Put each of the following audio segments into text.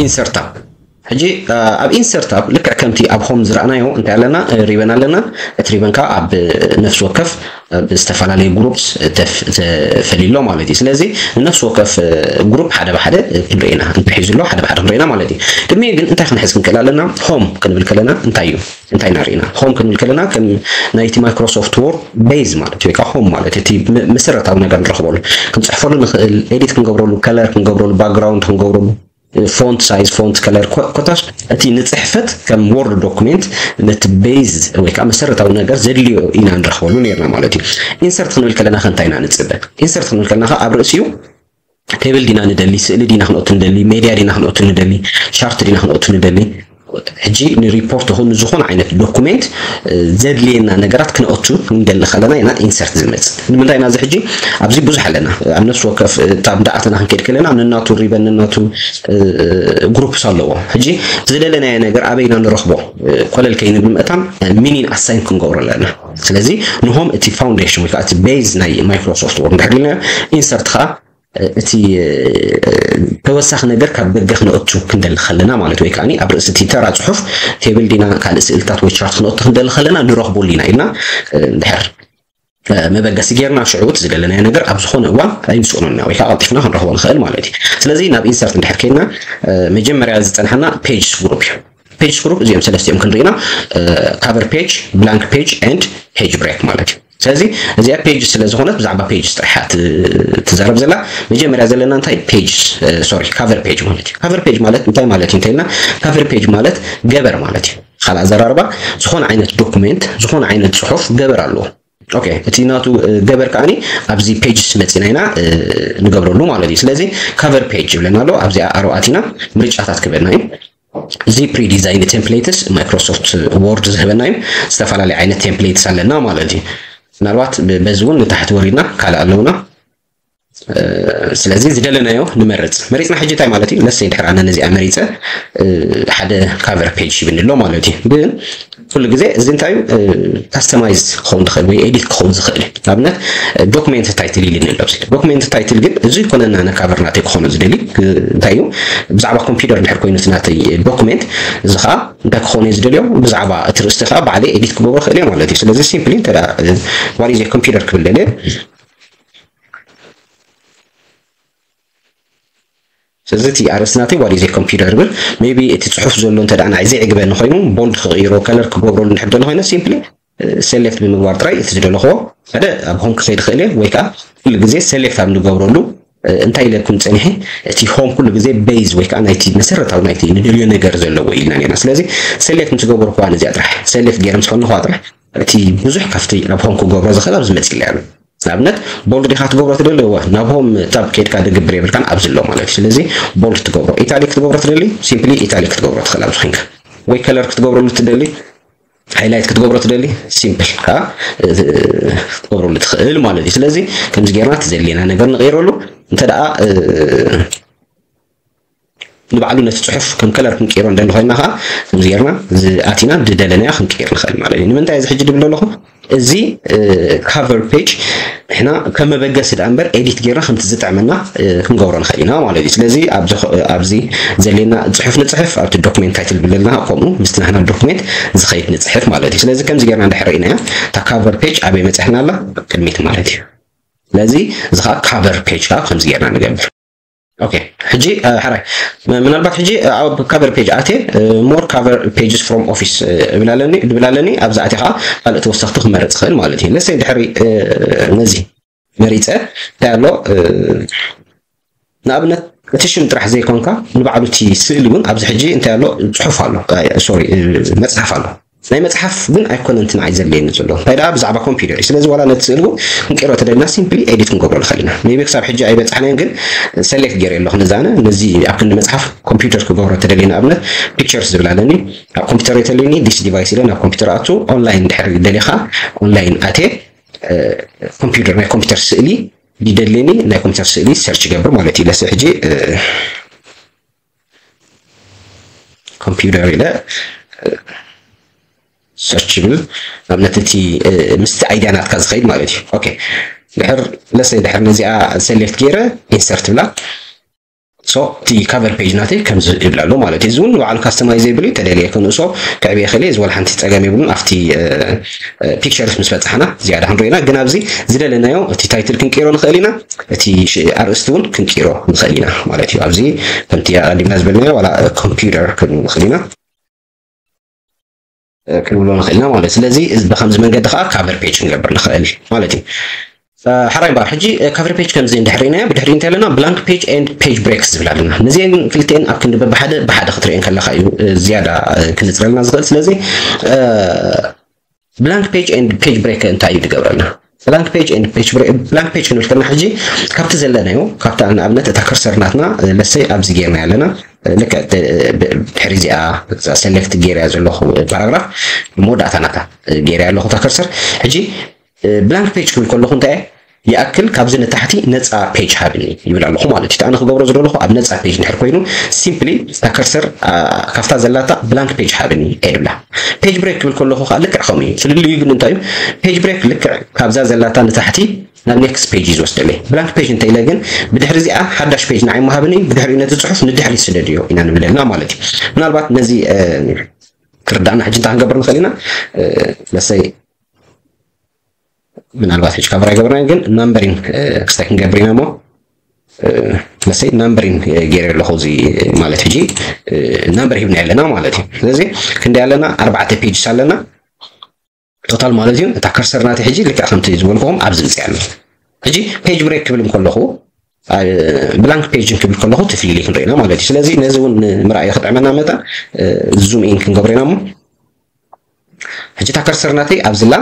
insert tab። ሕጂ ኣብ insert tab ልክዕ ከምቲ ኣብ home ዝረኣናዮ እንታይ ኣለና? ሪበን ኣለና። እቲ ሪበን ከዓ ኣብ ነፍሲ ወከፍ ብዝተፈላለዩ groups ተፈልዩ ኣሎ ማለት እዩ። ስለዚ ንነፍሲ ወከፍ group ሓደ ብሓደ ክንርኢ ኢና፣ እንታይ ሒዙ ኣሎ ሓደ ብሓደ ክንርኢ ኢና ማለት እዩ። ቅድሚኡ ግን እንታይ ክንሕዝ ክንክእል ኣለና? Home ክንብል ከለና እንታይ እዩ? እንታይ ኢና ርኢና? Home ክንብል ከለና ከም ናይቲ Microsoft Word base ማለት ወይ ከዓ home ማለት እቲ መሰረታዊ ነገር ንረኽበሉ፣ ክንፅሕፈሉ ንኽእል፣ edit ክንገብረሉ፣ color ክንገብረሉ፣ background ክንገብረሉ፣ font size፣ font color፣ ኮታስ እቲ ንፅሕፈት ከም Word document ነቲ base ወይ ከዓ መሰረታዊ ነገር ዘድልዮ ኢና ንረኽበሉ ነርና ማለት እዩ። Insert ክንብል ከለና ከ እንታይ ኢና ንፅበ? Insert ክንብል ከለና ከ ኣብ ርእሲኡ table ዲና ንደሊ፣ ስእሊ ዲና ክንኦቱ ንደሊ፣ media ዲና ክንኦቱ ንደሊ፣ chart ዲና ክንኦቱ ንደሊ፣ ሕጂ ንሪፖርት ይኹን ንዝኾነ ዓይነት document ዘድልየና ነገራት ክነኦቱ ንደሊ ከለና ኢና insert ዝመፅእ። ንምንታይ ኢና እዚ ሕጂ ኣብዚ ብዙሕ ኣለና። ኣብ ነፍሲ ወከፍ tab እንዳኣተና ክንከይድ ከለና ነናቱ ሪበን ነናቱ groups ኣለዎ። ሕጂ ዝደለናዮ ነገር ኣበይ ኢና ንረኽቦ? ኮለል ከይንብል ምእታን meaning assign ክንገብሮ ኣለና። ስለዚ ንሆም እቲ foundation ወይ ከዓ እቲ base ናይ Microsoft Word እንድሕር ኢልና insert ከዓ እቲ ተወሳኺ ነገር ካብ ደገ ክነእቱ ክንደሊ ከለና ማለት ወይ ከዓ ኣብ ርእሲ እቲ ተራ ፅሑፍ table ዲና ካልእ ስእልታት ወይ chart ክነእቱ ክንደሊ ከለና ንረኽበሉ ኢና ኢልና እንድሕር መበገሲ ጌርና ሽዑ እቲ ዝደለናዮ ነገር ኣብ ዝኾነ እዋን ኣይንስእኖና ወይ ከዓ ቀልጢፍና ክንረኽቦ ንኽእል ማለት እዩ። ስለዚ ናብ insert እንድሕር ከይድና መጀመርያ ዝፀንሓና pages group እዩ። Pages group እዚኦም ሰለስቲኦም ክንርኢና cover page፣ blank page and page break ማለት እዩ። ስለዚ እዚኣ page ስለ ዝኾነት ብዛዕባ page ጥራሕ ትዛረብ ዘላ። መጀመርያ ዘለና እንታይ page sorry cover page ማለት እዩ። Cover page ማለት እንታይ ማለት እዩ እንተልና cover page ማለት ገበር ማለት እዩ። ካልእ ኣዘራርባ ዝኾነ ዓይነት document ዝኾነ ዓይነት ፅሑፍ ገበር ኣለዎ። ኦኬ እቲ ናቱ ገበር ከዓኒ ኣብዚ pages መፂና ኢና ንገብረሉ ማለት እዩ። ስለዚ cover page ይብለና ኣሎ። ኣብዚኣ ኣሮ ኣቲና ምርጫታት ክበና እዩ። እዚ pre-designed templates Microsoft Word ዝህበና እዩ። ዝተፈላለዩ ዓይነት templates ኣለና ማለት እዩ። ምናልባት በዚ እውን ንታሕቲ ወሪድና ካልእ ኣለውና። ስለዚ ዝደለናዮ ንመርፅ። መሪፅና ሕጂ እንታይ ማለት እዩ? ለሰይ ድሕር ኣነ ነዚኣ መሪፀ ሓደ cover page ይብኒ ኣሎ ማለት እዩ። ግን ኩሉ ግዜ እዚ እንታይ እዩ? Customize ክኸውን ዝኽእል ወይ edit ክኸውን ዝኽእል እዩ። ንኣብነት document title ኢልኒ ኣሎ። Document title ግን እዚ ይኮነና ነ cover ናተይ ክኾኖ ዝደሊ እንታይ እዩ? ብዛዕባ ኮምፒውተር እንድሕር ኮይኑ እቲ ናተይ document እዚ ከዓ እንታይ ክኾኖ ዝደልዮ? ብዛዕባ እቲ ርእስቲ ከዓ ባዕለይ edit ክገብሮ ክእል እየ ማለት እዩ። ስለዚ simply እንተ what is a computer ክብል ደልየ ስለዚ እቲ ኣርእስቲ ናተይ what is a computer ይብል። Maybe እቲ ፅሑፍ ዘሎ እንተ ደኣ ንዓይ ዘይዕግበኒ ኮይኑ bold ክቕይሮ color ክገብረሉ እንድሕር ደሎ ኮይነ simply select ብምግባር ጥራይ እቲ ዝደለኽዎ ሓደ ኣብ home ክኸይድ ይኽእል እየ ወይ ከዓ ኩሉ ግዜ select ኣብ ንገብረሉ እንታይ ኢለኩም ፀኒሐ እቲ home ኩሉ ግዜ base ወይ ከዓ ናይቲ መሰረታዊ ናይቲ ንደልዮ ነገር ዘለዎ ኢልና ነርና። ስለዚ select ምስ ገበርኩዋ ነዚኣ ጥራሕ select ገይረ ምስ ከለኹዋ ጥራሕ እቲ ብዙሕ ካብቲ ኣብ home ክገብሮ ዝኽእል ኣብዚ መፂእ ኣሎ። ንኣብነት bold ዲኻ ክትገብሮ ትደሊ? እወ፣ ናብ home tab ከይድካ ድግብር የብልካን፣ ኣብዚ ኣሎ ማለት እዩ። ስለዚ bold ትገብሮ። Italic ክትገብሮ ትደሊ? Simply italic ክትገብሮ ትኽእል ኣብዚ ኮይንካ። ወይ color ክትገብረሉ ትደሊ? Highlight ክትገብሮ ትደሊ? Simple ከዓ ክትገብረሉ ትኽእል ማለት እዩ። ስለዚ ከምዚ ጌርና እቲ ዘድልየና ነገር ንቕይረሉ። እንተ ደኣ ንባዕሉ ነቲ ጽሑፍ ከም color ክንቅይሮ እንደሊ ኮይና ከዓ ከምዚ ጌርና ኣቲና ዝደለናዮ ክንቅይር ንኽእል ማለት እዩ። ንምንታይ እዚ ሕጂ ድብል ኣለኹ? እዚ cover page ንሕና ከም መበገሲ ደኣ እምበር edit ጌርና ከምቲ ዝጥዕመና ክንገብሮ ንኽእል ኢና ማለት እዩ። ስለዚ ኣብዚ ዘሌና ጽሑፍ ንጽሕፍ ኣብቲ document title ብለልና ከምኡ ምስቲ ናህና document ዝኸይድ ንጽሕፍ ማለት እዩ። ስለዚ ከምዚ ጌርና እንድሕር ርኢናዮ እታ cover page ኣበይ መጽሕና ኣላ? ቅድሚት ማለት እዩ። ስለዚ እዚ ከዓ cover page ከዓ ከምዚ ጌርና ንገብር። ኦኬ ሕጂ ሕራይ ምናልባት ሕጂ ኣብ cover page ኣትየ more cover pages from office እብላለኒ ድብላለኒ ኣብዚ ኣትየ ከዓ ካልእ ተወሰኽቲ ክመርፅ ይኽእል ማለት እዩ። ለሰይ ድሕሪ ነዚ መሪፀ እንታይ ኣሎ ንኣብነት እቲ ሽም ጥራሕ ዘይኮንካ ንባዕሉ እቲ ስእሊ እውን ኣብዚ ሕጂ እንታይ ኣሎ ፅሑፍ ኣሎ sorry መፅሓፍ ኣሎ ናይ መፅሓፍ ግን ኣይኮነን እቲ ንዓይ ዘድልየኒ ዘሎ እንታይ ደኣ ብዛዕባ ኮምፒውተር እዩ ስለዚ ዋላ ነቲ ስእሊ እውን ክንቀይሮ ተደልና simply edit ክንገብሮ ንኽእል ኢና maybe ክሳብ ሕጂ ኣይበፃሕናዮን ግን select ገይረ ኣለኹ ነዛነ ነዚ ኣብ ክንዲ መፅሓፍ ኮምፒውተር ክገብሮ ተደልየ ንኣብነት pictures ዝብል ኣለኒ ኣብ ኮምፒውተር የተለኒ this device ኢለ ናብ ኮምፒውተር ኣቱ online ድሕር ደሊኻ online ኣትየ ኮምፒውተር ናይ ኮምፒውተር ስእሊ ይደልየኒ ናይ ኮምፒውተር ስእሊ search ይገብር ማለት እዩ ለሰ ሕጂ ኮምፒውተር ኢለ search ይብል ኣብነት እቲ ምስቲ idea ናትካ ዝኸይድ ማለት እዩ okay ድሕር ለሰ ድሕር ነዚኣ select ገይረ insert ብላ so እቲ cover page ናተይ ከምዚ ይብል ኣሎ ማለት እዩ። እዚ እውን ንባዕሉ customizeable እዩ። ተደልየ ክንእሶ ክዕብየ ክእል እየ። እዚ ወላ ሓንቲ ጸገም የብሉን። ኣብቲ pictures ምስ በጻሕና ዝያዳ ክንሪኦ ኢና። ግን ኣብዚ ዝደለናዮ እቲ title ክንቅይሮ ንኽእል ኢና። እቲ ኣርእስቲ እውን ክንቅይሮ ንኽእል ኢና ማለት እዩ። ኣብዚ ከምቲ ኣቐዲምና ዝበልናዮ ዋላ computer ክንብል ንኽእል ኢና ክንብሎ ንኽእል ኢና ማለት። ስለዚ ብከምዚ መንገዲ ከዓ cover page ክንገብር ንኽእል ማለት እዩ። ሓራይ ባር ሕጂ cover page ከምዚ እንድሕር ርኢናዮ፣ ብድሕሪ እንታይ ኣለና? Blank page and page breaks ዝብል ኣለና። ነዚአን ክልቲአን ኣብ ክንዲ በብሓደ ብሓደ ክትርእየን ከለካ እዩ ዝያዳ ክንፅረልና ዝኽእል። ስለዚ blank page and page break እንታይ እዩ ዝገብረልና? Blank page and page break፣ blank page ክንብል ከለና ሕጂ ካብቲ ዘለናዮ፣ ካብቲ ንኣብነት እታ ከርሰር ናትና ለሰይ ኣብዚ ጌርና ኣለና፣ ልክዕ ድሕሪ እዚኣ select ጌርያ ዘለኹ ፓራግራፍ መወዳእታ ናታ ጌርያ ኣለኹ እታ ከርሰር። ሕጂ blank page ክብል ከለኹ እንታይ ይኣክል ካብዚ ንታሕቲ ነፃ page ሃብኒ ይብል ኣለኹ ማለት እዩ። ኣነ ክገብሮ ዝደለኹ ኣብ ነፃ page እንድሕር ኮይኑ simply እታ ከርሰር ካብታ ዘላታ blank page ሃብኒ እየ ዝብላ። Page break ክብል ከለኹ ከዓ ልክዕ ከምኡ እዩ። ፍልልዩ ግን እንታይ እዩ? Page break ልክዕ ካብዛ ዘላታ ንታሕቲ ናብ next page እዩ ዝወስደለይ። Blank page እንተ ኢለ ግን ብድሕሪ እዚኣ ሓዳሽ page ንዓይ ምሃብኒ፣ ብድሕሪኡ ነቲ ፅሑፍ ንድሕሪት ስደድዮ ኢና ንብለልና ማለት እዩ። ምናልባት ነዚ ክርዳእና ሕጂ እንታይ ክንገብር ንኽእል ኢና? ለሰይ ምናልባት ሕጂ cover ኣይገበርናን፣ ግን numbering ክስታይ ክንገብር ኢና እሞ ለሰይ numbering ገይረ ኣለኹ። እዚ ማለት ሕጂ number ሂብና ኣለና ማለት እዩ። ስለዚ ክንደይ ኣለና? ኣርባዕተ pages ኣለና total ማለት እዩ። እታ ከርሰር ናተይ ሕጂ ልክዕ ከምቲ ዝበልኩኹም ኣብዚ ምፅእ ኣሎ። ሕጂ page break ክብል ከለኹ blank page ክብል ከለኹ እቲ ፍልልይ ክንርኢ ኢና ማለት እዩ። ስለዚ ነዚ እውን ንምርኣይ ክጥዕመና መጠን zoom in ክንገብሮ ኢና እሞ ሕጂ እታ ከርሰር ናተይ ኣብዚ ኣላ።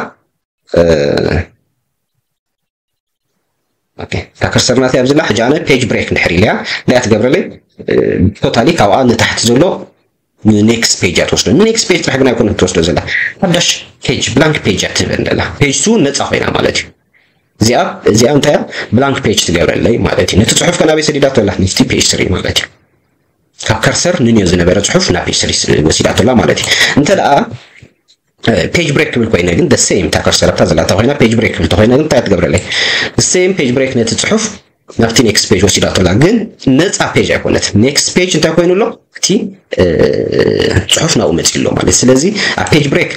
እታ ከርሰር ናተይ ኣብዚ ኣላ። ሕጂ ኣነ page break እንድሕር ኢለያ እንታይ ትገብረለይ? Totally ካብኣ ንታሕቲ ዘሎ ን next page እያ ትወስዶ። ን next page ጥራሕ ግን ኣይኮነትን ትወስዶ ዘላ፣ ሓዳሽ page፣ blank page እያ ትህበኒ ዘላ። Page two ነፃ ኮይና ማለት እዩ። እዚኣ እዚኣ እንታይ እያ? Blank page ትገብረለይ ማለት እዩ። ነቲ ፅሑፍ ከ ናበይ ሰዲዳቶ ኣላ? ንፍቲ page three ማለት እዩ። ካብ ከርሰር ንንዮ ዝነበረ ፅሑፍ ናብ page three ወሲዳቶ ኣላ ማለት እዩ። እንተ ደኣ page break ክብል ኮይነ ግን the same፣ እታ ከርሰር ኣብታ ዘላ እንተኮይና page break ክብል እንተኮይነ ግን እንታይ ትገብረለይ? The same page break ነቲ ፅሑፍ ናብቲ next page ወሲዳቶ ኣላ። ግን ነፃ page ኣይኮነት። Next page እንታይ ኮይኑ ኣሎ? እቲ ፅሑፍ ናብኡ መፂኡ ኣሎ ማለት። ስለዚ ኣብ page break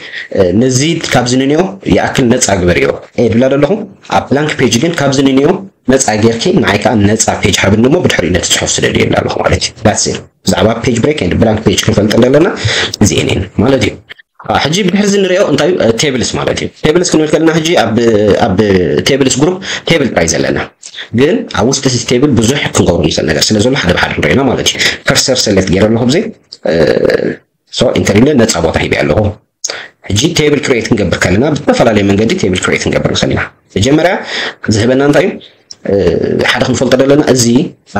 ነዚ ካብዚ ንንዮ ይኣክል ነፃ ግበርዮ እየ ድብላ ዘለኹ። ኣብ blank page ግን ካብዚ ንንዮ ነፃ ጌርኪ ንዓይ ከዓ ነፃ page ሃብኒ እሞ ብድሕሪኡ ነቲ ፅሑፍ ስደድዮ ይብላ ኣለኹ ማለት እዩ። That's it። ብዛዕባ page break and blank page ክንፈልጥ ዘለና እዚኤን እየን ማለት እዩ። ሕጂ ብድሕሪ እዚ ንሪኦ እንታይ እዩ? Tables ማለት እዩ። Tables ክንብል ከለና ሕጂ ኣብ ኣብ tables group table ጥራይ ዘለና፣ ግን ኣብ ውሽጢ እቲ table ብዙሕ ክንገብሮ ንኽእል ነገር ስለ ዘሎ ሓደ ብሓደ ክንሪኦ ኢና ማለት እዩ። Cursor select ገይረ ኣለኹ ኣብዚ። So enter ኢለ ነፃ ቦታ ሂበ ኣለኹ። ሕጂ table create ክንገብር ከለና ብዝተፈላለየ መንገዲ table create ክንገብር ንኽእል ኢና። መጀመርያ ዝህበና እንታይ እዩ? ሓደ ክንፈልጦ ዘለና እዚ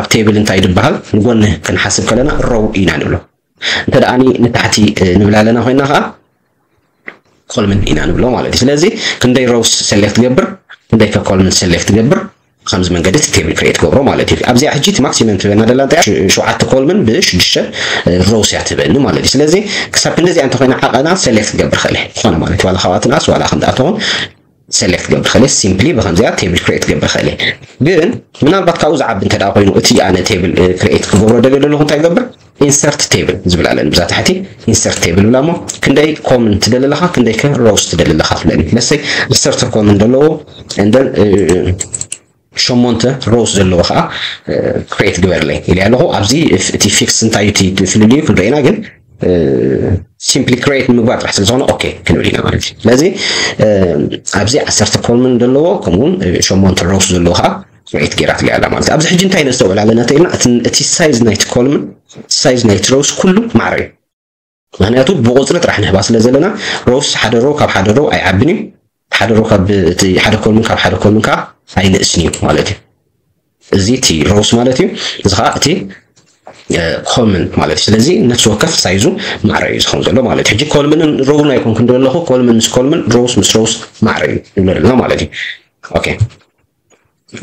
ኣብ table እንታይ ዝበሃል ንጎኒ ክንሓስብ ከለና row ኢና ንብሎ። እንተ ደኣኒ ንታሕቲ ንብል ኣለና ኮይና ከዓ column ኢና ንብሎ ማለት እዩ። ስለዚ ክንደይ rows select ትገብር፣ ክንደይ ከ column select ትገብር፣ ከምዚ መንገዲ እቲ table create ትገብሮ ማለት እዩ። ኣብዚኣ ሕጂ እቲ maximum ትበና ደላ እንታይ እያ? ሸውዓተ column ብሽዱሽተ rows እያ ትበኒ ማለት እዩ። ስለዚ ክሳብ ክንደዚኣ እንተኮይና ዓቐና select ክገብር ክእል እየ። ዝኾነ ማለት ዋላ ካብኣ ትንኣስ ዋላ ከምዚኣ ትኹን select ክገብር ክእል እየ። Simply ብከምዚኣ table create ክገብር ክእል እየ። ግን ምናልባት ካብኡ ዝዓቢ እንተ ደኣ ኮይኑ እቲ ኣነ table create ክገብሮ ደልየ ዘለኹ እንታይ ክገብር? Insert table ዝብል ኣለኒ ብዛ ታሕቲ insert table ብላ እሞ ክንደይ column ትደሊ ኣለኻ ክንደይ ከ rows ትደሊ ኣለኻ ትብለኒ። ለሰይ ዓሰርተ column ዘለዎ and then ሸሞንተ rows ዘለዎ ከዓ create ግበርለይ ኢለ ኣለኹ። ኣብዚ እቲ fix እንታይ እዩ እቲ ፍልልዩ ክንርኢ ኢና ግን simply create ንምግባር ጥራሕ ስለ ዝኾነ okay ክንብል ኢና ማለት እዩ። ስለዚ ኣብዚ ዓሰርተ column ዘለዎ ከምኡውን ሸሞንተ rows ዘለዎ ከዓ create ገይራትለይ ኣላ ማለት እዩ። ኣብዚ ሕጂ እንታይ ነስተውዕል ኣለና ተኢልና እቲ size ናይቲ column size ናይቲ rows ኩሉ ማዕረ እዩ። ምክንያቱ ብቁፅሪ ጥራሕ ንህባ ስለ ዘለና rows ሓደ row ካብ ሓደ row ኣይዓብን እዩ። ሓደ row ካብ እቲ ሓደ column ካብ ሓደ column ከዓ ኣይንእስን እዩ ማለት እዩ። እዚ እቲ rows ማለት እዩ። እዚ ከዓ እቲ column ማለት እዩ። ስለዚ ነፍሲ ወከፍ size ኡ ማዕረ እዩ ዝኸውን ዘሎ ማለት እዩ። ሕጂ column ን row ን ኣይኮንኩን ዘለኹ column ምስ column rows ምስ rows ማዕረ እዩ ንብሎ ዘለና ማለት እዩ። Okay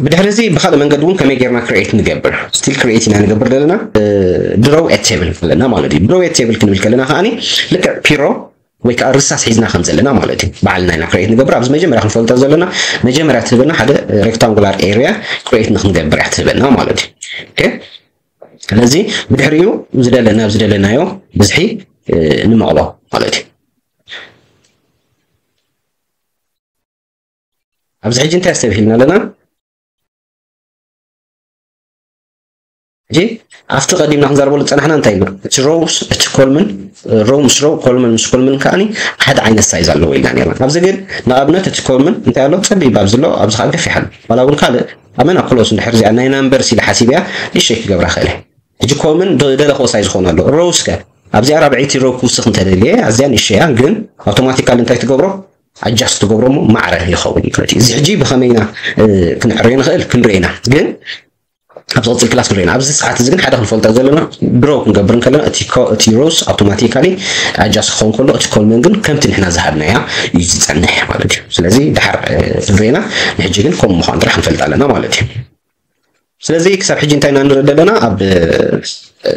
ብድሕሪ እዚ ብካልእ መንገዲ እውን ከመይ ጌርና create ንገብር? Still create ኢና ንገብር ዘለና። Draw a table ኣለና ማለት እዩ። Draw a table ክንብል ከለና ከዓኒ ልክዕ ፒሮ ወይ ከዓ ርሳስ ሒዝና ከም ዘለና ማለት እዩ። ባዕልና ኢና create ንገብር። ኣብዚ መጀመርያ ክንፈልጦ ዘለና መጀመርያ ትህበና ሓደ rectangular area create ንክንገብር እያ ትህበና ማለት እዩ። Okay ስለዚ ብድሕሪኡ ዝደለና ዝደለናዮ ብዝሒ ንምቕሎ ማለት እዩ። ኣብዚ ሕጂ እንታይ ኣስተብሂልና ኣለና? ሕጂ ኣብቲ ቀዲምና ክንዛረበሉ ዝፀናሕና እንታይ ኢልና? እቲ ሮውስ እቲ ኮልምን፣ ሮው ምስ ሮው፣ ኮልምን ምስ ኮልምን ከዓኒ ሓደ ዓይነት ሳይዝ ኣለዎ ኢልና ነርና። ኣብዚ ግን ንኣብነት እቲ ኮልምን እንታይ ኣሎ? ፀቢብ ኣብዚ ኣሎ፣ ኣብዚ ከዓ ገፊሕ ኣሎ። ዋላ እውን ካልእ ኣመና ክሎስ እንድሕር እዚኣ ናይ ናምበርስ ኢለ ሓሲበያ ንእሽተይ ክገብራ ክእል እየ። ሕጂ ኮልምን ዝደለኽዎ ሳይዝ ክኸውን ኣሎ። ሮውስ ከ ኣብዚኣ ራብዐይቲ ሮው ክውስኽ እንተደልየ ኣዝያ ንእሽተይ እያ፣ ግን ኣውቶማቲካሊ እንታይ ትገብሮ? ኣጃስት ትገብሮ እሞ ማዕረ ይኸውን ማለት እዩ። እዚ ሕጂ ብኸመይ ኢና ክንዕረዮ ንኽእል ክንርኢ ኢና፣ ግን ኣብ ዝቕፅል ክላስ ክንርኢ ኢና። ኣብዚ ሰዓት እዚ ግን ሓደ ክንፈልጦ ዘለና ድሮ ክንገብር እንከለና እቲ ሮውስ ኣውቶማቲካሊ ኣጃስት ክኸውን ከሎ እቲ ኮልመን ግን ከምቲ ንሕና ዝሃብናያ እዩ ዝፀንሕ ማለት እዩ። ስለዚ ድሓር ክንርኢ ኢና። ንሕጂ ግን ከምኡ ምዃኑ ጥራሕ ክንፈልጥ ኣለና ማለት እዩ። ስለዚ ክሳብ ሕጂ እንታይ ኢና ንርኢ ዘለና? ኣብ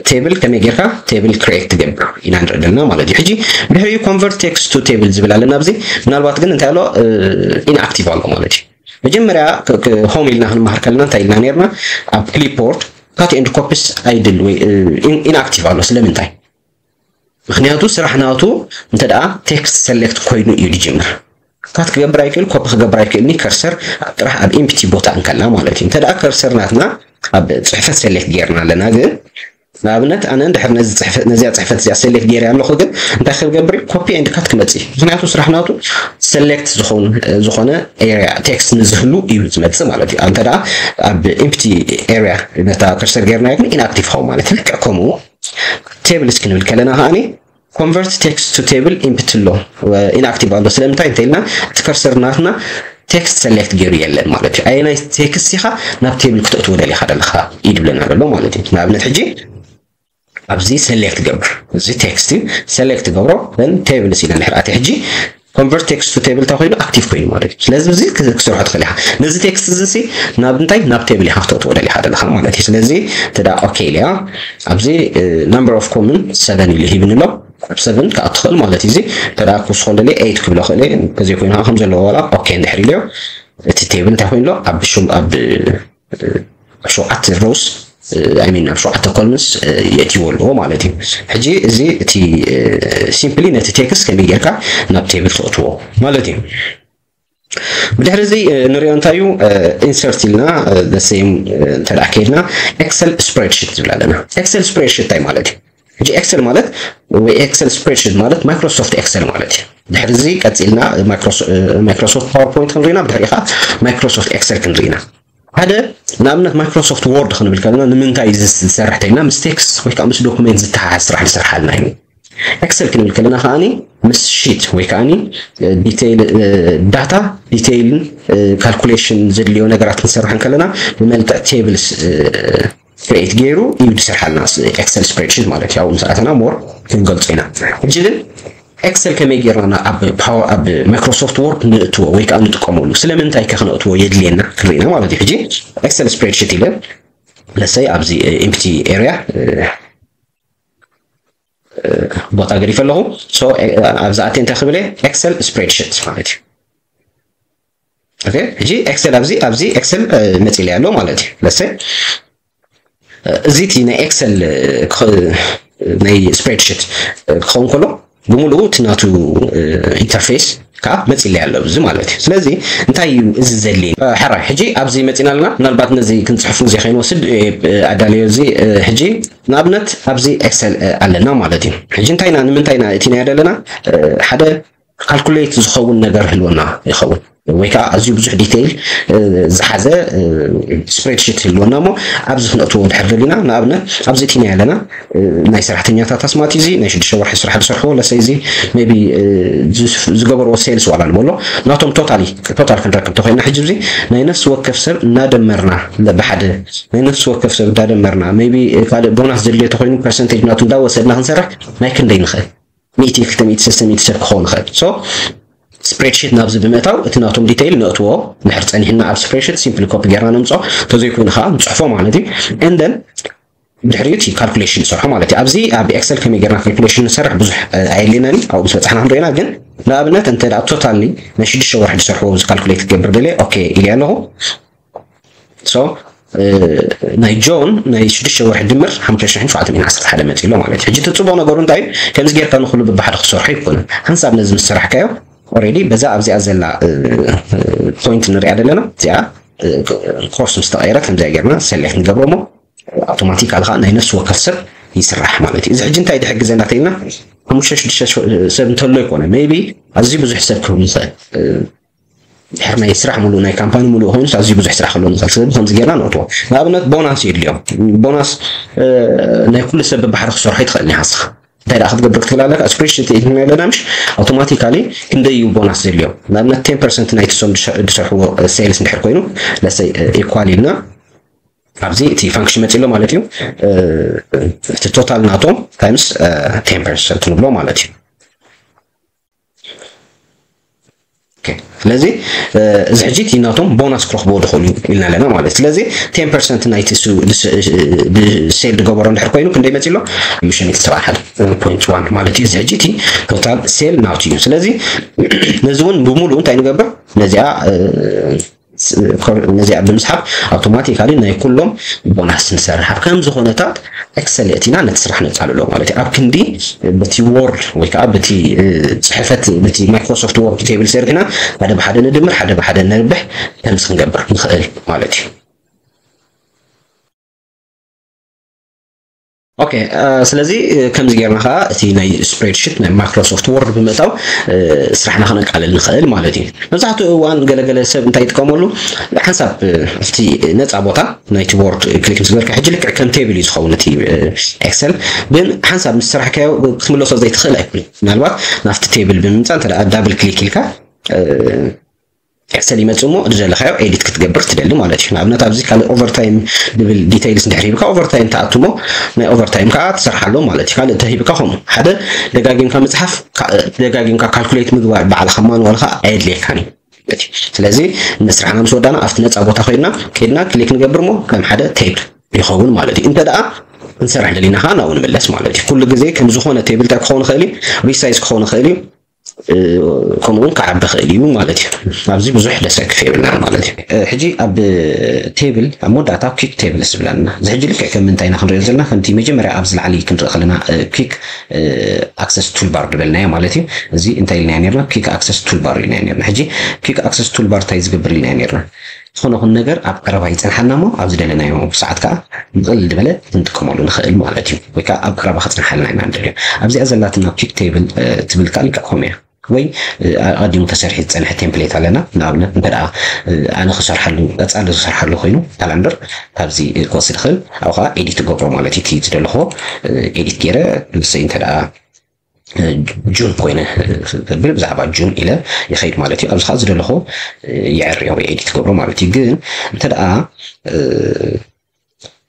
ቴብል ከመይ ጌርካ ቴብል ክሪኤት ትገብር ኢና ንርኢ ዘለና ማለት እዩ። ሕጂ ድሕሪኡ ኮንቨርት ቴክስት ቱ ቴብል ዝብል ኣለና። ኣብዚ ምናልባት ግን እንታይ ኣሎ? ኢንኣክቲቭ ኣሎ ማለት እዩ። መጀመርያ ሆም ኢልና ክንመሃር ከለና እንታይ ኢልና ነርና? ኣብ ክሊፕቦርድ ካት ኤንድ ኮፒስ ኣይድል ወይ ኢንኣክቲቭ ኣሎ። ስለምንታይ? ምክንያቱ ስራሕ ናቱ እንተ ደኣ ቴክስት ሰሌክት ኮይኑ እዩ ዝጅምር። ካት ክገብር ኣይክእል፣ ኮፒ ክገብር ኣይክእልኒ፣ ከርሰር ጥራሕ ኣብ ኢምፕቲ ቦታ እንከላ ማለት እዩ። እንተ ደኣ ከርሰር ናትና ኣብ ፅሕፈት ሰሌክት ጌርና ኣለና፣ ግን ንኣብነት ኣነ እንድሕር ነዚ ፅሕፈት ነዚኣ ፅሕፈት እዚኣ ሰሌክት ጌረ ኣለኹ፣ ግን እንታይ ክገብር? ኮፒ ኤንድ ካት ክመፅእ። ምክንያቱ ስራሕ ናቱ ሰሌክት ዝኾነ ኤሪያ ቴክስት ንዝህሉ እዩ ዝመፅእ ማለት እዩ። እንተ ደኣ ኣብ ኢምፕቲ ኤሪያ ነታ ከርሰር ጌርናዮ ግን ኢንኣክቲቭ ኸውን ማለት እዩ። ልክዕ ከምኡ ቴብልስ ክንብል ከለና ከዓኒ ኮንቨርት ቴክስት ቱ ቴብል ኢምፕቲ ኣሎ ኢንኣክቲቭ ኣሎ። ስለምንታይ እንተኢልና እቲ ከርሰር ናትና ቴክስት ሰሌክት ገይሩ የለን ማለት እዩ። ኣየናይ ቴክስት ኢኻ ናብ ቴብል ክተእትዎ ደሊኻ ዘለኻ እዩ ዝብለና ዘሎ ማለት እዩ። ንኣብነት ሕጂ ኣብዚ ሰሌክት ገብር፣ እዚ ቴክስት ሰሌክት ገብሮ ን ቴብል ሲና ንሕርኣት ሕጂ ኮንቨርት ቴክስት ቱ ቴብል እንታይ ኮይኑ ኣክቲቭ ኮይኑ ማለት እዩ። ስለዚ እዚ ክሰርሖ ትኽእል ኢኻ። ነዚ ቴክስት እዚ ናብ እንታይ ናብ ቴብል ኢኻ ክተእትዎ ደሊኻ ዘለኻ ማለት እዩ። ስለዚ ተዳ ኦኬ ኢልያ ኣብዚ number of common seven ኢሉ ሂብኒ ኣሎ። ኣብ ሰቨን ክኣቱ ትኽእል ማለት እዩ። እዚ ተዳ ክውስኾ ደልየ ኤይት ክብሎ ክእል እየ። ከዘይኮይኑ ከዓ ከም ዘለዎ ዋላ ኦኬ እንድሕር ኢለዮ እቲ ቴብል እንታይ ኮይኑ ኣሎ ኣብ ሹም ኣብ ሸውዓተ ሮውስ ኣይ ሚን ኣብ ሸውዓተ ኮልምስ የእትዎ ኣለዎ ማለት እዩ። ሕጂ እዚ እቲ ሲምፕሊ ነቲ ቴክስት ከመይ ጌርካ ናብ ቴብል ተእትዎ ማለት እዩ። ብድሕሪ እዚ ንሪኦ እንታይ እዩ? ኢንሰርት ኢልና ሴም እንተ ደኣ ከይድና ኤክሰል ስፕሬድሽት ዝብል ኣለና። ኤክሰል ስፕሬድሽት እንታይ ማለት እዩ? ሕጂ ኤክሰል ማለት ወይ ኤክሰል ስፕሬድሽት ማለት ማይክሮሶፍት ኤክሰል ማለት እዩ። ድሕሪ እዚ ቀፂልና ማይክሮሶፍት ፓወርፖይንት ክንሪና ብድሕሪ ከዓ ማይክሮሶፍት ኤክሰል ክንሪና ሓደ ንኣብነት ማይክሮሶፍት ወርድ ክንብል ከለና ንምንታይ እዚ ዝሰርሕ ተይልና ምስ ቴክስት ወይ ከዓ ምስ ዶኩሜንት ዝተሓሓዝ ስራሕ ዝሰርሓልና እዩ። ኤክሰል ክንብል ከለና ከዓኒ ምስ ሺት ወይ ከዓኒ ዲቴይል ዳታ ዲቴይልን ካልኩሌሽን ዘድልዮ ነገራት ክንሰርሕ ከለና ብመልክዕ ቴብልስ ክሬት ገይሩ እዩ ዝሰርሓልና ኤክሰል ስፕሬድሽት ማለት እዩ። ኣብኡ ምስ ኣተና ሞር ክንገልጾ ኢና። ሕጂ ግን ኤክሰል ከመይ ጌርና ኣብ ፓወር ኣብ ማይክሮሶፍት ወርድ ንእትዎ ወይ ከዓ ንጥቀመሉ ስለምንታይ ከ ክነእትዎ የድልየና ክንርኢና ማለት እዩ። ሕጂ ኤክሰል ስፕሬድሽት ኢለ ለሰይ ኣብዚ ኢምፕቲ ኤሪያ ቦታ ገዲፈ ኣለኹ። ኣብዚ ኣቴ እንታይ ክብል ኤክሰል ስፕሬድሽት ማለት እዩ። ኦኬ ሕጂ ኤክሰል ኣብዚ ኣብዚ ኤክሰል መፂለ ኣሎ ማለት እዩ። ለሰ እዚ እቲ ናይ ኤክሰል ናይ ስፕሬድሽት ክኸውን ከሎ ብምሉኡ እቲ ናቱ ኢንተርፌስ ከዓ መፂለ ኣሎ እዚ ማለት እዩ። ስለዚ እንታይ እዩ እዚ ዘድልየኒ? ሕራይ ሕጂ ኣብዚ መፂና ኣለና። ምናልባት ነዚ ክንፅሕፍ ግዜ ከይንወስድ ኣዳልዮ እዚ ሕጂ ንኣብነት ኣብዚ ኤክሰል ኣለና ማለት እዩ። ሕጂ እንታይ ኢና ንምንታይ ኢና እቲናዮ ዘለና ሓደ ካልኩሌት ዝኸውን ነገር ህልወና ይኸውን ወይ ከዓ ኣዝዩ ብዙሕ ዲቴይል ዝሓዘ ስፕሬድሽት ህልወና እሞ ኣብዚ ክነእትዎ ድሕር ደሊና ንኣብነት ኣብዚ እቲና ኣለና ናይ ሰራሕተኛታት ኣስማት እዚ ናይ ሽዱሽተ ወርሒ ስራሕ ዝሰርሕዎ ለሰይ እዚ ቢ ዝገበርዎ ሴልስ ዋላ ንበሎ ናቶም ቶታሊ ቶታል ክንረክብ ተኮይና ሕጂ እዚ ናይ ነፍሲ ወከፍ ሰብ እናደመርና ብሓደ ናይ ነፍሲ ወከፍ ሰብ እንዳደመርና ቢ ካልእ ቦናስ ዘድልዮ ተኮይኑ ፐርሰንቴጅ ናቱ እንዳወሰድና ክንሰርሕ ናይ ክንደይ ንኽእል ሚእቲ ክልተ ሚእቲ ሰለስተ ሚእቲ ሰብ ክኸውን ይኽእል። ሶ ስፕሬድሺት ናብዚ ብምእታው እቲ ናቶም ዲቴይል ነእትዎ። ድሕር ፀኒሕና ኣብ ስፕሬድሺት ሲምፕሊ ኮፒ ጌርና ነምፅኦ፣ እንተዘይኮይኑ ከዓ ንፅሕፎ ማለት እዩ። And then ድሕሪኡ እቲ ካልኩሌሽን ንሰርሖ ማለት እዩ። ኣብዚ ኣብ ኤክሰል ከመይ ጌርና ካልኩሌሽን ንሰርሕ ብዙሕ ኣየድልየናን እዩ። ኣብኡ ምስ በፃሕና ክንሪኦ ኢና። ግን ንኣብነት እንተ ደኣ ቶታሊ ናይ ሽዱሽተ ወርሒ ዝሰርሕዎ ኣብዚ ካልኩሌት ክገብር ደልየ ኦኬ ኢለ ኣለኹ። ሶ ናይ ጆን ናይ ሽዱሽተ ወርሒ ድምር ሓሙሽተ ሽሕን ሸውዓተ ሚእትን ዓሰርተ ሓደ መፂ ኣሎ ማለት እዩ። ሕጂ እቲ ፅቡቕ ነገሩ እንታይ እዩ? ከምዚ ጌርካ ንኩሉ ብብሓደ ክሰርሖ ኣይኮነን። ሓንሳብ ነዚ ምስ ሰራሕካዮ already በዛ ኣብዚኣ ዘላ point ንሪኣ ዘለና እዚኣ ኮርስ ምስ ተቐየረት ከምዚኣ ጌርና ሰሌክት ንገብሮ እሞ ኣውቶማቲካሊ ከዓ ናይ ነፍሲ ወከፍ ሰብ ይስራሕ ማለት እዩ። እዚ ሕጂ እንታይ ድሕግዘና ተይልና ሓሙሽተ ሽዱሽተ ሰብ እንተሎ ይኮነ maybe ኣዝዩ ብዙሕ ሰብ ክህሉ ይኽእል ድሕር ናይ ስራሕ ሙሉእ ናይ ካምፓኒ ሙሉእ ኮይኑ ኣዝዩ ብዙሕ ስራሕ ክህልዎ ንኽእል። ስለዚ ከምዚ ጌርና ነእትዎ። ንኣብነት ቦናስ የድልዮም። ቦናስ ናይ ኩሉ ሰብ ብባሕሪ ክሰርሖ ይትኽእል ኒሃስኻ እንታይ ደኣ ክትገብር ክትኽእል ኣለካ? ስፕሬድሽት ኢልና ኣለና ምሽ ኣውቶማቲካሊ ክንደይ እዩ ቦናስ ዘድልዮም። ንኣብነት ቴን ፐርሰንት ናይቲ ሶም ዝሰርሕዎ ሴልስ እንድሕር ኮይኑ ለሰይ ኢኳል ኢልና ኣብዚ እቲ ፋንክሽን መፂ ኣሎ ማለት እዩ። እቲ ቶታል ናቶም ታይምስ ቴን ፐርሰንት ንብሎ ማለት እዩ። ስለዚ እዚ ሕጂ እቲ ናቶም ቦናስ ክረኽብዎ ዝኽእሉ ኢልና ኣለና ማለት ስለዚ ቴን ፐርሰንት ናይቲ ሴል ዝገበሮ እንድሕር ኮይኑ ክንደይ መፂ ኣሎ? ሚሽን ሰብዓ ሓደ ፖይንት ዋን ማለት እዩ። እዚ ሕጂ እቲ ቶታል ሴል ናቱ እዩ። ስለዚ ነዚ እውን ብምሉእ እንታይ ንገብር ነዚኣ ነዚኣ ብምስሓብ ኣውቶማቲካሊ ናይ ኩሎም ቦናስ ንሰርሕ ኣብ ከምዚ ኩነታት ኤክሰል የእቲና ነቲ ስራሕ ነፃልሎ ማለት እዩ። ኣብ ክንዲ በቲ ወርድ ወይ ከዓ በቲ ፅሕፈት በቲ ማይክሮሶፍት ወርድ ቴብል ሰሪሕና ሓደ ብሓደ ንድምር ሓደ ብሓደ ነርብሕ ከምዚ ክንገብር ንኽእል ማለት እዩ። ኦኬ ስለዚ ከምዚ ጌርና ከዓ እቲ ናይ ስፕሬድሽት ናይ ማይክሮሶፍት ወርድ ብምእታው ስራሕና ክነቃልል ንኽእል ማለት እዩ። መብዛሕትኡ እዋን ገለገለ ሰብ እንታይ ይጥቀመሉ ሓንሳብ ኣብቲ ነፃ ቦታ ናይቲ ቦርድ ክሊክ ምስ ገበርካ ሕጂ ልክዕ ከም ቴብል እዩ ዝኸውን እቲ ኤክሰል ግን ሓንሳብ ምስ ስራሕካዮ ክትምለሶ ዘይትኽእል ኣይኮነ ምናልባት ናብቲ ቴብል ብምምፃእ እንተ ዳብል ክሊክ ኢልካ ኤክሰል ይመፅእ እሞ ዝደለካዮ ኤዲት ክትገብር ትደሊ ማለት እዩ። ንኣብነት ኣብዚ ካልእ ኦቨርታይም ዝብል ዲቴይልስ እንድሕር ሂብካ ኦቨርታይም ትኣቱ እሞ ናይ ኦቨርታይም ከዓ ትሰርሓሎም ማለት እዩ። ካልእ እንተሂብካ ከምኡ ሓደ ደጋጊምካ ምፅሓፍ ደጋጊምካ ካልኩሌት ምግባር ባዕልካ ማኑዋል ከዓ ኣየድልየካን እዩ። ስለዚ ንስራሕና ምስ ወዳና ኣብቲ ነፃ ቦታ ኮይና ከድና ክሊክ ንገብር እሞ ከም ሓደ ቴብል ይኸውን ማለት እዩ። እንተ ደኣ ክንሰርሕ ደሊና ከዓ ናብኡ ንምለስ ማለት እዩ። ኩሉ ግዜ ከም ዝኾነ ቴብል እንታይ ክኸውን ይኽእል እዩ? ሪሳይዝ ክኸውን ይኽእል እዩ። ከምኡውን ክዓቢ ይኽእል እዩ ማለት እዩ። ኣብዚ ብዙሕ ደሰክፍ የብልናን ማለት እዩ። ሕጂ ኣብ ቴብል ኣብ መወዳእታ ኪክ ቴብልስ ዝብለና እዚ ሕጂ ልክዕ ከም ምንታይ ኢና ክንሪኦ ዘለና ከምቲ መጀመርያ ኣብዚ ላዕሊ ክንርኢ ከለና ኪክ ኣክሰስ ቱልባር ዝበልናዮ ማለት እዩ። እዚ እንታይ ኢልናዮ ነርና? ኪክ ኣክሰስ ቱልባር ኢልናዮ ነርና። ሕጂ ኪክ ኣክሰስ ቱልባር እንታይ ዝገብር ኢልናዮ ነርና? ዝኾነ ኹን ነገር ኣብ ቀረባ ይፀንሓልና እሞ ኣብ ዝደለናዮ ሰዓት ከዓ ብቕልል ዝበለ ክንጥቀመሉ ንኽእል ማለት እዩ። ወይ ከዓ ኣብ ቀረባ ክፀንሓልና ኢና ንደልዮ። ኣብዚኣ ዘላትና ኪክ ቴብል ትብል ከዓ ልክዕ ከምኡ እያ። ወይ ኣቐዲሙ ተሰሪሑ ዝፀንሐ ቴምፕሌት ኣለና። ንኣብነት እንተ ደኣ ኣነ ክሰርሓሉ ቀፃሊ ዝሰርሓሉ ኮይኑ ካላንደር ካብዚ ክወስድ ይኽእል። ኣብኡ ከዓ ኤዲት እገብሮ ማለት እዩ። እቲ ዝደለኹዎ ኤዲት ገይረ ንሰይ እንተ ደኣ ጁን ኮይነ ብል ብዛዕባ ጁን ኢለ ይኸይድ ማለት እዩ። ኣብዚ ከዓ ዝደለኹዎ የዕርዮ ወይ ኤዲት ገብሮ ማለት እዩ። ግን እንተ ደኣ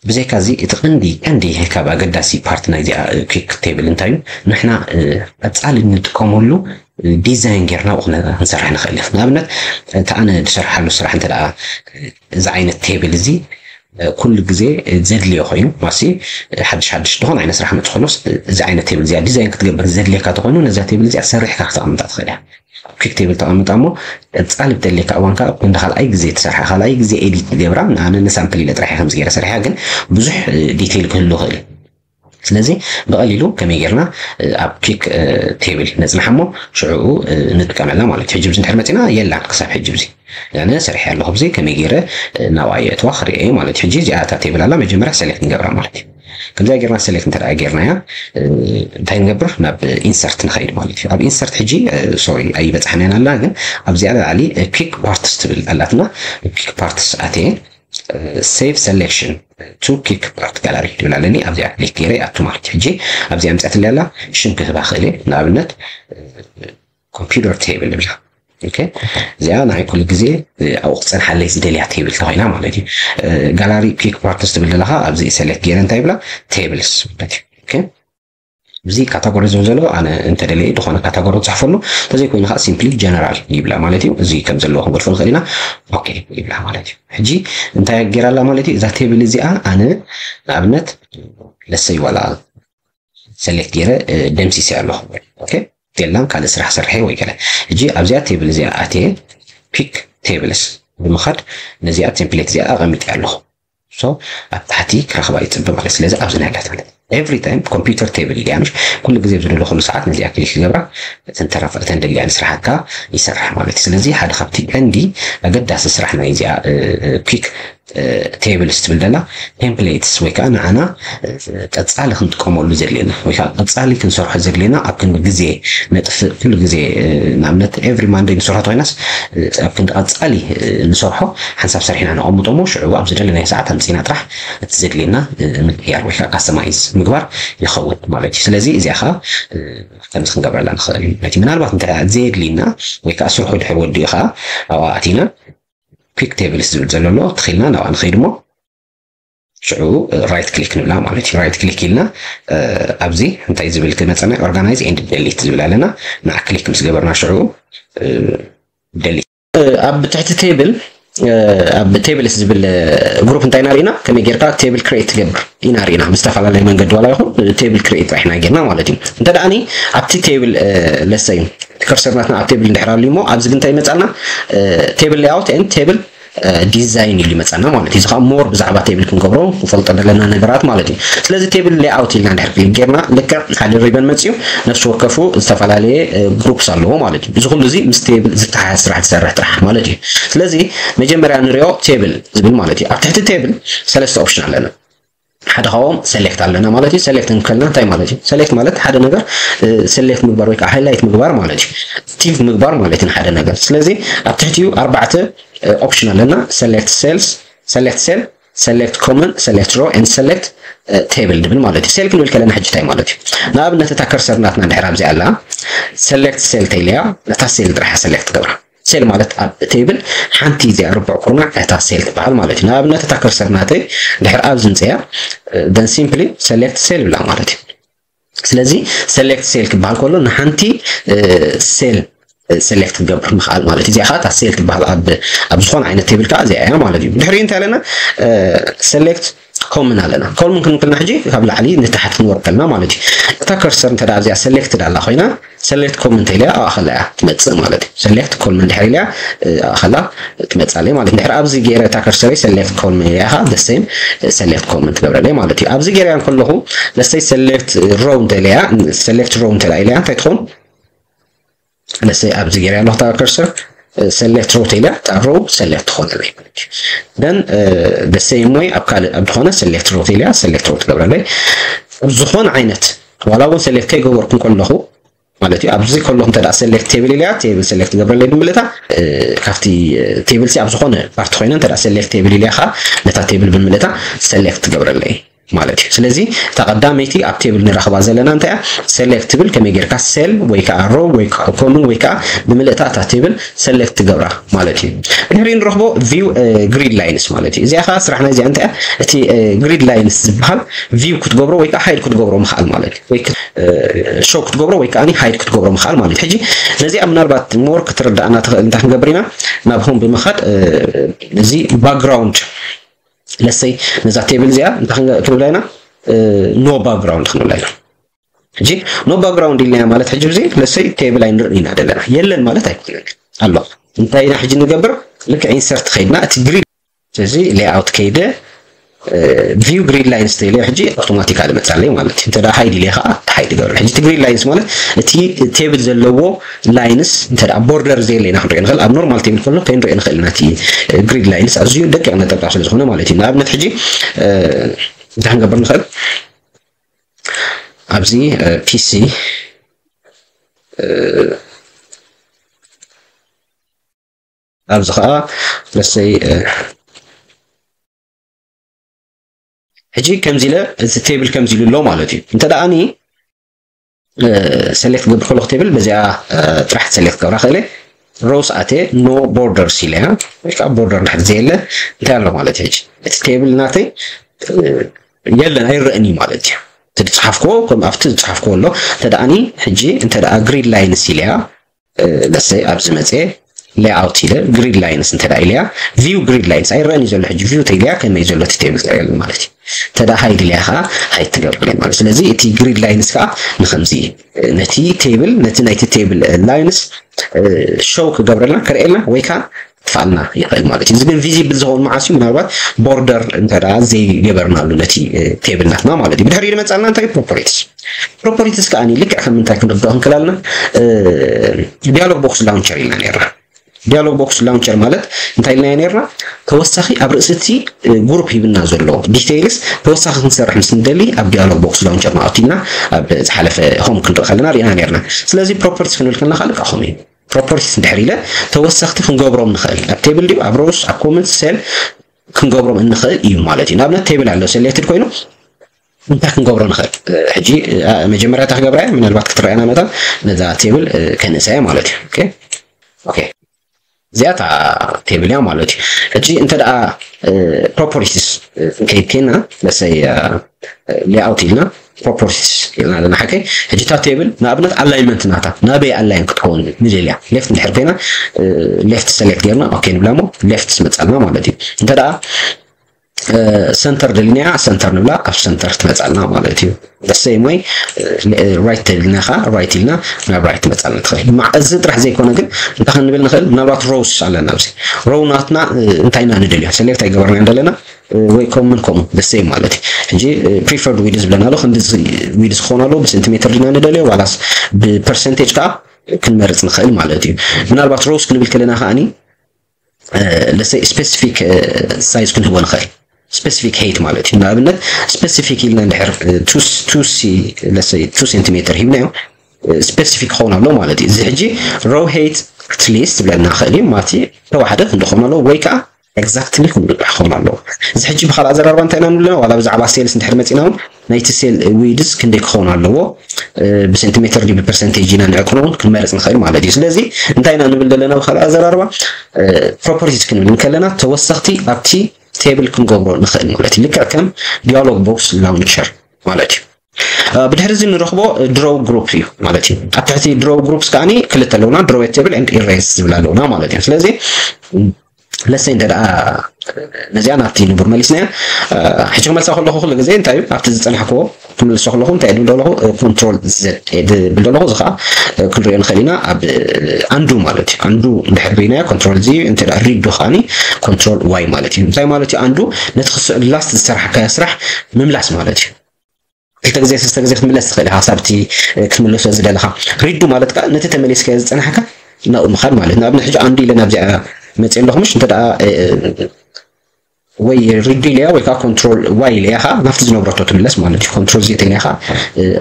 ብዘይካ እዚ እቲ ቀንዲ ቀንዲ ካብ ኣገዳሲ ፓርት ናይዚኣ ኩክ ቴብል እንታይ እዩ ንሕና ቀፃሊ እንጥቀመሉ ዲዛይን ጌርና ብኡ ክንሰርሕ ንኽእል ኢና። ንኣብነት እቲ ኣነ ዝሰርሓሉ ስራሕ እንተ ደኣ እዚ ዓይነት ቴብል እዚ ኩሉ ግዜ ዘድልዮ ኮይኑ ማሲ ሓድሽ ሓድሽ ዝኾነ ዓይነት ስራሕ መፅእ ከሎስ እዚ ዓይነት ቴብል እዚኣ ዲዛይን ክትገብር ዘድልየካ ተኮይኑ ነዛ ቴብል እዚኣ ሰሪሕካ ክተቐምጣ ትኽእል እያ። ኪክ ቴብል ተቐምጣ እሞ ቀፃሊ ብደልየካ እዋን ከዓ እንደ ካልኣይ ግዜ ትሰርሓ ካልኣይ ግዜ ኤዲት ትገብራ ንኣነ ንሳምፕል ኢለ ጥራሕ ከምዚ ገይረ ሰሪሓ ግን ብዙሕ ዲቴይል ክህሉ ይኽእል እዩ። ስለዚ ብቐሊሉ ከመይ ጌርና ኣብ ኪክ ቴብል ነፅንሓ እሞ ሽዕኡ ንጥቀመላ ማለት እዩ። ሕጂ ብዚ እንድሕር መፂና የላን ክሳብ ሕጂ ብዚ ኣነ ሰሪሐ ኣለኹ ብዚ ከመይ ገይረ ናብኣ የእትዋ ክርእየ ማለት እዩ። ሕጂ እዚኣ እታ ቴብል ኣላ መጀመርያ ሰሌክት ንገብራ ማለት እዩ። ከምዚኣ ጌርና ሰሌክት እንተ ጌርናያ እንታይ ንገብር ናብ ኢንሰርት ንኸይድ ማለት እዩ። ኣብ ኢንሰርት ሕጂ ሶሪ ኣይበፃሕናያን ኣላ ግን ኣብዚኣ ላዕሊ ኪክ ፓርትስ ትብል ኣላትና ኪክ ፓርትስ ኣትየ ሴቭ ሰሌክሽን ቱ ኪክ ፓርት ጋላሪ ትብል ኣለኒ ኣብዚኣ ክሊክ ገይረ ይኣቱ ማለት እዩ። ሕጂ ኣብዚኣ ምፅኣትለይ ኣላ ሽም ክህባ ክእል እየ ንኣብነት ኮምፒውተር ቴብል ንብላ እዚኣ ናይ ኩሉ ግዜ ኣብኡ ክፀንሓለይ ዝደልያ ቴብል ተኮይና ማለት እዩ። ጋላሪ ፒክ ፓርትስ ትብል ዘለካ ኣብዚ ሰሌክት ገይረ እንታይ ይብላ ቴብልስ ማለት እዩ። እዚ ካታጎሪ ዝብል ዘሎ ኣነ እንተደለየ ዝኾነ ካታጎሪ ክፅሕፈሉ እንተዘይኮይኑ ከዓ ሲምፕሊ ጀነራል ይብላ ማለት እዩ። እዚ ከም ዘለዎ ክንገድፎ ንኽእል ኢና። ኦኬ ይብላ ማለት እዩ። ሕጂ እንታይ ገይራላ ማለት እዩ እዛ ቴብል እዚኣ ኣነ ንኣብነት ለሰይ ዋላ ሰሌክት ገይረ ደምሲሰ ኣለኹ። ኦኬ የላን ካልእ ስራሕ ሰርሐ ወይ ገለ። ሕጂ ኣብዚኣ ቴብል እዚኣ ኣትየ ፒክ ቴብልስ ብምኻድ ነዚኣ ቴምፕሌት እዚኣ ኣቐሚጠ ኣለኹ። so ኣብ ታሕቲ ክረኽባ ይፅበ ማለት። ስለዚ ኣብዚ ናይ ኣላት ማለት every time computer table ኢልያ ምሽ ኩሉ ግዜ ዝደለኹሉ ሰዓት ነዚኣ ክሊክ ክገብራ እተን ተረፈ እተን ደሊያን ስራሓትካ ይሰርሕ ማለት እዩ። ስለዚ ሓደ ካብቲ ቀንዲ ኣገዳሲ ስራሕ ናይ እዚኣ quick tables ትብል ዘላ templates ወይ ከዓ ንዓና ቀፃሊ ክንጥቀመሉ ዘድልየና ወይ ከዓ ቀፃሊ ክንሰርሖ ዘድልየና ኣብ ክንዲ ግዜ ነጥፍእ ኩሉ ግዜ ንኣብነት every Monday ንሰርሖ ተኮይናስ ኣብ ክንዲ ቀፃሊ ንሰርሖ ሓንሳብ ሰሪሕና ነቐምጦሞ ሽዑ ኣብ ዝደለናዮ ሰዓት ኣምፂና ጥራሕ እቲ ዘድልየና ምቅያር ወይ ከዓ customize ምግባር ይኸውን ማለት እዩ። ስለዚ እዚኣ ከዓ ከምዚ ክንገብረላ ንኽእል እዩ ማለት እዩ። ምናልባት እንተ ዘየድልየና ወይ ከዓ ስርሑ ድሕር ወዲኡ ከዓ ኣብኣ ኣቲና quick tables ዝብል ዘሎ ኣሎ ተኺልና ናብኣ ንኸይድ እሞ ሽዑ right click ንብላ ማለት እዩ። Right click ኢልና ኣብዚ እንታይ ዝብል ክመፀና organize and delete ዝብል ኣለና። ንዓ click ምስ ገበርና ሽዑ delete ኣብ ትሕቲ table ኣብ tables ዝብል group እንታይ ኢና ርኢና ከመይ ጌርካ table create ትገብር ኢና ርኢና። ብዝተፈላለየ መንገዲ ዋላ ይኹን table create ጥራሕ ኢና ጌርና ማለት እዩ። እንተ ደኣ ኣብቲ table ለሰይ ከርሰር ናትና ኣብ table እንድሕር ኣሎ እሞ ኣብዚ ግን እንታይ ይመፃልና table layout and table design ኢሉ ይመፀና ማለት እዩ። እዚ ከዓ more ብዛዕባ table ክንገብሮ ክንፈልጦ ዘለና ነገራት ማለት እዩ። ስለዚ table layout ኢልና እንድሕር click ጌርና ልክዕ ሓደ ribbon መፅዩ ነፍሲ ወከፉ ዝተፈላለየ groups ኣለዎ ማለት እዩ። እዚ ኩሉ እዚ ምስ table ዝተሓሓዝ ስራሕ ዝሰርሕ ጥራሕ ማለት እዩ። ስለዚ መጀመርያ ንሪኦ table ዝብል ማለት እዩ። ኣብ ትሕቲ table ሰለስተ option ኣለና። ሓደ ካብኦም select ኣለና ማለት እዩ። Select እንከልና እንታይ ማለት እዩ? Select ማለት ሓደ ነገር select ምግባር ወይ ከዓ highlight ምግባር ማለት እዩ። Active ምግባር ማለት እዩ ሓደ ነገር። ስለዚ ኣብ ትሕቲኡ ኣርባዕተ option ኣለና። Select cells፣ select cell፣ select column፣ select row and select table ድብል ማለት እዩ። Cell ክንብል ከለና ሕጂ እንታይ ማለት እዩ? ንኣብነት እታ ከርሰር ናትና እንድሕር ኣብዚ ኣላ select cell ተይለያ ነታ cell ጥራሕ select ገብራ። Cell ማለት ኣብ table ሓንቲ እዚኣ ርቡዕ ኩርናዕ እታ cell ትበሃል ማለት እዩ። ንኣብነት እታ ከርሰር ናተይ ድሕር ኣብዚ ምፅያ then simply select cell ብላ ማለት እዩ። ስለዚ select cell ክበሃል ከሎ ንሓንቲ cell select ክገብር ምኽኣል ማለት እዩ። እዚኣ ከዓ እታ cell ትበሃል ኣብ ዝኾነ ዓይነት table ከዓ እዚኣ እያ ማለት እዩ። ድሕሪኡ እንታይ ኣለና? Select column ኣለና። Column ክንክልና ሕጂ ካብ ላዕሊ ንታሕቲ ክንወርድ ከለና ማለት እዩ። እታ ከርሰር እንተ እዚኣ selected ኣላ ኮይና select column እንተ ኢለያ ኣብኣ ከላ እያ ትመፅእ ማለት እዩ። Select column እንድሕር ኢለያ ኣብኣ ከላ ትመፅእ ኣለይ ማለት እዩ። ድሕሪ ኣብዚ ገይረ እታ ከርሰረይ select column ኢለያ ከዓ the same select column ትገብረለይ ማለት እዩ። ኣብዚ ገይረያ ከለኹ ለሰይ select row እንተ ኢለያ select row እንተ ኢለያ እንታይ ትኸውን? ለሰይ ኣብዚ ገይረ ኣለኹ እታ ከርሰር select row ኢላ እታ row select ትኾነለይ ማለት እዩ። Then the same way ኣብ ካልእ ኣብ ዝኾነ select row ኢላ select row ትገብረለይ። ኣብ ዝኾነ ዓይነት ዋላ እውን select ከይገበርኩ ከለኹ ማለት እዩ። ኣብዚ ከለኹ እንተ select table ኢላ table select ትገብረለይ ብምልእታ ካብቲ table ሲ ኣብ ዝኾነ part ኮይነ እንተ select table ኢላ ከዓ ነታ table ብምልእታ select ትገብረለይ ማለት እዩ። ስለዚ እታ ቀዳመይቲ ኣብ table ንረኽባ ዘለና እንታይ እያ? Select ትብል ከመይ ጌርካ cell ወይ ከዓ row ወይ ከዓ column ወይ ከዓ ብምልእታ እታ table select ትገብራ ማለት እዩ። ድሕሪኡ ንረኽቦ view grid lines ማለት እዩ። እዚኣ ከዓ ስራሕና እዚኣ እንታይ እያ? እቲ grid lines ዝበሃል view ክትገብሮ ወይ ከዓ hide ክትገብሮ ምኽኣል ማለት እዩ። ወይ show ክትገብሮ ወይ ከዓ hide ክትገብሮ ምኽኣል ማለት እዩ። ሕጂ ነዚኣ ምናልባት more ክትርዳእና ትኽእል እንታይ ክንገብር ኢና? ናብ home ብምኻድ እዚ background ለሰይ ነዛ table እዚኣ እንታይ ክንብላ ኢና? No background ክንብላ ኢና። ሕጂ no background ኢልና ማለት ሕጂ ብዚ ለሰይ table ኣይንርኢ ኢና ዘለና የለን ማለት ኣይኮነን ኣሎ። እንታይ ኢና ሕጂ ንገብር? ልክዕ insert ከይድና እቲ grid እዚ layout ከይደ view grid lines ተይለ ሕጂ automatically መጻለይ ማለት እዩ። እንተ hide ኢለ ከዓ hide ይገብር። ሕጂ እቲ grid lines ማለት እቲ table ዘለዎ lines እንተ border ዘይለና ክንሪኦ ንኽእል። ኣብ normal table ከሎ ከይንሪኦ ንኽእል ኢና። እቲ grid lines ኣዝዩ ደቂቕ ነጠብጣብ ስለ ዝኾነ ማለት እዩ። ንኣብነት ሕጂ እንታይ ክንገብር ንኽእል? ኣብዚ PC ኣብዚ ከዓ ለሰይ ሕጂ ከምዚ ኢለ እዚ table ከምዚ ኢሉ ኣሎ ማለት እዩ። እንተ ደኣ select ክገብር ከለኹ table በዚኣ ጥራሕ select ክገብራ ክእለ rows ኣተ no borders ኢለ ወይ ከዓ border እንድሕር ዘየለ እንታይ ኣሎ ማለት እዩ። ሕጂ እቲ table ናተይ የለን ኣይረእን እዩ ማለት እዩ። እቲ ዝፅሓፍክዎ ከም ኣብቲ ዝፅሓፍክዎ ኣሎ። እንተ ደኣ ሕጂ እንተ grid lines ኢለያ ለሰይ ኣብዚ መፅየ layout ኢለ grid lines እንተ ኢለያ view grid lines ኣይረእን እዩ ዘሎ። ሕጂ view ተኢለያ ከመይ ዘሎ እቲ table ትሪኦ ማለት እዩ። እንተ hide ኢለያ ከዓ hide ትገብር ማለት። ስለዚ እቲ grid lines ከዓ ንከምዚ ነቲ table ነቲ ናይቲ table lines show ክገብረልና ከርእየልና ወይ ከዓ ክጥፋልና ይኽእል ማለት እዩ። እዚ ግን ቪዚብል ዝኸውን መዓስ እዩ? ምናልባት ቦርደር እንተ ደኣ ዘይገበርናሉ ነቲ ቴብል ናትና ማለት እዩ። ብድሕሪኡ ዝመጻልና እንታይ? ፕሮፐርቲስ። ፕሮፐርቲስ ከኣ ልክዕ ከም ምንታይ ክንርድኦ ክንክላልና፣ ዲያሎግ ቦክስ ላውንቸር ኢልና ነርና። ዲያሎግ ቦክስ ላውንቸር ማለት እንታይ ኢልና ነርና? ተወሳኺ ኣብ ርእሲ እቲ ግሩፕ ሂብና ዘሎ ዲቴይልስ ተወሳኺ ክንሰርሕ ምስ ንደሊ ኣብ ዲያሎግ ቦክስ ላውንቸር ኣእቲና ኣብ ዝሓለፈ ሆም ክንርኢ ከለና ርኢና ነርና። ስለዚ ፕሮፐርቲስ ክንብል ከለና ካልእ ከምኡ እዩ። ፕሮፐርቲስ እንድሕር ኢለ ተወሰኽቲ ክንገብሮም ንኽእል፣ ኣብ ቴብል ድዩ ኣብ ሮውስ ኣብ ኮመንት ሴል ክንገብሮም እንኽእል እዩ ማለት እዩ። ንኣብነት ቴብል ኣሎ ሰሌክትድ ኮይኑ እንታይ ክንገብሮ ንኽእል? ሕጂ መጀመርያ እታ ክገብራ እያ፣ ምናልባት ክትረኣየና መታን ነዛ ቴብል ከንእሳ እያ ማለት እዩ። ኦኬ ኦኬ እዚኣ እታ ቴብል እያ ማለት እዩ። ሕጂ እንተ ደኣ ፕሮፐርቲስ ከይድ ኬና ለሰይ ሌኣውት ኢልና ፕሮፐርቲስ ኢልና ኣለና። ሓከይ ሕጂ እታ ቴብል ንኣብነት ኣላይንመንት ናታ ናበይ ኣላይን ክትከውን ንደልያ ሌፍት እንድሕር ኮይና ሌፍት ሰሌክት ጌርና ኦኬ ንብላ እሞ ሌፍት ትመጻልና ማለት እዩ። እንተ ደኣ ሰንተር ደሊናያ ሰንተር ንብላ ኣብ ሰንተር ትመጻልና ማለት እዩ። ደሰይ ሞይ ራይት ደሊናኻ ራይት ኢልና ናብ ራይት ትመጻልና ትኽእል። እዚ ጥራሕ ዘይኮነ ግን እንታይ ክንብል ንኽእል? ምናልባት ሮውስ ኣለና ኣብዚ ሮው ናትና እንታይ ኢና ንደልዮ ሰሌክት ኣይገበርናዮ ዘለና ወይ ኮምን ኮሙ ደሰይ ማለት እዩ። ሕጂ ፕሪፈርድ ዊድዝ ብለና ኣሎ። ክንዲ ዊድዝ ክኾን ኣለዎ ብሴንቲሜትር ዲና ንደልዮ ዋላስ ብፐርሰንቴጅ ከዓ ክንመርጽ ንኽእል ማለት እዩ። ምናልባት ሮውስ ክንብል ከለና ከዓኒ ለሰይ ስፔሲፊክ ሳይዝ ክንህቦ ንኽእል። ስፔሲፊክ ሄይት ማለት እዩ። ንኣብነት ስፔሲፊክ ኢልና እንድሕር ቱ ሴንቲሜትር ሂብናዮ ስፔሲፊክ ክኸውን ኣለዎ ማለት እዩ። እዚ ሕጂ ሮው ሄይት ኣትሊስት ዝብለና ክእል እዩ ማለት ተዋሕደ ክንዲ ክኸውን ኣለዎ ወይ ከዓ ኤግዛክትሊ ክንዲ ክኸውን ኣለዎ። እዚ ሕጂ ብካልእ ኣዘራርባ እንታይ ኢና ንብል ኣለና ዋላ ብዛዕባ ሴልስ እንድሕር መፂና እውን ናይቲ ሴል ዊድዝ ክንደይ ክኸውን ኣለዎ ብሴንቲሜትር ድዩ ብፐርሰንቴጅ ኢና ንዕቅኖ እውን ክንመርፅ ንኽእል ማለት እዩ። ስለዚ እንታይ ኢና ንብል ዘለና ብካልእ ኣዘራርባ ፕሮፐርቲስ ክንብል እንከለና ተወሰኽቲ ኣብቲ ቴብል ክንገብሮ ንኽእል ማለት እዩ። ልክዕ ከም ዲያሎግ ቦክስ ላውንቸር ማለት እዩ። ብድሕሪ እዚ ንረኽቦ ድሮው ግሩፕ እዩ ማለት እዩ። ኣብ ትሕቲ ድሮው ግሩፕስ ከዓኒ ክልተ ኣለውና ድሮው ቴብል ኤንድ ኢሬዝ ዝብል ኣለውና ማለት እዩ። ስለዚ ለሰይ እንተ ደኣ ነዚኣ ናብቲ ንቡር መሊስናያ ሕጂ ክመልሳ ከለኹ ኩሉ ግዜ እንታይ እዩ ኣብቲ ዝፀናሕክዎ ክምልሶ ከለኹ እንታይ ድብል ኣለኹ ኮንትሮል ዘድ ድብል ኣለኹ እዚ ከዓ ክንሪኦ ንኽእል ኢና ኣብ ኣንዱ ማለት እዩ። ኣንዱ እንድሕር ርኢናዮ ኮንትሮል ዚ እንተ ሪዱ ከዓኒ ኮንትሮል ዋይ ማለት እዩ። እንታይ ማለት እዩ ኣንዱ ነቲ ክስዕ ላስት ዝሰራሕካዮ ስራሕ ምምላስ ማለት እዩ። ክልተ ግዜ ሰለስተ ግዜ ክትምለስ ትኽእል ኢኻ ክሳብ እቲ ክትምልሶ ዝደለኻ። ሪዱ ማለት ከዓ ነቲ ተመሊስካዮ ዝፀናሕካ ናብኡ ምኻድ ማለት ንኣብነት ሕጂ ኣንዱ ኢለ ናብዚኣ መፅእ ኣለኹ ምሽ እንተ ደኣ ወይ ሪዱ ኢለያ ወይ ከዓ ኮንትሮል ዋይ ኢለያ ከዓ ናብቲ ዝነብረቶ ትምለስ ማለት እዩ። ኮንትሮል ዜት ኢለያ ከዓ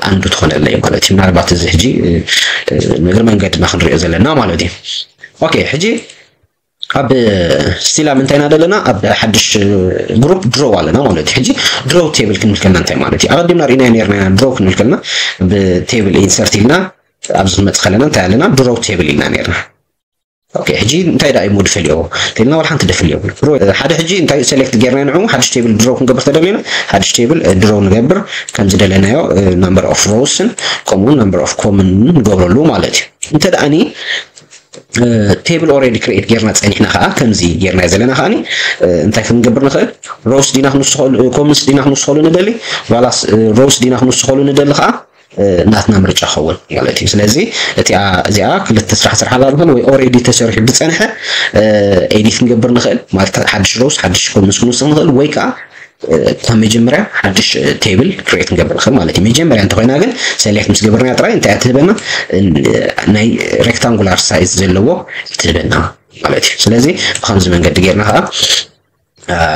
ኣንዱ ትኾነለይ ማለት እዩ። ምናልባት እዚ ሕጂ እግሪ መንገድና ክንሪኦ ዘለና ማለት እዩ። ኦኬ ሕጂ ኣብ ስቲላ ምንታይ ኢና ዘለና ኣብ ሓድሽ ግሩፕ ድሮው ኣለና ማለት እዩ። ሕጂ ድሮው ቴብል ክንብል ከልና እንታይ ማለት እዩ? ኣቐዲምና ርኢና ነርና ድሮው ክንብል ከልና ብቴብል ኢንሰርት ኢልና ኣብዚ ክንመፅእ ከለና እንታይ ኣለና ድሮው ቴብል ኢልና ነርና። ኦኬ ሕጂ እንታይ ደኣ እዩ ሞድ ፈልዮ ተልና ዋላ ሓንቲ ደፍል የብሉ። ሓደ ሕጂ እንታይ ሰሌክት ጌርና ንዑ ሓድሽ ቴብል ድሮው ክንገብር ተደሊና ሓድሽ ቴብል ድሮው ንገብር ከም ዝደለናዮ number of rows ን ከምኡ number of column ን ንገብረሉ ማለት እዩ። እንተ ደኣኒ ቴብል ኦሬዲ ክሬት ጌርና ፀኒሕና ከዓ ከምዚ ጌርና ዘለና ከዓኒ እንታይ ክንገብር ንኽእል? ሮውስ ዲና ክንስኸሉ ኮምንስ ዲና ክንስኸሉ ንደሊ ዋላስ ሮውስ ዲና ክንስኸሉ ንደሊ ከዓ ናትና ምርጫ ክኸውን ማለት እዩ። ስለዚ እቲኣ እዚኣ ክልተ ስራሕ ስራሕ ኣላ ዝኾነ ወይ ኦሬዲ ተሰሪሑ ዝፀንሐ ኤዲት ክንገብር ንኽእል ማለት ሓድሽ ሮውስ ሓድሽ ኮምንስ ክንውስኽ ንኽእል ወይ ከዓ ካብ መጀመርያ ሓድሽ ቴብል ክሬት ክንገብር ንኽእል ማለት እዩ። መጀመርያ እንተኮይና ግን ሰሌክት ምስ ገበርና ጥራይ እንታይ ትህበና ናይ ሬክታንጉላር ሳይዝ ዘለዎ ትህበና ማለት እዩ። ስለዚ ብከምዚ መንገዲ ጌርና ከዓ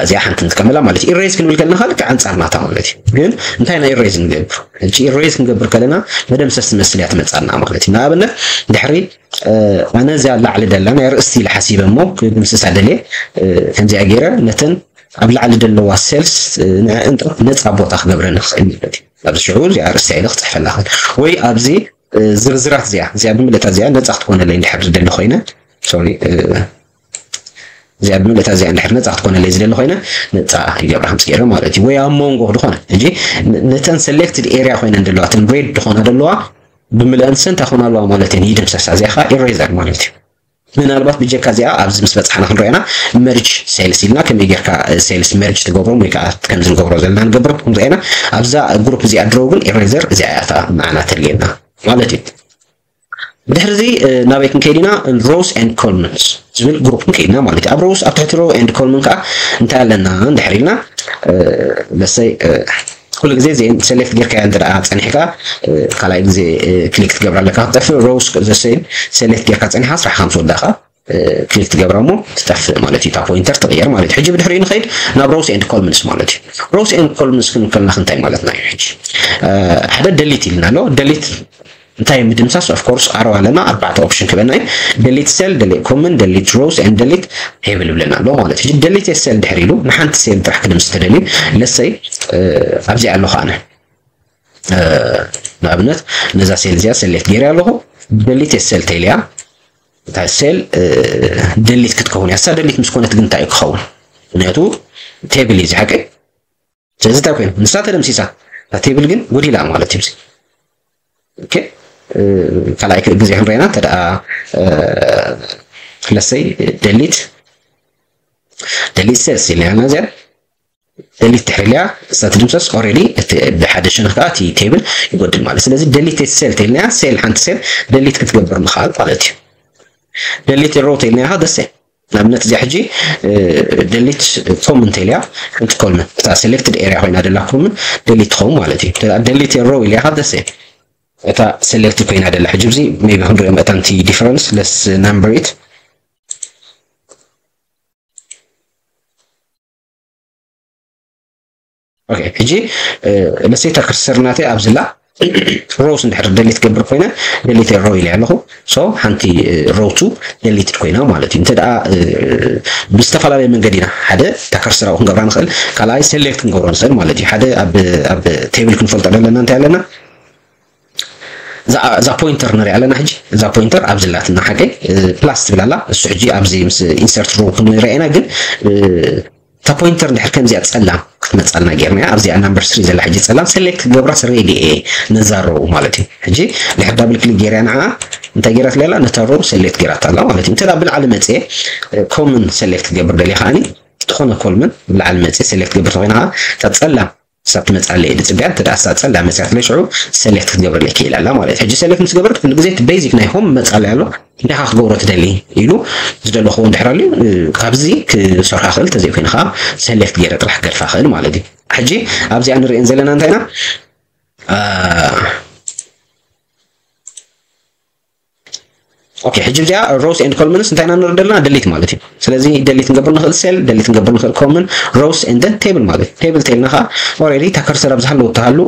እዚኣ ሓንቲ ንጥቀመላ ማለት እዩ። ኢሬዝ ክንብል ከለና ከዓ ልክዕ ኣንፃር ናታ ማለት እዩ። ግን እንታይ ናይ ኢሬዝ ንገብር? ሕጂ ኢሬዝ ክንገብር ከለና መደምሰስ ትመስል እያ ትመፃና ማለት እዩ። ንኣብነት ድሕሪ ኣነ እዚኣ ላዕሊ ደላ ናይ ርእሲ ኢለ ሓሲበ እሞ ክድምስሳ ደልየ ከምዚኣ ገይረ ነተን ኣብ ላዕሊ ዘለዋ ሴልስ ንዕንጠት ነፃ ቦታ ክገብረ ንኽእል ማለት እዩ። ኣብዚ ሽዑ እዚኣ ርእሲ ኢለ ክፅሕፈላ ክእል ወይ ኣብዚ ዝርዝራት እዚኣ እዚኣ ብምልእታ እዚኣ ነፃ ክትኮነለይ እንድሕር ዝደሊ ኮይነ ሶሪ እዚኣ ብምልእታ እዚኣ እንድሕር ነፃ ክትኮነለይ ዝደሊ ኮይነ ነፃ ይገብራ ከምዚ ገይረ ማለት እዩ። ወይ ኣብ መንጎ ዝኾነ ሕጂ ነተን ሰሌክትድ ኤርያ ኮይነን ዘለዋ እተን ሬድ ዝኾና ዘለዋ ብምልአን ሰንታ ኮና ኣለዋ ማለት እየን ይድምሰሳ። እዚኣ ከዓ ኢሬዘር ማለት እዩ። ምናልባት ብጀካ እዚኣ ኣብዚ ምስ በፅሓና ክንሪኦና መርጅ ሴልስ ኢልና ከመይ ጌርካ ሴልስ መርጅ ትገብሮም ወይ ከዓ ከምዚ ንገብሮ ዘለና ንገብር ክንሪኦና ኣብዛ ግሩፕ እዚኣ ድሮ ግን ኢሬዘር እዚኣ እያ እታ ንዓና ተድልየና ማለት እዩ። ድሕሪ እዚ ናበይ ክንከይድ ኢና? Rows and columns ዝብል group ክንከይድ ኢና ማለት እዩ። ኣብ rows ኣብ ትሕቲ row and column ከዓ እንታይ ኣለና እንድሕር ኢልና ለሰይ ኩሉ ግዜ እዚአን select ጌርካ እንተ ደኣ ጸኒሕካ ካልኣይ ግዜ click ትገብራ ኣለካ ክትጠፍእ። Rows the same select ጌርካ ጸኒሕካ ስራሕካ ምስ ወዳእካ click ትገብራ እሞ ትጠፍእ ማለት እዩ። እታ pointer ትቕየር ማለት እዩ። ሕጂ ብድሕሪኡ ንኸይድ ናብ rows and columns ማለት እዩ። Rows and columns ክንብል ከለና እንታይ ማለትና እዩ? ሕጂ ሓደ delete ኢልና ኣሎ። Delete እንታይ ምድምሳስ? Of course arrow ኣለና፣ ኣርባዕተ option ክበና እዩ። Delete cell, delete column, delete rows and delete table ይብለና ኣሎ ማለት እዩ። Delete cell ድሕሪ ኢሉ ንሓንቲ cell ጥራሕ ክድምስ ተደልዩ ለሰይ ኣብዚ ኣሎ ከዓነ ንኣብነት ነዛ cell እዚኣ select ገይረ ኣለኹ። Delete cell ተይልያ እታ cell delete ክትከውን እያ። እሳ delete ምስ ኮነት ግን እንታይ እዩ ክኸውን? ምክንያቱ table እዩ እዚ ሓቂ። ስለዚ እንታይ ኮይኑ ንሳ ተደምሲሳ እታ table ግን ጎዲላ ማለት እዩ። Okay ካልኣይ ግዜ ክንረአና እንተ ደኣ ለሰይ delete delete cells ኢልና እዚኣ delete ድሕሪ ኢልያ እሳ ትድምሰስ already እቲ ብሓደ ሸነኽ ከዓ እቲ table ይጎድል ማለት። ስለዚ delete cell ተይልናያ cell ሓንቲ cell delete ክትገብር ምኽኣል ማለት እዩ። Delete row ተይልናያ ከዓ the same። ንኣብነት እዚኣ ሕጂ delete column ተይልያ ሓንቲ column እታ selected area ኮይና ደላ column delete ትኸውን ማለት እዩ። Delete row ኢልያ ከዓ the same እታ selected ኮይና ደላ ሕጂ እዚ maybe ክንሪኦ መእታንቲ difference let's number it። Okay ሕጂ ለሰይ እታ cursor ናተይ ኣብዝላ rows እንድሕር delete ገብር ኮይነ delete row ኢለ ኣለኹ። So ሓንቲ row two deleted ኮይና ማለት እዩ። እንተ ደኣ ብዝተፈላለየ መንገዲ ኢና ሓደ እታ cursor ኣብኡ ክንገብራ ንኽእል፣ ካልኣይ select ክንገብሮ ንኽእል ማለት እዩ። ሓደ ኣብ ኣብ table ክንፈልጦ ዘለና እንታይ ኣለና እዛ pointer ንሪኣ ኣለና ሕጂ እዛ pointer ኣብዚ ኣላትና ሓቀይ plus ትብል ኣላ። እሱ ሕጂ ኣብዚ ምስ insert row ክንሪኣ ኢና ግን እታ pointer እንድሕር ከምዚኣ ጸላም ክትመጻልና ጌርና ኣብዚኣ number three ዘላ ሕጂ ጸላም select ክገብራ ready እየ ነዛ row ማለት እዩ። ሕጂ ድሕር double click ጌርያ ንዓ እንታይ ጌራት ኣላ ነታ row select ጌራት ኣላ ማለት እዩ። እንተ ብላዕሊ መጽየ column select ክገብር ደልየ ከዓኒ ዝኾነ column ብላዕሊ መጽየ select ክገብር ተኾይና እታ ጸላም ሳብ ትመጻለይ ድጽብያ እንተ ደኣ ሳብ ጸላም መጽያት ለይ ሽዑ select ክትገብር ለይ ክኢላ ኣላ ማለት ሕጂ select ምስ ገበርት ኩሉ ግዜ basic ናይ home መጻለይ ኣሎ እንታይ ክትገብሮ ትደሊ ኢሉ ዝደለኹዎ እንድሕር ኣልዩ ካብዚ ክሰርሖ ክእል ተዘይኮይኑ ከዓ select ገይረ ጥራሕ ክገድፋ ክእል ማለት እዩ። ሕጂ ኣብዚኣ ንርእየን ዘለና እንታይ ኢና Okay ሕጂ እዚኣ rows and columns እንታይ ኢና ንርኢ ዘለና delete ማለት እዩ። ስለዚ delete ክንገብር ንኽእል cell delete ክንገብር ንኽእል column rows and then table ማለት እዩ። Table ተይልና ከዓ already እታ cursor ኣብ ዝሃለወ ትሃሉ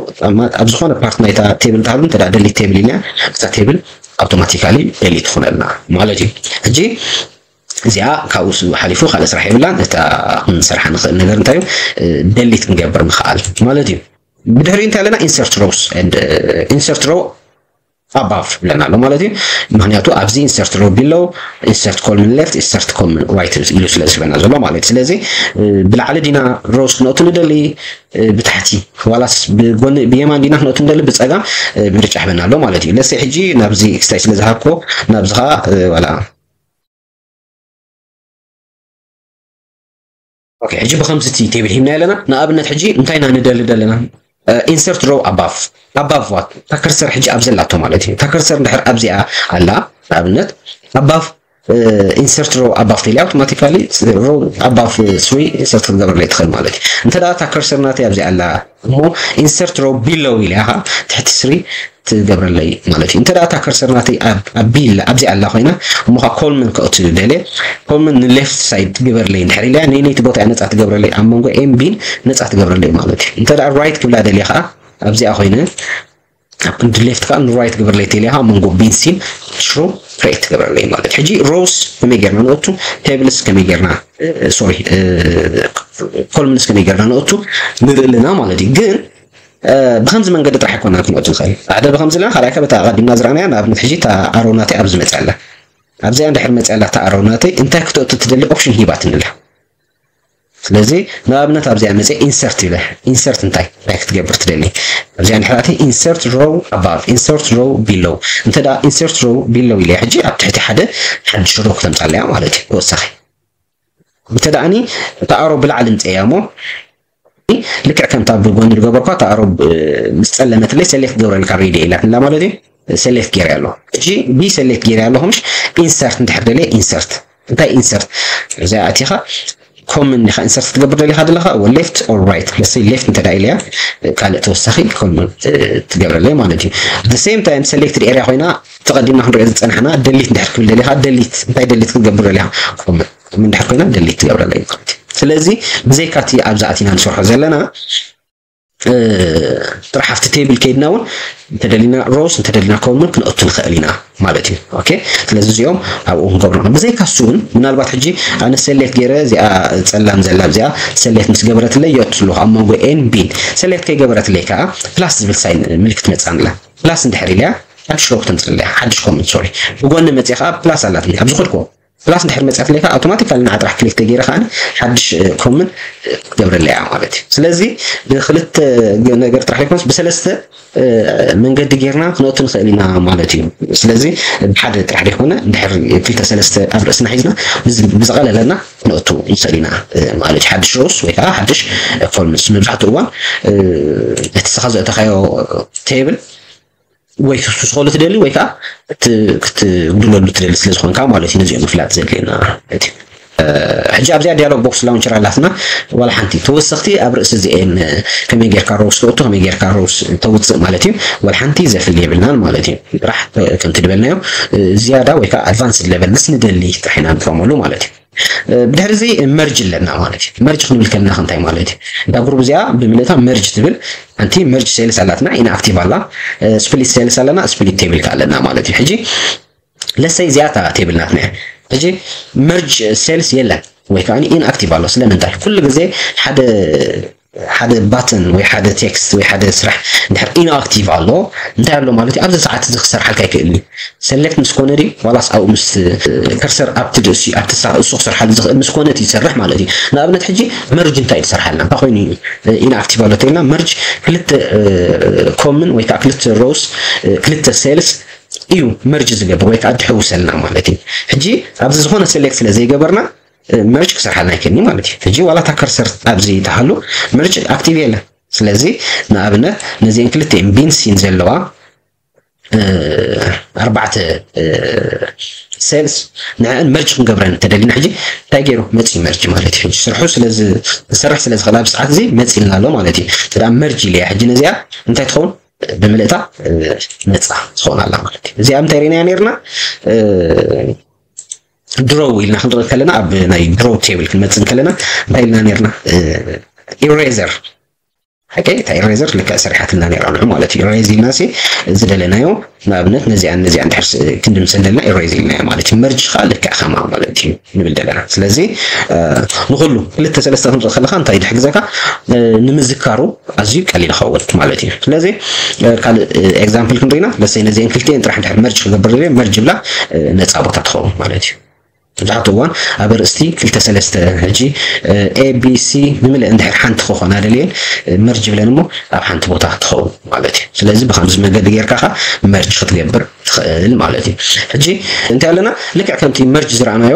ኣብ ዝኾነ part ናይታ table ትሃሉ እንተ delete table ኢልና እታ table automatically delete ትኾነልና ማለት እዩ። ሕጂ እዚኣ ካብኡ ሓሊፉ ካልእ ስራሕ የብላን። እታ ክንሰርሓ ንኽእል ነገር እንታይ እዩ? Delete ክንገብር ምኽኣል ማለት እዩ። ብድሕሪኡ እንታይ ኣለና? Insert rows and insert row above ብለና ኣሎ ማለት እዩ። ምክንያቱ ኣብዚ insert row below insert column left insert column right ኢሉ ስለ ዝህበና ዘሎ ማለት እዩ። ስለዚ ብላዕሊ ዲና rows ክንእቱ ንደሊ ብታሕቲ ዋላስ ብጎኒ ብየማን ዲና ክንእቱ ንደሊ ብፀጋም ምርጫ ይህበና ኣሎ ማለት እዩ። ለሰይ ሕጂ ናብዚ ክስታይ ስለ ዝሃብኮ ናብዚ ከዓ ዋላ Okay ሕጂ ብከምዚ እቲ table ሂብና ኣለና። ንኣብነት ሕጂ እንታይ ኢና ንደሊ ደለና? Insert row above above what እታ cursor ሕጂ ኣብ ዘላቶ ማለት እዩ። እታ cursor እንድሕር ኣብዚኣ ኣላ ንኣብነት above insert row above ተይልያ automatically row above three insert ክትገብረለይ ትኽእል ማለት እዩ። እንተ ደኣ እታ cursor ናተይ ኣብዚኣ ኣላ እሞ insert row below ኢልያ ከዓ ትሕቲ three ትገብረለይ ማለት እዩ። እንተ ደኣ እታ cursor ናተይ ኣብ ኣቢል ኣብዚኣ ኣላ ኮይና እሞ ከዓ column ከእቱ ደልየ column ን left side ትግበረለይ እንድሕር ኢልያ ነይ ነይቲ ቦታ እያ ነፃ ትገብረለይ ኣብ መንጎ A ን B ን ነፃ ትገብረለይ ማለት እዩ። እንተ ደኣ right ክብላ ደልየ ከዓ ኣብዚኣ ኮይነ ኣብ ክንዲ left ከዓ ን right ግበረለይ ተይልያ ከዓ ኣብ መንጎ B ን C ን ሽሮ create ትገብረለይ ማለት እዩ። ሕጂ rows ከመይ ጌርና ንእቱ tables ከመይ ጌርና sorry columns ከመይ ጌርና ንእቱ ንርኢ ኣለና ማለት እዩ። ግን ብከምዚ መንገዲ ጥራሕ ኣይኮና ክንወዲ ንኽእል ሓደ ብከምዚ ልና ካልኣይ ከበታ ኣቐዲምና ዝረኣናያ ንኣብነት ሕጂ እታ ኣሮናተይ ኣብዚ መፅያ ኣላ ኣብዚኣ እንድሕር መፅያ ኣላ እታ ኣሮናተይ እንታይ ክተእቱ ትደሊ option ሂባትኒ ኣላ ስለዚ ንኣብነት ኣብዚኣ መፅየ insert ይብለ insert እንታይ እንታይ ክትገብር ትደሊ ኣብዚኣ እንድሕር ኣትየ insert row above insert row below እንተ ደኣ insert row below ኢለ ሕጂ ኣብ ትሕቲ ሓደ ሓድሽ row ክተምፃለያ ማለት እዩ ተወሳኺ እንተ ደኣኒ እታ ኣሮ ብላዕሊ ምፅእያ እሞ ልክዕ ከምታ ብጎኒ ዝገበርኳ እታ ኣሮ ምስ ፀለመትለይ select ክገብረልካ ready ኢላትላ ማለት እዩ። select ገይረ ኣለኹ። ሕጂ ብ select ገይረ ኣለኹ። ምሽ insert እንድሕር ደልየ insert እንታይ insert እዚኣ ኣቲኻ common ኢኻ insert ክትገብር ደሊኻ ዘለኻ left or right let's say left እንተ ኢለያ ካልእ ተወሳኺ common ትገብረለይ ማለት እዩ። The same time selected area ኮይና ተቐዲምና ክንሪኦ ዝፀናሕና delete እንድሕር ክብል ደሊኻ delete እንታይ delete ክትገብር ደሊኻ common common እንድሕር ኮይና delete ትገብረለይ ማለት እዩ። ስለዚ ብዘይካ እቲ ኣብዛ ኣቲና ንሰርሖ ዘለና ጥራሕ ኣብቲ table ከይድና እውን እንተደሊና rows እንተደሊና column ክንእቱ ንኽእል ኢና ማለት እዩ። okay ስለዚ እዚኦም ኣብኡ ክንገብሩ ብዘይካ እሱ እውን ምናልባት ሕጂ ኣነ select ገይረ እዚኣ ፀላም ዘላ እዚኣ select ምስ ገበረትለይ የእቱ ኣለኹ ኣብ መንጎ A ን B ን select ከይገበረትለይ ከዓ plus ዝብል sign ምልክት መፃንላ plus እንድሕር ኢለያ ሓድሽ row ክተምፅልለያ ሓድሽ column sorry ብጎኒ መፅእ ከዓ plus ኣላትኒ ኣብዚ ኹልኩ plus እንድሕር መፅኣትለይ ከዓ automatically ንዓ ጥራሕ click ተገይረ ከዓ ሓድሽ column ክትገብረለይ እያ ማለት እዩ። ስለዚ ብክልተ ነገር ጥራሕ ዘይኮነስ ብሰለስተ መንገዲ ጌርና ክንእቱ ንኽእል ኢና ማለት እዩ። ስለዚ ብሓደ ጥራሕ ዘይኮነ እንድሕር ክልተ ሰለስተ ኣብ ርእስና ሒዝና ብዝቐለለና ክንእቱ ንኽእል ኢና ማለት እዩ። ሓድሽ rows ወይ ከዓ ሓድሽ columns መብዛሕትኡ እዋን እቲ ስኻ ዘእተኻዮ table ወይ ክትውስኸሉ ትደሊ ወይ ከዓ ክትጉድለሉ ትደሊ ስለ ዝኾንካ ማለት እዩ። ነዚኦም ምፍላጥ ዘድልየና ማለት እዩ። ሕጂ ኣብዚኣ dialog box launcher ኣላትና ዋላ ሓንቲ ተወሰኽቲ ኣብ ርእሲ እዚኤን ከመይ ጌርካ rows ተእቱ ከመይ ጌርካ rows ተውፅእ ማለት እዩ። ዋላ ሓንቲ ዘፍሊ የብልናን ማለት እዩ። ጥራሕ ከምቲ ዝበልናዮ ዝያዳ ወይ ከዓ advanced level ምስ ንደሊ ጥራሕ ኢና ንጥቀመሉ ማለት እዩ። ብድሕሪ እዚ merge ኣለና ማለት እዩ። merge ክንብል ከለና እንታይ ማለት እዩ? እዛ group እዚኣ ብምልእታ merge ትብል ሓንቲ merge cells ኣላትና inactive ኣላ split cells ኣለና split table ኣለና ማለት እዩ። ሕጂ let's say እዚኣ እታ table ናትና እያ። ሕጂ merge cells የለን ወይ ከዓ inactive ኣሎ። ስለምንታይ? ኩሉ ግዜ ሓደ ሓደ button ወይ ሓደ text ወይ ሓደ ስራሕ እንድሕር inactive ኣሎ እንታይ ኣሎ ማለት እዩ? ኣብዚ ሰዓት እዚ ክሰርሓልካ ይክእል እዩ። select ምስ ኮነ ድዩ ዋላስ ኣብኡ ምስ cursor ኣብቲ ርእሲ ኣብቲ እሱ ክሰርሓሉ ዝኽእል ምስ ኮነ እቲ ይሰርሕ ማለት እዩ። ንኣብነት ሕጂ merge እንታይ እዩ ዝሰርሓልና? እንታይ ኮይኑ እዩ inactive ኣሎ ተይልና merge ክልተ column ወይ ከዓ ክልተ rows ክልተ cells እዩ merge ዝገብር ወይ ከዓ ድሕውሰልና ማለት እዩ። ሕጂ ኣብዚ ዝኾነ select ስለ ዘይገበርና merge ክሰርሓልና ኣይክእልኒ ማለት እዩ። ሕጂ ዋላ እታ cursor ኣብዚ ተሃሉ merge active የለን። ስለዚ ንኣብነት ነዚአን ክልቲኤን B ን C ን ዘለዋ ኣርባዕተ cells ንዕን merge ክንገብረን እንተደሊና ሕጂ እንታይ ገይሩ መፂ merge ማለት እዩ። ሕጂ ስርሑ ስለዝሰርሕ ስለዝኽእል ኣብ ሰዓት እዚ መፂልና ኣሎ ማለት እዩ። ተዳ merge ኢለያ ሕጂ ነዚኣ እንታይ ትኸውን ብምልእታ ነፃ ትኸውን ኣላ ማለት እዩ። እዚኣ እንታይ ርኢናያ ነርና? ድሮው ኢልና ክንርኢ ከለና ኣብ ናይ ድሮው table ክንመፅእ ከለና እንታይ ኢልና ነርና? eraser ሓቂ እታ eraser ልክዕ ሰሪሓትና ነራ ንዑ ማለት እዩ። erase ኢልና ሲ ዝደለናዮ ንኣብነት ነዚኣን ነዚኣን ድሕር ክንዲ ምስ እንደልና erase ኢልናዮ ማለት እዩ። merge ከዓ ልክዕ ከማ ማለት እዩ ንብል ደለና። ስለዚ ንኩሉ ክልተ ሰለስተ ክንርኢ ከለካ እንታይ ድሕግዘካ ንምዝካሩ ኣዝዩ ቀሊል ይኸውን ማለት እዩ። ስለዚ ካልእ example ክንሪና ለሰይ ነዚአን ክልቲኤን ጥራሕ ድሕር merge ክገብር ደልየ merge ብላ ነፃ ቦታ ትኸውን ማለት እዩ። መብዛሕትኡ እዋን ኣብ ኣርእስቲ ክልተ ሰለስተ ሕጂ A B C ንምልእ እንድሕር ሓንቲ ክኾና ደልየን merge ብለን እሞ ኣብ ሓንቲ ቦታ ትኸውን ማለት እዩ። ስለዚ ብከምዚ መንገዲ ጌርካ ኸ merge ክትገብር ትኽእል ማለት እዩ። ሕጂ እንታይ ኣለና? ልክዕ ከምቲ merge ዝረኣናዮ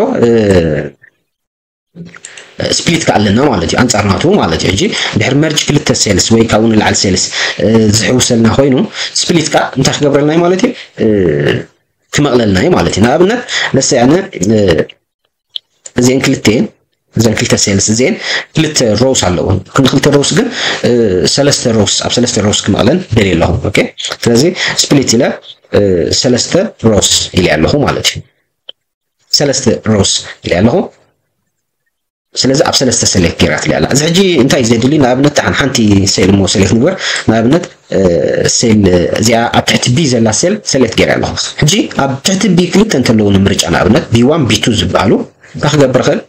split ከ ኣለና ማለት እዩ። ኣንጻር ናቱ ማለት እዩ። ሕጂ ድሕሪ merge ክልተ cells ወይ ካብኡ ንላዕሊ cells ዝሕውሰልና ኮይኑ split ከ እንታይ ክገብረልና እዩ ማለት እዩ? ክመቕለልና እዩ ማለት እዩ። ንኣብነት ለሰ ኣነ እዚአን ክልተን እዘን ክልተ cells እዚአን ክልተ rows ኣለዎ። ክንዲ ክልተ rows ግን ሰለስተ rows ኣብ ሰለስተ rows ክመቕለን ደልየ ኣለኹ። okay ስለዚ split ኢለ ሰለስተ rows ኢለ ኣለኹ ማለት እዩ። ሰለስተ rows ኢለ ኣለኹ። ስለዚ ኣብ ሰለስተ select ጌራትለይ ኣላ። እዚ ሕጂ እንታይ ዘድሊ ንኣብነት ተሓን ሓንቲ cell እሞ select ንግበር። ንኣብነት cell እዚኣ ኣብ ትሕቲ B ዘላ cell select ጌራ ኣለኹ። ሕጂ ኣብ ትሕቲ B ክልተ እንተለዉ ንምርጫ ንኣብነት B one B two ዝበሃሉ እንታይ ክገብር ኽእል?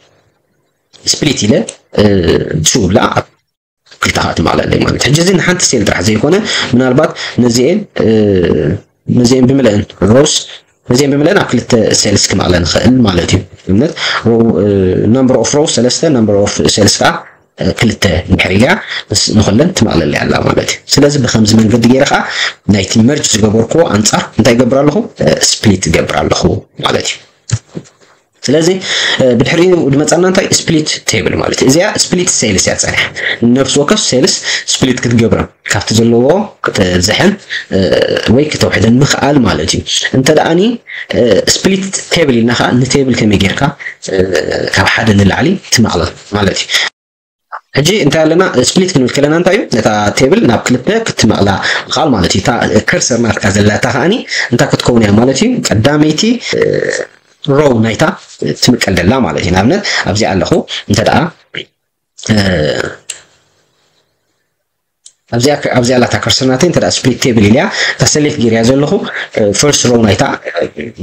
split ኢለ two ብላ ኣብ ክልተ ከዓ ትማላለይ ማለት ሕጂ እዚ ንሓንቲ cell ጥራሕ ዘይኮነ ምናልባት ነዚኤን ነዚኤን ብምልእን rows ነዚኤን ብምልእን ኣብ ክልተ cells ክማቕለ ንኽእል ማለት እዩ። እምነት number of rows ሰለስተ number of cells ከዓ ክልተ ድሕር ኢልያ ንኹለን ትማቕለለይ ኣላ ማለት እዩ። ስለዚ ብከምዚ መንገዲ ገይረ ከዓ ናይቲ merge ዝገበርክዎ ኣንፃር እንታይ ገብር ኣለኹ? split ገብር ኣለኹ ማለት እዩ። ስለዚ ብድሕሪኡ ዝመፃና እንታይ? ስፕሊት ቴብል ማለት እዩ። እዚኣ ስፕሊት ሴልስ እያ ትፀንሕ። ነፍሲ ወከፍ ሴልስ ስፕሊት ክትገብረን ካብቲ ዘለዎ ክትብዝሐን ወይ ክተውሕደን ምኽኣል ማለት እዩ። እንተ ደኣኒ ስፕሊት ቴብል ኢልና ከዓ ንቴብል ከመይ ጌርካ ካብ ሓደ ንላዕሊ ትመቕላ ማለት እዩ። ሕጂ እንታይ ኣለና? ስፕሊት ክንብል ከለና እንታይ እዩ? ነታ ቴብል ናብ ክልተ ክትመቕላ ምኽኣል ማለት እዩ። እታ ከርሰር ናትካ ዘለታ ከዓኒ እንታይ ክትከውን እያ ማለት እዩ? ቀዳመይቲ ሮው ናይታ ትምቀል ደላ ማለት እዩ። ንኣብነት ኣብዚኣ ኣለኹ እንተ ደኣ ኣብዚኣ ኣብዚኣ ላታ ከርሰር ናተይ እንተ ደኣ ስፕሊት ቴብል ኢልያ እታ ሰሌክት ጌርያ ዘለኹ ፈርስት ሮው ናይታ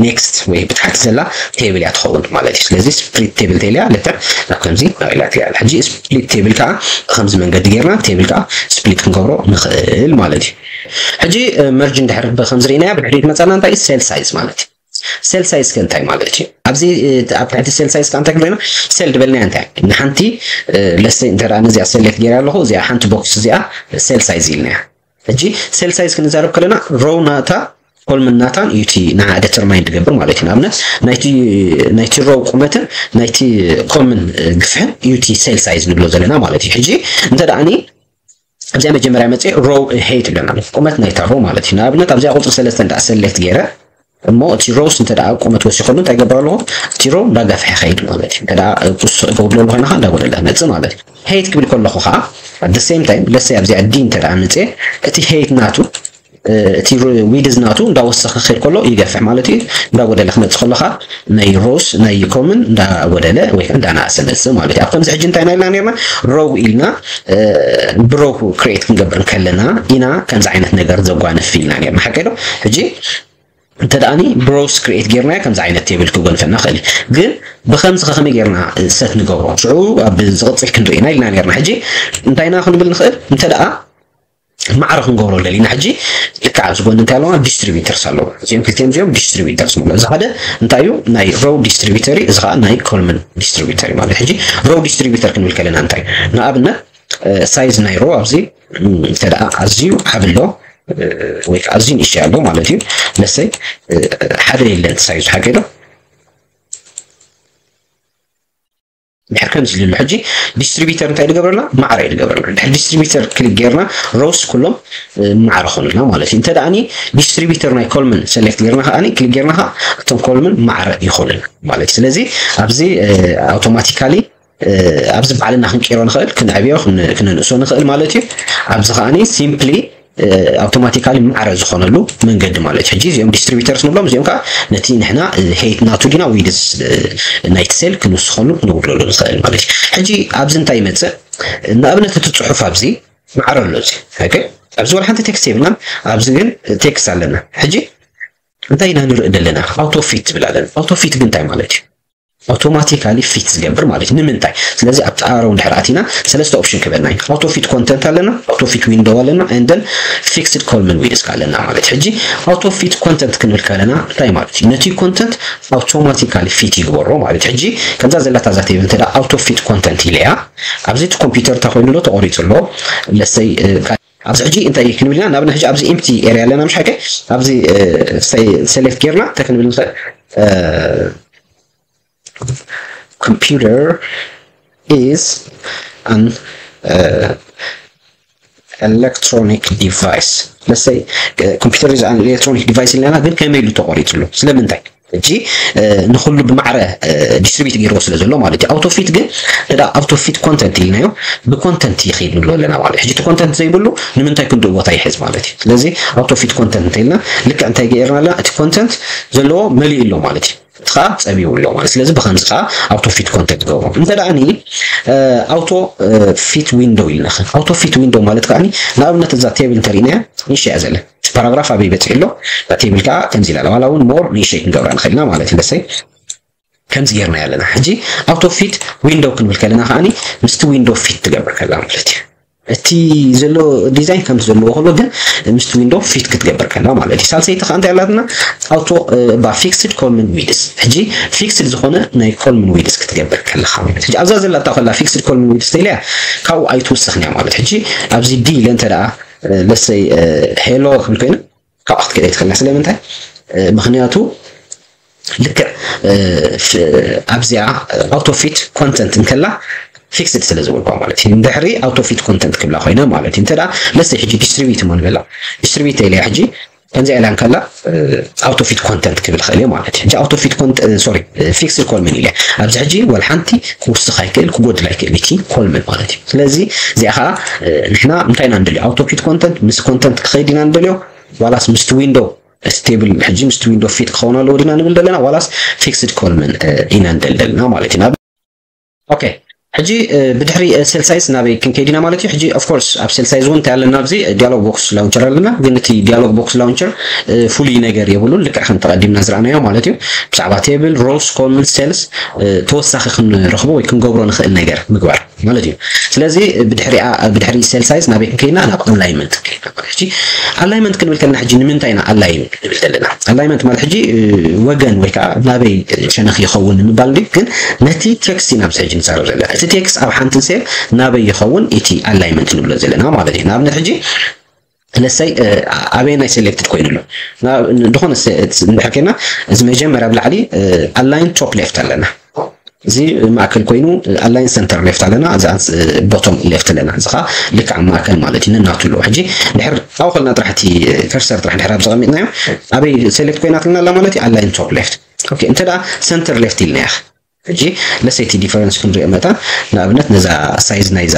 ኔክስት ወይ ብታሕቲ ዘላ ቴብል እያ ትኸውን ማለት እዩ። ስለዚ ስፕሊት ቴብል ተልያ ልክዕ ናብ ከምዚ ናብላ ትያ። ሕጂ ስፕሊት ቴብል ከዓ ብከምዚ መንገዲ ጌርና ቴብል ከዓ ስፕሊት ክንገብሮ ንኽእል ማለት እዩ። ሕጂ መርጅ እንድሕር ብከምዚ ርኢናያ ብድሕሪት መፃና እንታይ ሴል ሳይዝ ማለት እዩ። ሴል ሳይዝ ከ እንታይ ማለት እዩ? ኣብዚ ኣብ ትሕቲ ሴል ሳይዝ ከ እንታይ ክብለና? ሴል ዝበልናያ እንታይ ንሓንቲ ለሰይ እንተ ነዚኣ ሴሌክት ገይረ ኣለኹ እዚኣ ሓንቲ ቦክስ እዚኣ ሴል ሳይዝ ኢልናያ። ሕጂ ሴል ሳይዝ ክንዛረብ ከለና ሮው ናታ ኮልምን ናታን ዩቲ ንዓ ደተርማይን ትገብር ማለት እዩ። ንኣብነት ናይቲ ሮው ቁመትን ናይቲ ኮልምን ግፍሕን ዩቲ ሴል ሳይዝ ንብሎ ዘለና ማለት እዩ። ሕጂ እንተ ደኣኒ ኣብዚኣ መጀመርያ መፅእ ሮው ሄይት ይብለና ቁመት ናይታ ሮው ማለት እዩ። ንኣብነት ኣብዚኣ ቁፅሪ ሰለስተ እንዳ ሰሌክት ገይረ እሞ እቲ ሮውስ እንተ ደኣ ቁመት ወሲኸሉ እንታይ ገብር ኣለኹ? እቲ ሮው እንዳጋፍሐ ኸይድ ማለት እዩ። እንተ ደኣ ቁስ እገብለሉ ኮይና ከዓ እንዳጎደለ መፅእ ማለት እዩ። ሄይት ክብል ከለኹ ከዓ at the same time ለሰይ ኣብዚኣ ዲ እንተ ደኣ መፅእ እቲ ሄይት ናቱ እቲ ዊድዝ ናቱ እንዳወሰኸ ክኸይድ ከሎ ይገፍሕ ማለት እዩ። እንዳጎደለ ክመፅእ ከሎ ከዓ ናይ ሮውስ ናይ ኮምን እንዳጎደለ ወይ ከዓ እንዳናእሰ መፅእ ማለት እዩ። ኣብ ከምዚ ሕጂ እንታይ ኢና ኢልና ነርና? ሮው ኢልና ብሮው ክሬት ክንገብር ከለና ኢና ከምዚ ዓይነት ነገር ዘጓንፍ ኢልና ነርና። ሓቂ ዶ? ሕጂ እንተ ደኣኒ ብሮውስ ክሬት ጌርናዮ ከምዚ ዓይነት ቴብል ክጎንፈና ክእል እዩ። ግን ብከምዚ ከ ከመይ ጌርና ሰት ንገብሮ? ሽዑ ኣብ ዝቕፅል ክንርኢ ኢና ኢልና ነርና። ሕጂ እንታይ ኢና ክንብል ንኽእል? እንተ ደኣ ማዕረ ክንገብሮ ደሊና ሕጂ ልክዕ ኣብዚ ጎኒ እንታይ ኣለዋ? ዲስትሪቢተርስ ኣለዋ። እዚኦም ክልቲኦም እዚኦም ዲስትሪቢተርስ ንብሎ። እዚ ሓደ እንታይ እዩ? ናይ ሮው ዲስትሪቢተር እዩ። እዚ ከዓ ናይ ኮልምን ዲስትሪቢተር እዩ ማለት። ሕጂ ሮው ዲስትሪቢተር ክንብል ከለና እንታይ ንኣብነት ሳይዝ ናይ ሮው ኣብዚ እንተ ደኣ ኣዝዩ ዓቢ ኣሎ ወይ ከዓ ኣዝዩ ንእሽተይ ኣሎ ማለት እዩ። ለሰይ ሓደ የለን ሳይዝ ሓቂ ዶ? ድሕር ከምዚ ኢሉ ኣሎ። ሕጂ ዲስትሪቢተር እንታይ ዝገብረልና? ማዕረ እዩ ዝገብረልና። ድሕር ዲስትሪቢተር ክሊክ ጌርና ሮውስ ኩሎም ማዕረ ኾኑልና ማለት እዩ። እንተ ደኣኒ ዲስትሪቢተር ናይ ኮልምን ሰሌክት ጌርና ከዓኒ ክሊክ ጌርና ከዓ እቶም ኮልምን ማዕረ ይኾኑልና ማለት እዩ። ስለዚ ኣብዚ ኣውቶማቲካሊ ኣብዚ ባዕልና ክንቀይሮ ንኽእል፣ ክንዕብዮ ክነንእሶ ንኽእል ማለት እዩ። ኣብዚ ከዓኒ ሲምፕሊ ኣውቶማቲካሊ ማዕረ ዝኾነሉ መንገዲ ማለት እዩ። ሕጂ እዚኦም ዲስትሪቢተርስ ንብሎም፣ እዚኦም ከዓ ነቲ ንሕና ሄይት ናቱ ዲና ዊድዝ ናይቲ ሴል ክንውስኸሉ ክንውግለሉ ንኽእል ማለት እዩ። ሕጂ ኣብዚ እንታይ ይመፅእ? ንኣብነት እቲ ፅሑፍ ኣብዚ ማዕረ ኣሎ። እዚ ኦኬ፣ ኣብዚ ወላ ሓንቲ ቴክስት የብልናን፣ ኣብዚ ግን ቴክስት ኣለና። ሕጂ እንታይ ኢና ንርኢ ዘለና? ኣውቶ ፊት ትብል ኣለና። ኣውቶ ፊት ግን እንታይ ማለት እዩ? ኣውቶማቲካሊ ፊት ዝገብር ማለት እዩ። ንምንታይ? ስለዚ ኣብቲ ኣሮው እንድሕር ኣቲና ሰለስተ ኦፕሽን ክበና እዩ። ኣውቶ ፊት ኮንተንት ኣለና፣ ኣውቶ ፊት ዊንዶው ኣለና፣ and then ፊክስድ ኮልምን ዊድዝ ኣለና ማለት እዩ። ሕጂ ኣውቶ ፊት ኮንተንት ክንብል ከለና እንታይ ማለት እዩ? ነቲ ኮንተንት ኣውቶማቲካሊ ፊት ይግበሮ ማለት እዩ። ሕጂ ከምዛ ዘላታ እዛ ቴብል እንተ ኣውቶ ፊት ኮንተንት ኢለያ ኣብዚ እቲ ኮምፒውተር እንታይ ኮይኑ ኣሎ? ተቆሪፁ ኣሎ። ለሰይ ኣብዚ ሕጂ እንታይ ክንብል ኢና? ንኣብነት ሕጂ ኣብዚ ኢምፕቲ ኤርያ ኣለና፣ ምሽ ሓቂ ኣብዚ ሰሌክት ጌርና እንታይ ክንብል ንኽእል? Computer is an electronic device. Let's say computer is an electronic device ኢልና ግን ከመይ ኢሉ ተቆሪፁ ኣሎ? ስለምንታይ? ሕጂ ንኹሉ ብማዕረ ዲስትሪቢዩት ገይርዎ ስለ ዘሎ ማለት እዩ። ኣውቶ ፊት ግን እንተ ኣውቶ ፊት ኮንተንት ኢልናዮ ብኮንተንት ይኸይድ ንብሎ ኣለና ማለት እዩ። ሕጂ እቲ ኮንተንት ዘይብሉ ንምንታይ ክንድኡ ቦታ ይሕዝ ማለት እዩ። ስለዚ ኣውቶ ፊት ኮንተንት እንተኢልና ልክዕ እንታይ ገይርና ኣለና? እቲ ኮንተንት ዘለዎ መሊኡ ኣሎ ማለት እዩ። እቲ ከዓ ፀቢቡ ኣሎ ማለት። ስለዚ ብከምዚ ከዓ ኣውቶ ፊት ኮንተንት ገብሮ። እንተ ደኣኒ ኣውቶ ፊት ዊንዶው ኢልና፣ ኣውቶ ፊት ዊንዶው ማለት ከዓኒ ንኣብነት እዛ ቴብል እንተሪእናያ ንእሽተይ እያ ዘላ። እቲ ፓራግራፍ ኣበይ በፂሑ ኣሎ? እታ ቴብል ከዓ ከምዚ ኢላ ኣላ። ዋላ እውን ሞር ንእሽተይ ክንገብራ ንኽእል ኢና ማለት እዩ። ለሰይ ከምዚ ጌርና ኣለና። ሕጂ ኣውቶ ፊት ዊንዶው ክንብል ከለና ከዓኒ ምስቲ ዊንዶው ፊት ትገብር ከላ ማለት እዩ። እቲ ዘሎ ዲዛይን ከምቲ ዘለዎ ከሎ ግን ምስቲ ዊንዶው ፊት ክትገብር ከላ ማለት እዩ። ሳልሰይቲ ከዓ እንታይ ኣላትና? ኣውቶ ባ ፊክስድ ኮልምን ዊድስ። ሕጂ ፊክስድ ዝኾነ ናይ ኮልምን ዊድስ ክትገብር ከለኻ ማለት እዩ። ሕጂ ኣብዛ ዘላታ ከላ ፊክስድ ኮልምን ዊድስ ተኢለያ ካብኡ ኣይትውስኽን እያ ማለት። ሕጂ ኣብዚ ዲ ኢለ እንተ ደኣ ለሰይ ሄሎ ክብል ኮይነ ካብኣ ክትክእል ኣይትኽእልና። ስለምንታይ? ምኽንያቱ ልክዕ ኣብዚኣ auto fit content እንከላ fixed ስለ ዝበልኳ ማለት እዩ። እንድሕሪ auto fit content ክብላ ኮይነ ማለት እዩ። እንተ ደኣ let's say ሕጂ distribute እሞ ንበላ፣ distribute ኢለ ሕጂ ከምዚ ኢላ እንከላ auto fit content ክብል ክእል እየ ማለት እዩ። ሕጂ auto fit content፣ sorry፣ fixed column ኢለ ኣብዚ ሕጂ ወላ ሓንቲ ክውስኽ ኣይክእል፣ ክጎድል ኣይክእል እቲ column ማለት እዩ። ስለዚ እዚኣ ከዓ ንሕና እንታይ ኢና ንደልዮ? Auto fit content ምስ content ክኸይድ ኢና ንደልዮ ዋላስ ምስቲ window እቲ table ሕጂ ምስቲ window fit ክኸውን ኣለዎ ዲና ንብል ዘለና ዋላስ fixed column ኢና ንደሊ ዘለና ማለት እዩ። ኦኬ፣ ሕጂ ብድሕሪ cell size ናበይ ክንከይድ ኢና ማለት እዩ? ሕጂ of course ኣብ cell size እውን እንታይ ኣለና? ኣብዚ dialog box launcher ኣለና፣ ግን እቲ dialog box launcher ፍሉይ ነገር የብሉን፣ ልክዕ ከም ተቐዲምና ዝረኣናዮ ማለት እዩ። ብዛዕባ table፣ rows፣ column፣ cells ተወሳኺ ክንረኽቦ ወይ ክንገብሮ ንኽእል ነገር ምግባር ማለት እዩ። ስለዚ ብድሕሪ cell size ናበይ ክንከይድና? ናብ alignment ክንከይድና ማለት። ሕጂ alignment ክንብል ከለና ሕጂ ንምንታይ ኢና align ንብል ዘለና? Alignment ማለት ሕጂ ወገን ወይ ከዓ ናበይ ሸነኽ ይኸውን ንምባል እንዲ፣ ግን ነቲ text ኢና ኣብዚ ሕጂ ንዛረብ ዘለና። እቲ text ኣብ ሓንቲ cell ናበይ ይኸውን እቲ alignment ንብሎ ዘለና ማለት እዩ። ንኣብነት ሕጂ let's say ኣበየናይ selected ኮይኑ ኣሎ? ዝኾነ እንድሕር ኮይና እዚ መጀመርያ ኣብ ላዕሊ align top left ኣለና። እዚ ማእከል ኮይኑ align center left ኣለና፣ እዚ bottom left ኣለና። እዚ ከዓ ልክዕ ኣብ ማእከል ማለት እዩ፣ ነናቱ ኣለዎ። ሕጂ ድሕር ኣብኡ ከልና ጥራሕ እቲ cursor ጥራሕ ድሕር ኣብዚ ቀሚጥናዮ ኣበይ select ኮይናትልና ኣላ ማለት እዩ? Align top left። ኦኬ፣ እንተ ደኣ center left ኢልናያ ሕጂ let's say እቲ difference ክንሪኦ መጠን ንኣብነት ነዛ size ናይዛ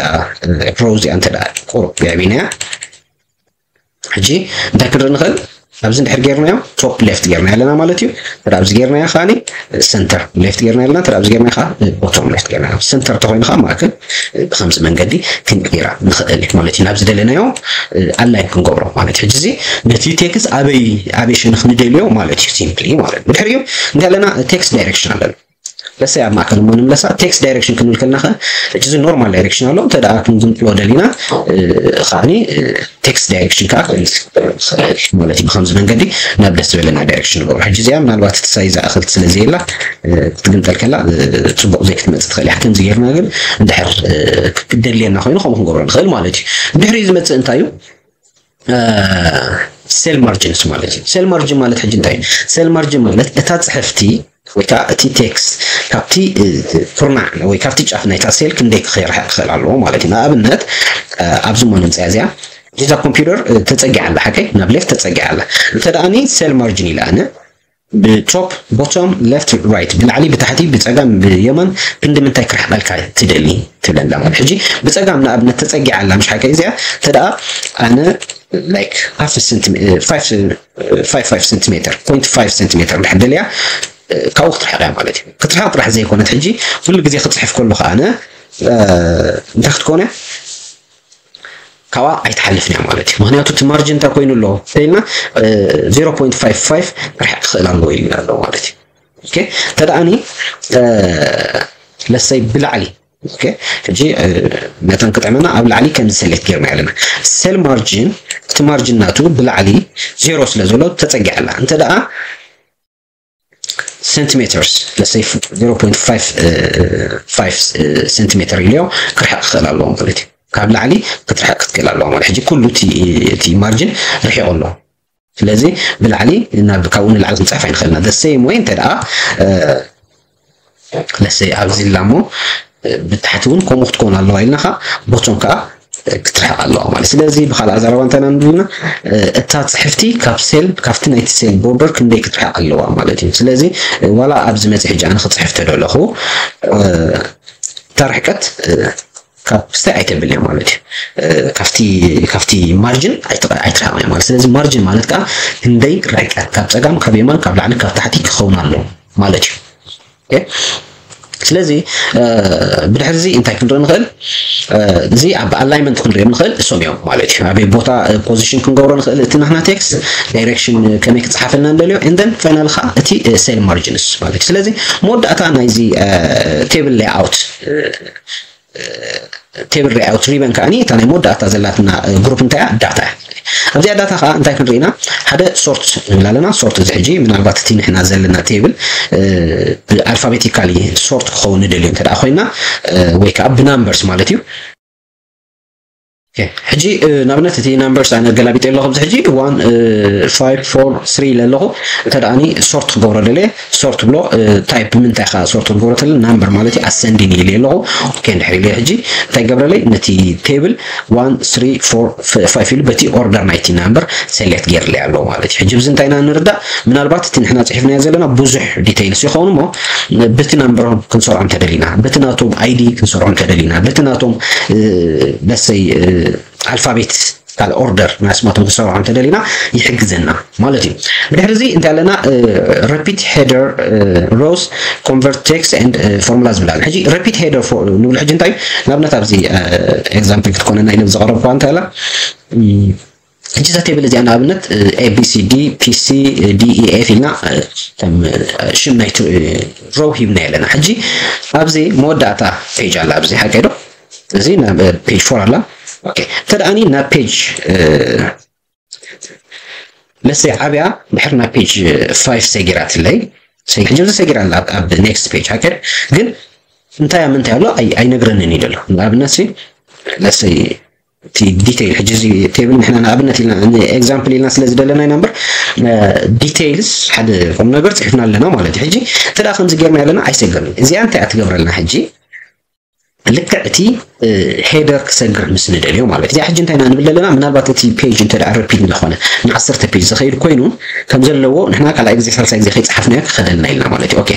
row እዚኣ እንተ ደኣ ቁሩብ የዕቢናያ ሕጂ እንታይ ክንርኢ ንኽእል? ኣብዚ እንድሕር ጌርናዮ top left ጌርና ኣለና ማለት እዩ። ተዳ ኣብዚ ጌርናዮ ከዓኒ center left ጌርና ኣለና፣ ተዳ ኣብዚ ጌርናዮ ከዓ bottom left ጌርና። Center ተኮይኑ ከዓ ማእከል ብከምዚ መንገዲ ክንቅይራ ንኽእል ማለት እዩ። ናብ ዝደለናዮ align ክንገብሮ ማለት እዩ። ሕጂ እዚ ነቲ text ኣበይ ኣበይ ሸነኽ ንደልዮ ማለት እዩ። Simply ማለት እዩ። ድሕሪኡ እንታይ ኣለና? Text direction ኣለና። ለሰ ኣብ ማእከል እሞ ንምለሳ text direction ክንብል ከለና ከ ሕጂ እዚ normal direction ኣሎ። እንተ ደኣ ክንግምጥሎ ደሊና ከዓኒ text direction ከዓ ማለት እዩ። ብከምዚ መንገዲ ናብ ደስ ዝበለና direction ንገብሮ። ሕጂ እዚኣ ምናልባት እቲ size ዝኣኽል ስለ ዘየላ ክትግምጠል ከላ ፅቡቕ ዘይክትመፅእ ትኽእል እያ። ከምዚ ጌርና ግን እንድሕር ክደልየና ኮይኑ ከምኡ ክንገብሮ ንኽእል ማለት እዩ። ድሕሪ ዝመፅእ እንታይ እዩ? Cell margins ማለት እዩ። Cell margin ማለት ሕጂ እንታይ እዩ? Cell margin ማለት እታ ፅሕፍቲ ወይ ከዓ እቲ text ካብቲ ኩርናዕ ወይ ካብቲ ጫፍ ናይታ cell ክንደይ ክርሕቕ ክኽእል ኣለዎ ማለት እዩ። ንኣብነት ኣብዚ እሞ ንምፅያ እዚኣ እዛ ኮምፒውተር ተፀጊዓ ኣላ፣ ሓቀይ ናብ left ተፀጊዓ ኣላ። እንተ ደኣኒ cell margin ኢለ ኣነ ብ top፣ bottom፣ left፣ right፣ ብላዕሊ ብታሕቲ ብፀጋም ብየማን ክንዲ ምንታይ ክርሕቐልካ ትደሊ ትብለኒ ማለት። ሕጂ ብፀጋም ንኣብነት ተፀጊዓ ኣላ፣ ምሽ ሓቀይ እዚኣ እንተ ደኣ ኣነ like half centimeter፣ five centimeter፣ point five centimeter እንድሕር ደልያ ካብኡ ክትርሕቕ እያ ማለት እዩ። ክትርሕቕ ጥራሕ ዘይኮነት ሕጂ ኩሉ ግዜ ክፅሕፍ ከሎ ከዓነ እንታይ ክትኮነ ካብኣ ኣይትሓልፍን እያ ማለት እዩ። ምክንያቱ እቲ margin እንታይ ኮይኑ ኣሎ ኢልና zero point five five ክርሕቕ ክኽእል ኣለዎ ኢልና ኣሎ ማለት እዩ። ኦኬ፣ እንተ ደኣኒ let's say ብላዕሊ ኦኬ፣ ሕጂ መጠን ክጥዕመና ኣብ ላዕሊ ከምዚ select ጌርና ኣለና። Cell margin እቲ margin ናቱ ብላዕሊ ዜሮ ስለ ዘሎ ተፀጊዓ ኣላ። እንተ ደኣ centimeters let's say zero point five centimeter ኢልዮ ክርሕቕ ክኽእል ኣለዎ ማለት እዩ። ካብ ላዕሊ ክትርሕቕ ክትክእል ኣለዋ ማለት። ሕጂ ኩሉ እቲ margin ርሒቑ ኣሎ። ስለዚ ብላዕሊ ካብኡ ንላዕሊ ክንፅሕፍ ኣይንኽእልና። The same way እንተ ደኣ let's say ኣብዚ ኢላ እሞ ብታሕቲ እውን ከምኡ ክትከውን ኣለዋ ኢልና ከዓ bottom ከዓ ክትርሕቕ ኣለዋ ማለት። ስለዚ ብካልእ ኣዛረባ እንታይ ኢና ንብል ኢና? እታ ፅሕፍቲ ካብ cell ካብቲ ናይቲ cell border ክንደይ ክትርሕቕ ኣለዋ ማለት እዩ። ስለዚ ዋላ ኣብዚ መፅእ ሕጂ ኣነ ክፅሕፍ ተደለኹ እታ ርሕቀት ካብ ክስታይ ኣይተብልን እያ ማለት እዩ። ካብቲ ካብቲ margin ኣይትርሕቕን እያ ማለት። ስለዚ margin ማለት ከዓ ክንደይ ርሕቀት ካብ ፀጋም ካብ የማን ካብ ላዕሊ ካብ ታሕቲ ክኸውን ኣለዎ ማለት እዩ። ስለዚ ብድሕሪ እዚ እንታይ ክንርኢ ንኽእል? እዚ ኣብ alignment ክንሪኦም ንኽእል እሶም እዮም ማለት እዩ። ኣበይ ቦታ position ክንገብሮ ንኽእል እቲ ናህና text፣ direction ከመይ ክፅሓፈልና እንደልዮ፣ and then final ከዓ እቲ cell margins ማለት እዩ። ስለዚ መወዳእታ ናይዚ table layout table layout ribbon ከዓኒ እታ ናይ መወዳእታ ዘላትና group እንታይ እያ? Data እያ። ኣብዚኣ data ከዓ እንታይ ክንርኢ ኢና? ሓደ sort ንብል ኣለና። Sort እዚ ሕጂ ምናልባት እቲ ንሕና ዘለና table ብ alphabetically sort ክኸውን ንደልዮ እንተ ደኣ ኮይና ወይ ከዓ ብ numbers ማለት እዩ። ሕጂ ንኣብነት እቲ numbers ኣነ ገላቢጠ ኣለኹ። ኣብዚ ሕጂ one five four three ኢለ ኣለኹ። እንተ ደኣኒ sort ክገብሮ ደልየ sort ብሎ። Type ብምንታይ ከ sort ክገብሮ ተለ number ማለት እዩ። Ascending ኢለ ኣለኹ። ኦኬ እንድሕር ኢለ ሕጂ እንታይ ገብረለይ? ነቲ table one three four five ኢሉ በቲ order ናይቲ number select ገይርለይ ኣሎ ማለት እዩ። ሕጂ ብዚ እንታይ ኢና ንርዳእ? ምናልባት እቲ ንሕና ጽሒፍናዮ ዘለና ብዙሕ details ይኸውን እሞ በቲ number ክንሰርዖ እንተደሊና፣ በቲ ናቶም ID ክንሰርዖ እንተደሊና፣ በቲ ናቶም let's say alphabet ካልእ order ናይ ኣስማቶም ክሰርዖ እንተደሊና ይሕግዘና ማለት እዩ። ብድሕሪ እዚ እንታይ ኣለና? Repeat header rows, convert text and formula ዝብል ኣሎ። ሕጂ repeat header ንብሎ ሕጂ እንታይ ንኣብነት ኣብዚ example ክትኮነና ኢለ ዘቐረብኳ እንታይ ኣላ? ሕጂ እዛ table እዚኣ ንኣብነት A B C D P C D E F ኢልና ከም ሽም ናይ row ሂብና ኣለና። ሕጂ ኣብዚ መወዳእታ page ኣላ ኣብዚ ሓቀይ ዶ? እዚ page four ኣላ። ኦኬ እንተ ደኣኒ ናብ page let's say ዓብያ ድሕር ናብ page five ሰጊራትለይ። ሕጂ እዚ ሰጊራ ኣላ ኣብ next page ሓቀ ግን እንታይ ምንታይ ኣሎ ኣይነግረንን እዩ ዘሎ። ንኣብነት let's say እቲ detail ሕጂ እዚ table ንሕና ንኣብነት ኢልና example ኢልና ስለ ዝደለና ኢና እምበር details ሓደ ቁም ነገር ጽሒፍና ኣለና ማለት እዩ። ሕጂ እንተ ከምዚ ጌርና ኣለና ኣይሰግርን። እዚኣ እንታይ እያ ትገብረልና? ሕጂ ልክዕ እቲ header ክሰግር ምስ ንደልዮ ማለት እዩ። እዚኣ ሕጂ እንታይ ኢና ንብል ኣለና? ምናልባት እቲ page እንተ repeat እንተኾነ ንዓሰርተ page ዝኸይድ ኮይኑ ከም ዘለዎ ንሕና ካልኣይ ግዜ ሳልሳይ ግዜ ከይጸሓፍናዮ ክኸደልና ኢልና ማለት እዩ። ኦኬ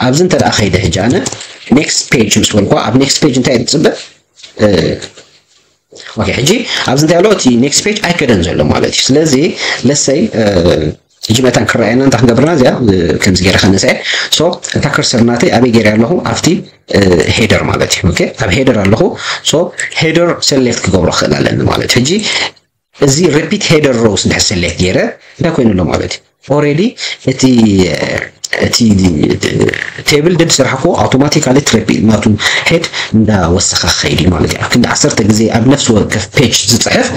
ኣብዚ እንተ ከይደ ሕጂ ኣነ next page ምስ በልኳ ኣብ next page እንታይ እየ ዝጽበ? ኦኬ ሕጂ ኣብዚ እንታይ ኣሎ? እቲ next page ኣይከደን ዘሎ ማለት እዩ። ስለዚ let's say ሕጂ መታን ክረኣየና እንታይ ክንገብርና እዚኣ ከምዚ ገይረ ከነስአ so እታ cursor ናተይ ኣበይ ገይረ ኣለኹ? ኣብቲ header ማለት እዩ። ኦኬ ኣብ header ኣለኹ። So header select ክገብሮ ክኽእል ኣለኒ ማለት እዩ። ሕጂ እዚ repeat header rows እንድሕር select ገይረ እንታይ ኮይኑ ኣሎ ማለት እዩ? Already እቲ እቲ table ደድ ስራሕ እኮ automatically repeat ናቱ head እንዳወሰኸ ክኸይድ እዩ ማለት እዩ። ኣብ ክንዲ ዓሰርተ ግዜ ኣብ ነፍሲ ወከፍ page ዝፅሕፍ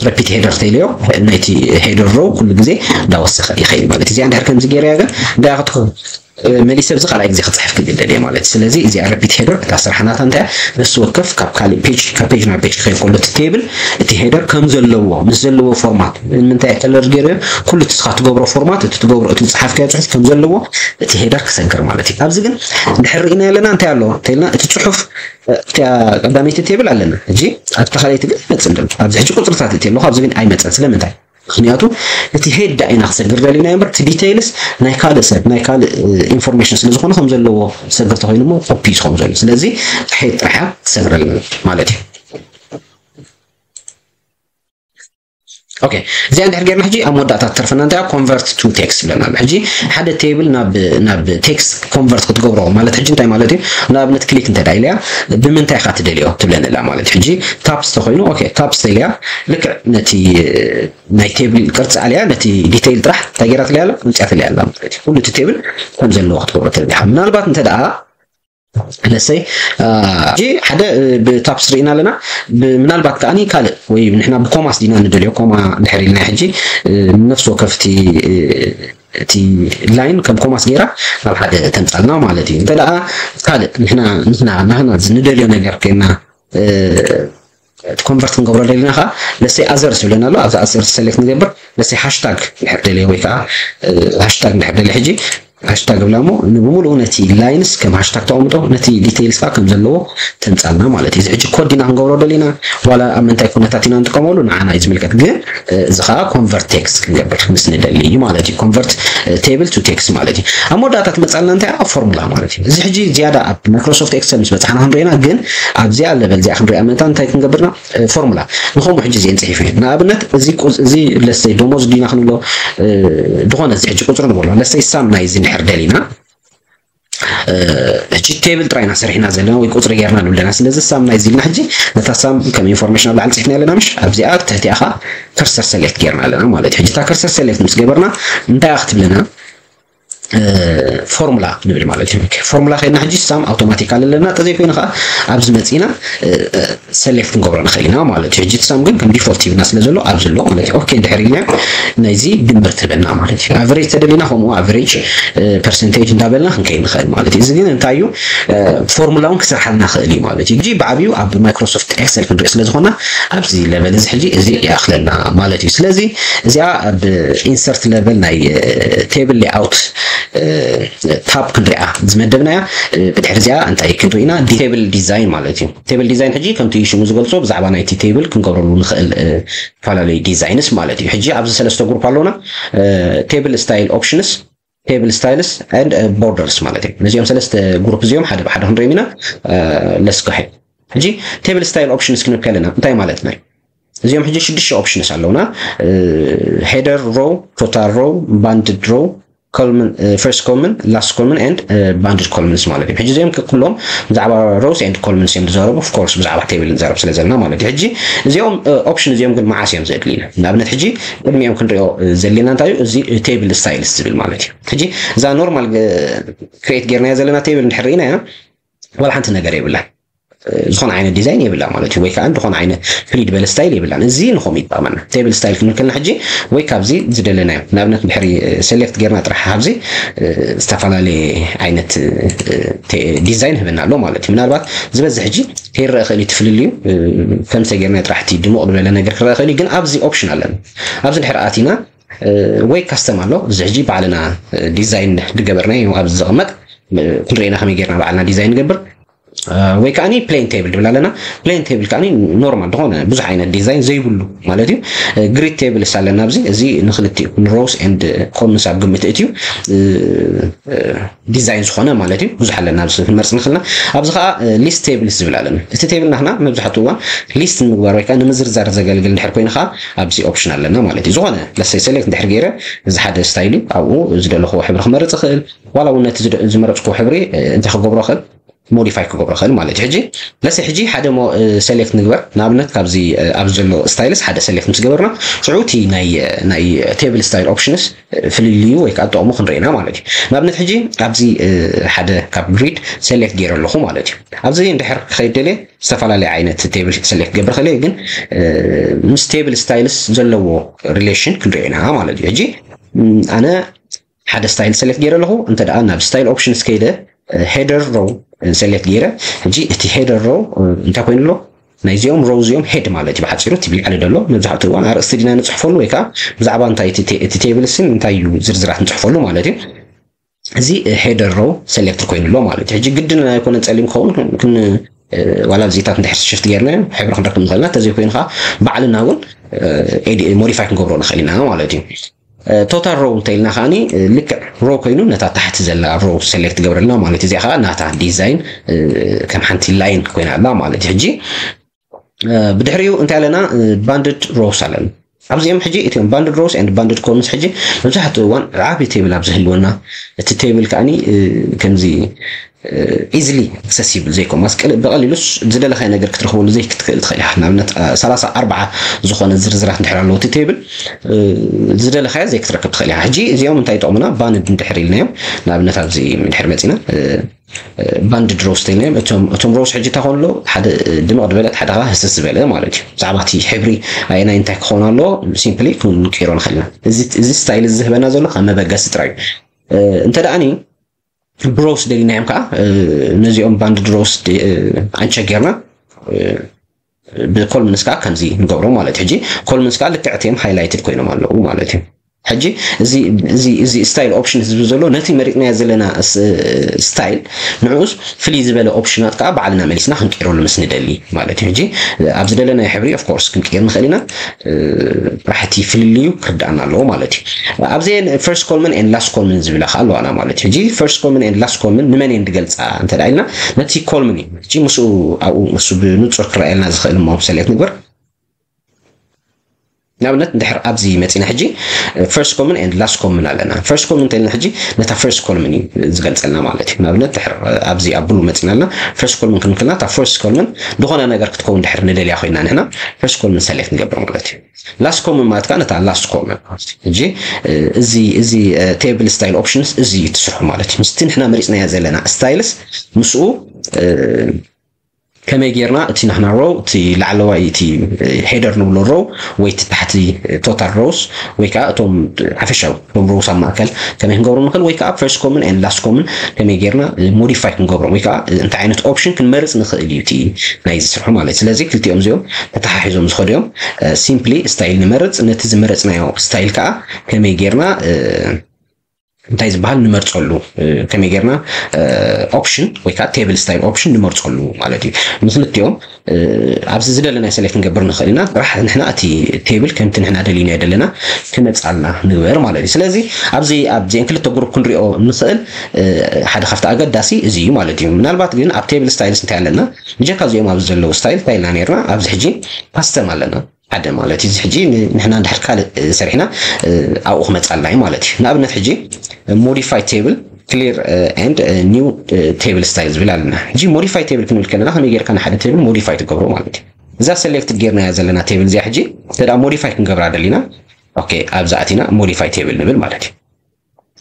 repeat header ተይለዮ ናይቲ header row ኩሉ ግዜ እንዳወሰኸ ይኸይድ ማለት እዩ። እዚኣ እንድሕር ከምዚ ገይረያ ግን እንታይ ክትከውን መሊሰ ኣብዚ ካልኣይ ግዜ ክፅሕፍ ክግደድ እየ ማለት እዩ። ስለዚ እዚኣ repeat header እታ ስራሕ ናታ እንታይ ነፍሲ ወከፍ ካብ ካልእ page ካብ page ናብ page ክኸይድ ከሎ እቲ table እቲ header ከም ዘለዎ ምስ ዘለዎ format ንምንታይ color ገይረ ኩሉ እቲ ስኻ ትገብሮ format እቲ ትገብሮ እቲ ዝፅሓፍካዮ ፅሑፍ ከም ዘለዎ እቲ header ክሰግር ማለት እዩ። ኣብዚ ግን እንድሕር ርኢና ኣለና እንታይ ኣሎ እንተልና እቲ ፅሑፍ እቲኣ ቀዳመይቲ table ኣለና። ሕጂ ኣብቲ ካልኣይቲ ግን ይመፅእ ኣሎ። ኣብዚ ሕጂ ቁፅርታት እቲ ኣለኹ ኣብዚ ግን ኣይመፀን። ስለምንታይ? ምክንያቱ እቲ head ዳ ኢና ክሰግር ደሊና እምበር እቲ details ናይ ካልእ ሰብ ናይ ካልእ information ስለ ዝኾነ ከም ዘለዎ ክሰግር ተኮይኑ ሞ copy እዩ ዝኸውን ዘሎ። ስለዚ head ጥራሕ ክሰግረልና ማለት እዩ። ኦኬ እዚኣ እንድሕር ጌርና ሕጂ ኣብ መወዳእታ ትተርፈና እንታይ convert to text ብለና ኣሎ። ሕጂ ሓደ table ናብ ናብ text convert ክትገብሮ ማለት ሕጂ እንታይ ማለት እዩ? ንኣብነት click እንተ ኢለያ ብምንታይ ኢኻ ትደልዮ ትብለኒ ኣላ ማለት እዩ። ሕጂ tabs ተኮይኑ ኦኬ tabs ኢለያ ልክዕ ነቲ ናይ table ቅርጺ ኣልያ ነቲ detail ጥራሕ እንታይ ገይራትለይ ኣላ? ኣምጺኣትለይ ኣላ ማለት እዩ። ኩሉ እቲ table ከም ዘለዎ ክትገብሮ ትደሊ ኢኻ። ምናልባት እንተ ደኣ let's say ሕጂ ሓደ ብ tabs ርኢና ኣለና። ምናልባት ከኣኒ ካልእ ወይ ንሕና ብ commas ዲና ንደልዮ ኮማ ድሕር ኢልና ሕጂ ነፍሲ ወከፍ እቲ እቲ line ከም commas ገይራ ናብ ሓደ ተምጻልና ማለት እዩ። እንተ ደኣ ካልእ ንሕና ንሕና ናህና ንደልዮ ነገር ኮይና እቲ convert ክንገብሮ ደሊና ከዓ let's say others ይብለና ኣሎ። ኣብዚ others select ንገብር let's say hashtag ድሕር ደልየ ወይ ከዓ hashtag ድሕር ደልየ ሕጂ hashtag ብላ እሞ ንብሙሉኡ ነቲ lines ከም hashtag ተቐምጦ ነቲ details ከዓ ከም ዘለዎ ተምጻልና ማለት እዩ። እዚ ሕጂ code ዲና ክንገብሮ ደሊና ዋላ ኣብ ምንታይ ኩነታት ኢና ንጥቀመሉ ንዓና እዩ ዝምልከት። ግን እዚ ከዓ convert text ክንገብር ምስ ንደሊ እዩ ማለት እዩ። Convert table to text ማለት እዩ። ኣብ መወዳእታ ትመጻልና እንታይ formula ማለት እዩ። እዚ ሕጂ ዝያዳ ኣብ Microsoft Excel ምስ በጻሕና ክንሪእና ግን ኣብዚኣ level እዚኣ ክንሪኣ መታን እንታይ ክንገብርና formula ንኸምኡ ሕጂ እዚኤን ጽሒፈ ንኣብነት እዚ እዚ let's say ደሞዝ ዲና ክንብሎ ዝኾነ እዚ ሕጂ ቁጽሪ ንበሎ let's say sum ናይ እዚ እንድሕር ደሊና ሕጂ table ጥራይና ሰሪሕና ዘለና ወይ ቁጽሪ ጌርና ንብለና። ስለዚ sum ናይ እዚ ኢልና ሕጂ ነታ sum ከም information ኣብ ላዕሊ ጽሒፍና ኣለና ምሽ ኣብዚኣ ትሕቲኣ ኸዓ cursor select ጌርና ኣለና ማለት እዩ። ሕጂ እታ cursor select ምስ ገበርና እንታይ ክትብለና ፎርሙላ ንብል ማለት እዩ። ፎርሙላ ከይድና ሕጂ ሳም ኣውቶማቲካል ኣለና፣ ተዘይኮይኑ ከዓ ኣብዚ መፂና ሰሌክት ክንገብሮ ንኽእል ኢና ማለት እዩ። ሕጂ ሳም ግን ከም ዲፎልት ሂብና ስለ ዘሎ ኣብዚ ኣሎ ማለት እዩ። ኦኬ እንድሕር ኢልና ናይዚ ድምር ትህበና ማለት እዩ። ኣቨሬጅ ተደሊና ከምኡ ኣቨሬጅ ፐርሰንቴጅ እንዳበልና ክንከይድ ንኽእል ማለት እዩ። እዚ ግን እንታይ እዩ? ፎርሙላ እውን ክስርሓልና ክእል እዩ ማለት እዩ። ሕጂ ብዓብዩ ኣብ ማይክሮሶፍት ኤክሰል ክንሪኦ ስለ ዝኾና ኣብዚ ለቨል እዚ ሕጂ እዚ ይኣኽለና ማለት እዩ። ስለዚ እዚኣ ኣብ ኢንሰርት ለቨል ናይ ቴብል ሌኣውት ታብ ክንሪኣ ዝመደብናያ። ብድሕሪ እዚኣ እንታይ ክንርኢ ኢና? ቴብል ዲዛይን ማለት እዩ። ቴብል ዲዛይን ሕጂ ከምቲ ሽሙ ዝገልጾ ብዛዕባ ናይቲ ቴብል ክንገብረሉ ንኽእል ዝተፈላለዩ ዲዛይንስ ማለት እዩ። ሕጂ ኣብዚ ሰለስተ ግሩፕ ኣለውና። ቴብል ስታይል ኦፕሽንስ፣ ቴብል ስታይልስ ኤንድ ቦርደርስ ማለት እዩ። ነዚኦም ሰለስተ ግሩፕ እዚኦም ሓደ ብሓደ ክንሪኦም ኢና። ለስኮ ሄድ። ሕጂ ቴብል ስታይል ኦፕሽንስ ክንብል ከለና እንታይ ማለትና እዩ? እዚኦም ሕጂ ሽዱሽተ ኦፕሽንስ ኣለውና። ሄደር ሮው፣ ቶታል ሮው፣ ባንድድ ሮው፣ ኮልምን፣ ፈርስት ኮልምን፣ ላስት ኮልምን ኤንድ ባንድድ ኮልምንስ ማለት እዩ። ሕጂ እዚኦም ኩሎም ብዛዕባ ሮውስ ኤንድ ኮልምንስ እዮም ዝዛረቡ። ኦፍ ኮርስ ብዛዕባ ቴብል ንዛረብ ስለ ዘለና ማለት እዩ። ሕጂ እዚኦም ኦፕሽን እዚኦም ግን መዓስ እዮም ዘድልዩና? ንኣብነት ሕጂ ቅድሚኦም ክንሪኦ ዘድልየና እንታይ እዩ? እዚ ቴብል ስታይልስ ዝብል ማለት እዩ። ሕጂ እዛ ኖርማል ክሬት ጌርናዮ ዘለና ቴብል እንድሕር ርኢናያ ዋላ ሓንቲ ነገር የብላን። ዝኾነ ዓይነት ዲዛይን የብላ ማለት እዩ። ወይ ከዓ ዝኾነ ዓይነት ፍልይ ዝበለ ስታይል የብላን። እዚ ንኸም ይጠቕመና ቴብል ስታይል ክንብል ከለና ሕጂ ወይ ካብዚ ዝደለናዮ ንኣብነት ድሕሪ ሴሌክት ጌርና ጥራሕ ካብዚ ዝተፈላለየ ዓይነት ዲዛይን ህበና ኣሎ ማለት እዩ። ምናልባት ዝበዝሕ ሕጂ ከይረአ ክእል እዩ ትፍልልዩ ከምሰ ጌርና ጥራሕ እቲ ድሙቕ ዝበለ ነገር ክረአ ክእል እዩ። ግን ኣብዚ ኦፕሽን ኣለና። ኣብዚ ድሕሪ ኣቲና ወይ ካስተም ኣሎ። እዚ ሕጂ ባዕልና ዲዛይን ዝገበርናዮ ኣብዚ ዝቕመጥ ክንሪኤና ከመይ ጌርና ባዕልና ዲዛይን ንገብር። ወይ ከዓኒ ፕሌን ቴብል ድብል ኣለና። ፕሌን ቴብል ከዓኒ ኖርማል ዝኾነ ብዙሕ ዓይነት ዲዛይን ዘይብሉ ማለት እዩ። ግሪድ ቴብል ስ ኣለና ኣብዚ። እዚ ንክልቲኡ ንሮውስ ኤንድ ኮልምንስ ኣብ ግምት እትዩ ዲዛይን ዝኾነ ማለት እዩ። ብዙሕ ኣለና ኣብዚ ክንመርፅ ንክልና። ኣብዚ ከዓ ሊስት ቴብልስ ዝብል ኣለና። እቲ ቴብል ናትና መብዛሕትኡ እዋን ሊስት ንምግባር ወይ ከዓ ንምዝርዛር ዘገልግል እንድሕር ኮይኑ ከዓ ኣብዚ ኦፕሽን ኣለና ማለት እዩ። ዝኾነ ለሰይ ሴሌክት እንድሕር ገይረ እዚ ሓደ ስታይል እዩ። ኣብኡ ዝደለኽዎ ሕብሪ ክመርፅ ይኽእል። ዋላ እውን ነቲ ዝደ- ዝመረፅክዎ ሕብሪ እንታይ ክገብሮ ይኽእል? ሞዲፋይ ክገብሮ ይኽእል ማለት እዩ። ሕጂ ለሰ ሕጂ ሓደ ሞ ሴሌክት ንግበር። ንኣብነት ካብዚ ኣብዚ ዘሎ ስታይልስ ሓደ ሴሌክት ምስ ገበርና ሽዑ እቲ ናይ ናይ ቴብል ስታይል ኦፕሽንስ ፍልልዩ ወይ ከዓ ጥቕሙ ክንርኢና ማለት እዩ። ንኣብነት ሕጂ ኣብዚ ሓደ ካብ ግሪድ ሴሌክት ገይረ ኣለኹ ማለት እዩ። ኣብዚ እንድሕር ክኸይድ ደልየ ዝተፈላለየ ዓይነት ቴብል ሴሌክት ክገብር ክእል እየ፣ ግን ምስ ቴብል ስታይልስ ዘለዎ ሪሌሽን ክንሪኦ ኢና ማለት እዩ። ሕጂ ኣነ ሓደ ስታይል ሴሌክት ገይረ ኣለኹ። እንተ ደኣ ናብ ስታይል ኦፕሽንስ ከይደ ሄደር ሮው ሴሌክት ገይረ። ሕጂ እቲ ሄደር ሮው እንታይ ኮይኑ ኣሎ? ናይዚኦም ሮው እዚኦም ሄድ ማለት እዩ። ብሓፂሩ እቲ ብላዕሊ ዘሎ መብዛሕትኡ እዋን ኣርእስቲ ዲና ንፅሕፈሉ ወይ ከዓ ብዛዕባ እንታይ እቲ ቴ- እቲ ቴብል ስም እንታይ እዩ ዝርዝራት ንፅሕፈሉ ማለት እዩ። እዚ ሄደር ሮው ሴሌክት ኮይኑ ኣሎ ማለት እዩ። ሕጂ ግድን ኣይኮነ ፀሊም ክኸውን ክን ዋላ ኣብዚታት እንድሕር ሽፍት ጌርና ሕብሪ ክንረክብ ንኽእልና፣ ተዘይኮይኑ ከዓ ባዕልና እውን ሞዲፋይ ክንገብሮ ንኽእል ኢና ማለት እዩ። ቶታል ሮው እንተኢልና ከዓኒ ልክዕ ሮው ኮይኑ ነታ ታሕቲ ዘላ ሮው ሴሌክት ገብረልና ማለት እዩ። እዚኣ ከዓ ናታ ዲዛይን ከም ሓንቲ ላይን ኮይና ኣላ ማለት እዩ። ሕጂ ብድሕሪኡ እንታይ ኣለና? ባንድድ ሮውስ ኣለና። ኣብዚኦም ሕጂ እቲኦም ባንድድ ሮውስ ኤንድ ባንድድ ኮልምንስ ሕጂ መብዛሕትኡ እዋን ዓቢ ቴብል ኣብ ዝህልወና እቲ ቴብል ከዓኒ ከምዚ ኢዝሊ ኣክሰሲብል ዘይኮን ማስቀል ብቐሊሉ ዝደለኻዮ ነገር ክትረኽበሉ ዘይክትክእል ትኽእል ኢኻ። ንኣብነት ሰላሳ ኣርባዓ ዝኾነ ዝርዝራት እንድሕር ኣለዎ እቲ ቴብል ዝደለኻዮ ዘይክትረክብ ትኽእል ኢኻ። ሕጂ እዚኦም እንታይ ይጠቕሙና? ባንድ እንድሕር ኢልናዮም ንኣብነት ኣብዚ እንድሕር መፂና ባንድድ ሮውስ ኢልናዮም እቶም እቶም ሮውስ ሕጂ እንታይ ኮን ኣለዎ? ሓደ ድምቕ ዝበለ ሓደ ከዓ ህስስ ዝበለ ማለት እዩ። ብዛዕባ እቲ ሕብሪ ኣየናይ እንታይ ክኸውን ኣለዎ ሲምፕሊ ክንቅይሮ ንኽእል ኢና። እዚ እዚ ስታይል እዚ ዝህበና ዘሎ ካብ መበገሲ ጥራይ እዩ። እንተ ደኣኒ ብሮውስ ደሊናዮም ከዓ ነዚኦም ባንድድ ሮውስ ኣንቸክ ጌርና ብኮልምንስ ከዓ ከምዚ ንገብሮ ማለት እዩ። ሕጂ ኮልምንስ ከዓ ልክዕ እቲኦም ሃይላይትድ ኮይኖም ኣለዉ ማለት እዩ። ሕጂ እዚ እዚ እዚ ስታይል ኦፕሽን ዝብል ዘሎ ነቲ መሪፅናዮ ዘለና ስታይል ንዕኡስ ፍልይ ዝበለ ኦፕሽናት ከዓ ባዕልና መሊስና ክንቅይረሉ ምስ ንደሊ ማለት እዩ። ሕጂ ኣብ ዝደለናዮ ሕብሪ ኦፍኮርስ ክንቅይር ንኽእል ኢና። ጥራሕ እቲ ፍልልዩ ክርዳእና ኣለዎ ማለት እዩ። ኣብዚ ፈርስት ኮልምን ኤንድ ላስት ኮልምን ዝብላ ከዓ ኣለዋና ማለት እዩ። ሕጂ ፈርስት ኮልምን ኤንድ ላስት ኮልምን ንመን እየን ዝገልፃ እንተ ኢልና ነቲ ኮልምን እዩ። ሕጂ ምስኡ ኣብኡ እሱ ብንፁር ክረኣየልና ዝኽእል እሞ ሰሌክት ንግበር። ንኣብነት እንድሕር ኣብዚ መፂና ሕጂ first common and last common ኣለና። First common እንተልና ሕጂ ነታ first column እዩ ዝገልፀልና ማለት እዩ። ንኣብነት ድሕር ኣብዚ ኣብ blue መፂና ኣለና፣ first column ክንክልና እታ first column ዝኾነ ነገር ክትከውን ድሕር ንደልያ ኮይና ንሕና first column select ንገብር ማለት እዩ። Last common ማለት ከዓ ነታ last common። ሕጂ እዚ እዚ table style options እዚ እዩ ትስርሑ ማለት እዩ። ምስቲ ንሕና መሪፅናዮ ዘለና styles ምስኡ ከመይ ጌርና እቲ ንሕና row፣ እቲ ላዕለዋይ፣ እቲ header ንብሎ row ወይ እቲ ታሕቲ total rows ወይ ከዓ እቶም ሓፈሻዊ እቶም rows ኣብ ማእከል ከመይ ክንገብሮም ንኽእል ወይ ከዓ first common and last common ከመይ ጌርና modify ክንገብሮም ወይ ከዓ እንታይ ዓይነት option ክንመርፅ ንኽእል እዩ እቲ ናይ ዝስርሑ ማለት እዩ። ስለዚ ክልቲኦም እዚኦም ተተሓሒዞም ዝኸዱ እዮም። Simply style ንመርፅ፣ ነቲ ዝመረፅናዮ style ከዓ ከመይ ጌርና እንታይ ዝበሃል ንመርፀሉ፣ ከመይ ጌርና option ወይ ከዓ table style option ንመርፀሉ ማለት እዩ። ንክልቲኦም ኣብዚ ዝደለናዮ select ክንገብር ንኽእል ኢና። ጥራሕ ንሕና እቲ table ከምቲ ንሕና ደሊናዮ ዘለና ክመፅኣልና ንግበር ማለት እዩ። ስለዚ ኣብዚ ኣብዚአን ክልተ group ክንሪኦ ንኽእል ሓደ ካብቲ ኣገዳሲ እዚ እዩ ማለት እዩ። ምናልባት ግን ኣብ table styles እንታይ ኣለና፣ ብጀካ እዚኦም ኣብዚ ዘለዉ style እንታይ ኢልና ነርና፣ ኣብዚ ሕጂ custom ኣለና። ሓደ ማለት እዩ። እዚ ሕጂ ንሕና እንድሕር ካልእ ሰሪሕና ኣብኡ ክመፃልና እዩ ማለት እዩ። ንኣብነት ሕጂ modify table clear and new table style ዝብል ኣለና። ሕጂ modify table ክንብል ከለና ከመይ ጌርካ ንሓደ table modify ትገብሮ ማለት እዩ። እዛ select ጌርናያ ዘለና table እዚኣ ሕጂ እንተ modify ክንገብራ ደሊና፣ okay፣ ኣብዚ ኣቲና modify table ንብል ማለት እዩ።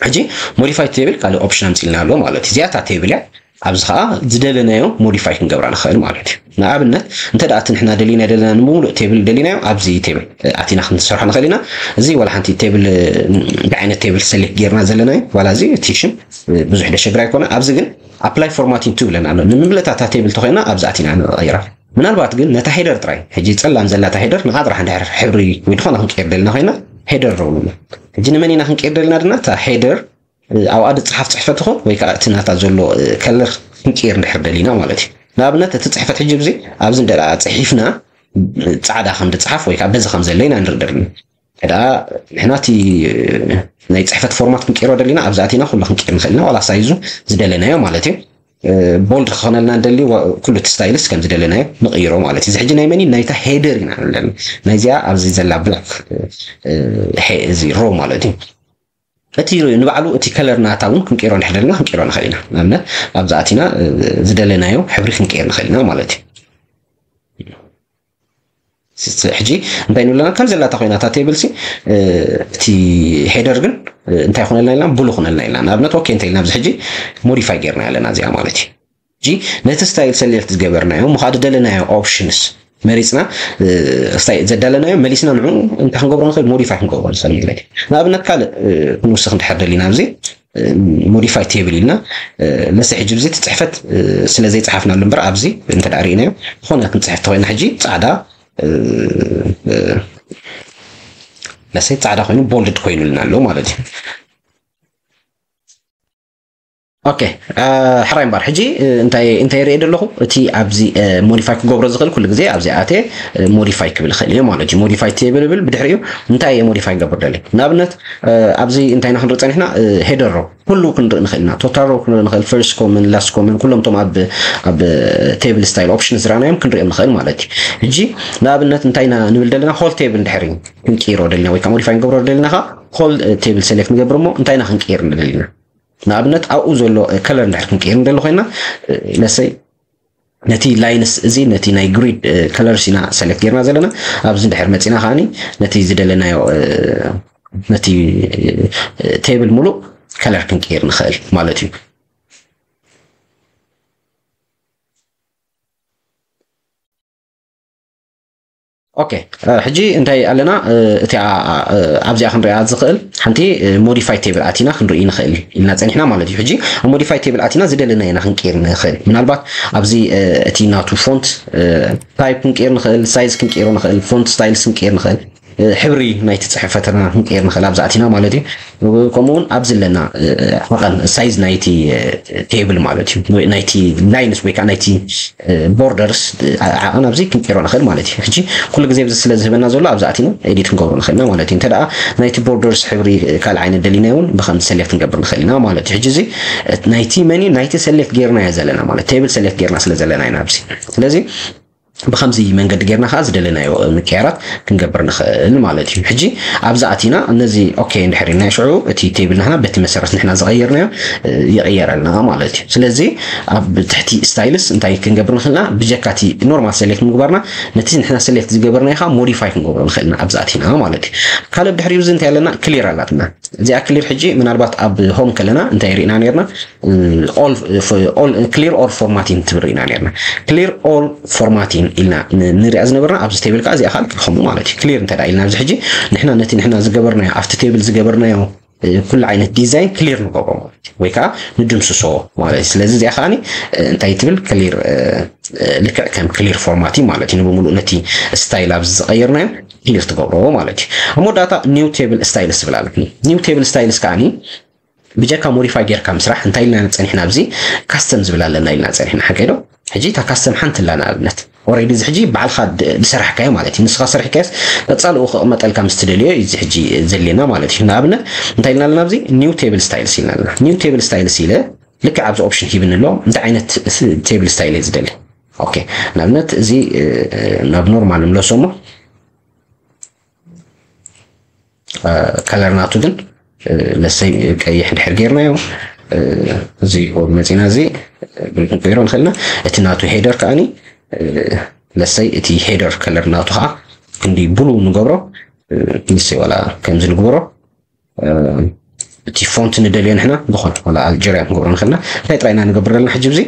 ሕጂ modify table ካልእ option ኣምፂልና ኣሎ ማለት እዩ። እዚኣ እታ table እያ። ኣብዚ ከዓ ዝደለናዮ modify ክንገብራ ንኽእል ማለት እዩ። ንኣብነት እንተ ደኣ እቲ ንሕና ደሊና ደለና ንምሉእ table ደሊናዮ ኣብዚ table ኣቲና ክንሰርሖ ንኽእል ኢና። እዚ ዋላ ሓንቲ table እንታይ ዓይነት table select ጌርና ዘለናዮ ዋላ እዚ እቲ ሽም ብዙሕ ደሸግራ ኣይኮነ። ኣብዚ ግን apply formatting to ብለና ኣሎ። ንምምልእታ እታ table ተኾይና ኣብዚ ኣቲና ንቐይራ። ምናልባት ግን ነታ header ጥራይ ሕጂ ፀላም ዘላታ header ንዓ ጥራሕ እንድሕር ሕብሪ ወይ ዝኾነ ክንቀይር ደልና ኮይና header row ንብላ። ሕጂ ንመን ኢና ክንቀይር ደልና ድና እታ header ኣብኣ ዝፀሓፍ ፅሕፈት ትኾን ወይ ከዓ እቲ ናታ ዘሎ color ክንቀይር እንድሕር ደሊና ማለት እዩ። ንኣብነት እቲ ፅሕፈት ሕጂ ብዚ ኣብዚ እንደ ፅሒፍና ፃዕዳ ከም ዝፀሓፍ ወይ ከዓ በዚ ከም ዘለ ኢና ንርኢ ደልና። ደኣ ንሕና እቲ ናይ ፅሕፈት format ክንቀይሮ ደሊና ኣብዚ ኣቲና ኩሉ ክንቀይር ንኽእል ኢና፣ ዋላ size ኡ ዝደለናዮ ማለት እዩ። Bold ክኾነልና ንደሊ ኩሉ እቲ styles ከም ዝደለናዮ ንቕይሮ ማለት እዩ። እዚ ሕጂ ናይ መን እዩ? ናይታ header ኢና ንብለን። ናይዚኣ ኣብዚ ዘላ black እዚ row ማለት እዩ። እቲ ንባዕሉ እቲ color ናታ እውን ክንቀይሮ እንድሕር ደለና ክንቀይሮ ንኽእል ኢና። ንኣብነት ኣብዚ ኣቲና ዝደለናዮ ሕብሪ ክንቀይር ንኽእል ኢና ማለት እዩ። ሕጂ እንታይ ንብለና ከም ዘላታ ኮይና እታ table ሲ እቲ header ግን እንታይ ኮነልና ኢልና? Blue ኮነልና ኢልና። ንኣብነት okay እንተ ኢልና ኣብዚ ሕጂ modify ጌርና ኣለና እዚኣ ማለት እዩ። ሕጂ ነቲ style select ዝገበርናዮ ምኻድ ደለናዮ options መሪፅና ዘዳለናዮ መሊስና ንዑ እንታይ ክንገብሮ ንኽእል? Modify ክንገብሮ ንኽእል ማለት እዩ። ንኣብነት ካልእ ክንውስኽ እንድሕር ደሊና ኣብዚ modify table ኢልና ለሰ ሕጂ ብዚ እቲ ፅሕፈት ስለ ዘይፀሓፍናሉ እምበር ኣብዚ እንተ ደኣ ርኢናዮ ዝኾነ ክንፅሕፍ ተኮይና ሕጂ ፃዕዳ ለሰ ፃዕዳ ኮይኑ bolded ኮይኑልና ኣሎ ማለት እዩ። Okay፣ ሕራይ እምበር ሕጂ እንታይ እንታይ ርኢ ደለኹ? እቲ ኣብዚ modify ክገብሮ ዝኽእል ኩሉ ግዜ ኣብዚ ኣተ modify ክብል ይኽእል እየ ማለት እዩ። Modify table ብል ብድሕሪኡ እንታይ እየ modify ክገብር ደሊ? ንኣብነት ኣብዚ እንታይ ኢና ክንርኢ ፀኒሕና? Header row ኩሉ ክንርኢ ንኽእል ኢና። Total row ክንርኢ ንኽእል፣ first common፣ last common፣ ኩሎም እቶም ኣብ ኣብ table style option ዝረኣናዮም ክንሪኦም ንኽእል ማለት እዩ። ሕጂ ንኣብነት እንታይ ኢና ንብል ደለና? Whole table እንድሕር ክንቀይሮ ደሊና ወይ ከዓ modify ክንገብሮ ደሊና ከዓ whole table select ንገብር እሞ እንታይ ኢና ክንቀይር ንደሊና? ንኣብነት ኣብኡ ዘሎ color እንድሕር ክንቀይር ንደሊ ኮይና ለሰይ ነቲ lines እዚ ነቲ ናይ grid colors ኢና select ጌርና ዘለና። ኣብዚ እንድሕር መፂና ከዓኒ ነቲ ዝደለናዮ ነቲ table ሙሉእ color ክንቀይር ንኽእል ማለት እዩ። Okay፣ ሕጂ እንታይ ኣለና? እቲኣ ኣብዚኣ ክንሪኣ ዝኽእል ሓንቲ modify table ኣቲና ክንርኢ ንኽእል ኢልና ፀኒሕና ማለት እዩ። ሕጂ ኣብ modify table ኣቲና ዝደለና ኢና ክንቀይር ንኽእል። ምናልባት ኣብዚ እቲ ናቱ font type ክንቀይር ንኽእል፣ size ክንቀይሮ ንኽእል፣ font styles ክንቀይር ንኽእል፣ ሕብሪ ናይቲ ፅሕፈትና ክንቀይር ንኽእል ኣብዚ ኣቲና ማለት እዩ። ከምኡ እውን ኣብዚ ኣለና ዓቐን size ናይቲ table ማለት እዩ፣ ናይቲ lines ወይ ከዓ ናይቲ borders ዓቐን ኣብዚ ክንቀይሮ ንኽእል ማለት እዩ። ሕጂ ኩሉ ግዜ ኣብዚ ስለ ዝህበና ዘሎ ኣብዚ ኣቲና edit ክንገብሮ ንኽእል ኢና ማለት እዩ። እንተ ደኣ ናይቲ borders ሕብሪ ካልእ ዓይነት ደሊና እውን ብኸምዚ select ክንገብር ንኽእል ኢና ማለት እዩ። ሕጂ እዚ ናይቲ መን እዩ? ናይቲ select ጌርናዮ ዘለና ማለት table select ጌርና ስለ ዘለና ኢና ኣብዚ። ስለዚ ብከምዚ መንገዲ ጌርና ከዓ ዝደለናዮ ምቅያራት ክንገብር ንኽእል ማለት እዩ። ሕጂ ኣብዚ ኣቲና ነዚ ኦኬ እንድሕር ኢልና ሽዑ እቲ ቴብል ንሕና በቲ መሰረት ንሕና ዝቐየርናዮ ይቐየረልና ማለት እዩ። ስለዚ ኣብ ትሕቲ ስታይልስ እንታይ ክንገብር ንኽእልና? ብጀካ እቲ ኖርማል ሰሌክት ምግባርና ነቲ ንሕና ሰሌክት ዝገበርናዮ ከዓ ሞዲፋይ ክንገብሮ ንኽእልና ኣብዚ ኣቲና ማለት እዩ። ካልእ ድሕሪኡ እዚ እንታይ ኣለና? ክሊር ኣላትና። እዚኣ ክሊር ሕጂ ምናልባት ኣብ ሆም ከለና እንታይ ርኢና ነርና? Clear all formatting ትብል ርኢና ነርና። Clear all formatting ኢልና ንሪኣ ዝነበርና ኣብዚ ቴብል ከዓ እዚኣ ከዓ ከምኡ ማለት እዩ። ክሊር እንተ ኢልና ኣብዚ ሕጂ ንሕና ነቲ ንሕና ዝገበርናዮ ኣብቲ ቴብል ዝገበርናዮ ኩሉ ዓይነት ዲዛይን ክሊር ንገብሮ ማለት እዩ፣ ወይ ከዓ ንድምስሶ ማለት እዩ። ስለዚ እዚኣ ከዓ እንታይ ትብል? ክሊር፣ ልክዕ ከም ክሊር ፎርማቲንግ ማለት እዩ። ንብምሉእ ነቲ ስታይል ኣብዚ ዝቀየርናዮ ክሊር ትገብሮ ማለት እዩ። ኣብ መወዳእታ ኒው ቴብል ስታይልስ ዝብል ኣሎ። ኒው ቴብል ስታይልስ ከዓ ብጀካ ሞዲፋይ ጌርካ ምስራሕ እንታይ ኢልና ጸኒሕና? ኣብዚ ካስተም ዝብል ኣለና ኢልና ጸኒሕና። ሓቀይ ዶ? ሕጂ እታ ካስተም ሓንቲ ኣላ ንኣብነት ኦሬዲ እዚ ሕጂ ባዕልካ ዝሰራሕካዮ ማለት እዩ። ንስኻ ሰሪሕካዮስ ቀጻልኡ ክቕመጠልካ ምስ ትደልዮ እዩ እዚ ሕጂ ዘድልየና ማለት እዩ። ንኣብነት እንታይ ኢልና ኣለና? ኣብዚ ኒው ቴብል ስታይልስ ኢልና ኣለና። ኒው ቴብል ስታይልስ ኢለ ልክዕ ኣብዚ ኦፕሽን ሂብኒ ኣሎ። እንታይ ዓይነት ቴብል ስታይል እየ ዝደሊ? ኦኬ፣ ንኣብነት እዚ ናብ ኖርማል ንምለሶ እሞ ከለር ናቱ ግን ለሰይ ቀይሕ እንድሕር ጌርናዮ እዚ መፂና እዚ ክንቀይሮ ንኽእልና። እቲ ናቱ ሄደር ከዓኒ ለሰይ እቲ ሄደር ከለር ናቱ ከዓ ክንዲ ብሉ ንገብሮ። ንሰይ ዋላ ከምዚ ንግበሮ። እቲ ፎንት ንደልዮ ንሕና ዝኾነ ዋላ ኣልጀርያ ክንገብሮ ንኽእልና። እንታይ ጥራይ ኢና ንገብር ዘለና ሕጂ? እዚ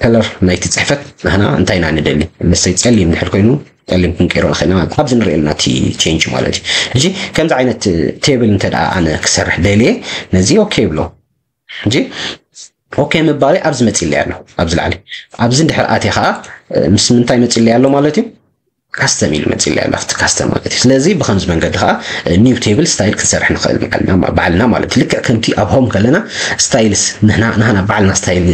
ከለር ናይቲ ፅሕፈት ንሕና እንታይ ኢና ንደሊ? ለሰይ ፀሊም እንድሕር ኮይኑ ፀሊም ክንቀይሮ ንኽእል ማለት ኣብዚ ንሪኦ ኣለና እቲ ቼንጅ ማለት እዩ። ሕጂ ከምዚ ዓይነት ቴብል እንተ ደኣ ኣነ ክሰርሕ ደልየ ነዚ ኦኬ ይብሎ። ሕጂ ኦኬ ምባለይ ኣብዚ መፂለይ ኣሎ ኣብዚ ላዕሊ። ኣብዚ እንድሕር ኣትየ ከዓ ምስ ምንታይ መፂለይ ኣሎ ማለት እዩ? ካስተም ኢሉ መፂለይ ኣሎ ኣብቲ ካስተም ማለት እዩ። ስለዚ ብከምዚ መንገዲ ከዓ ኒው ቴብል ስታይል ክንሰርሕ ንኽእል ባዕልና ማለት እዩ። ልክዕ ከምቲ ኣብ ሆም ከለና ስታይልስ ንሕና ንሕና ባዕልና ስታይል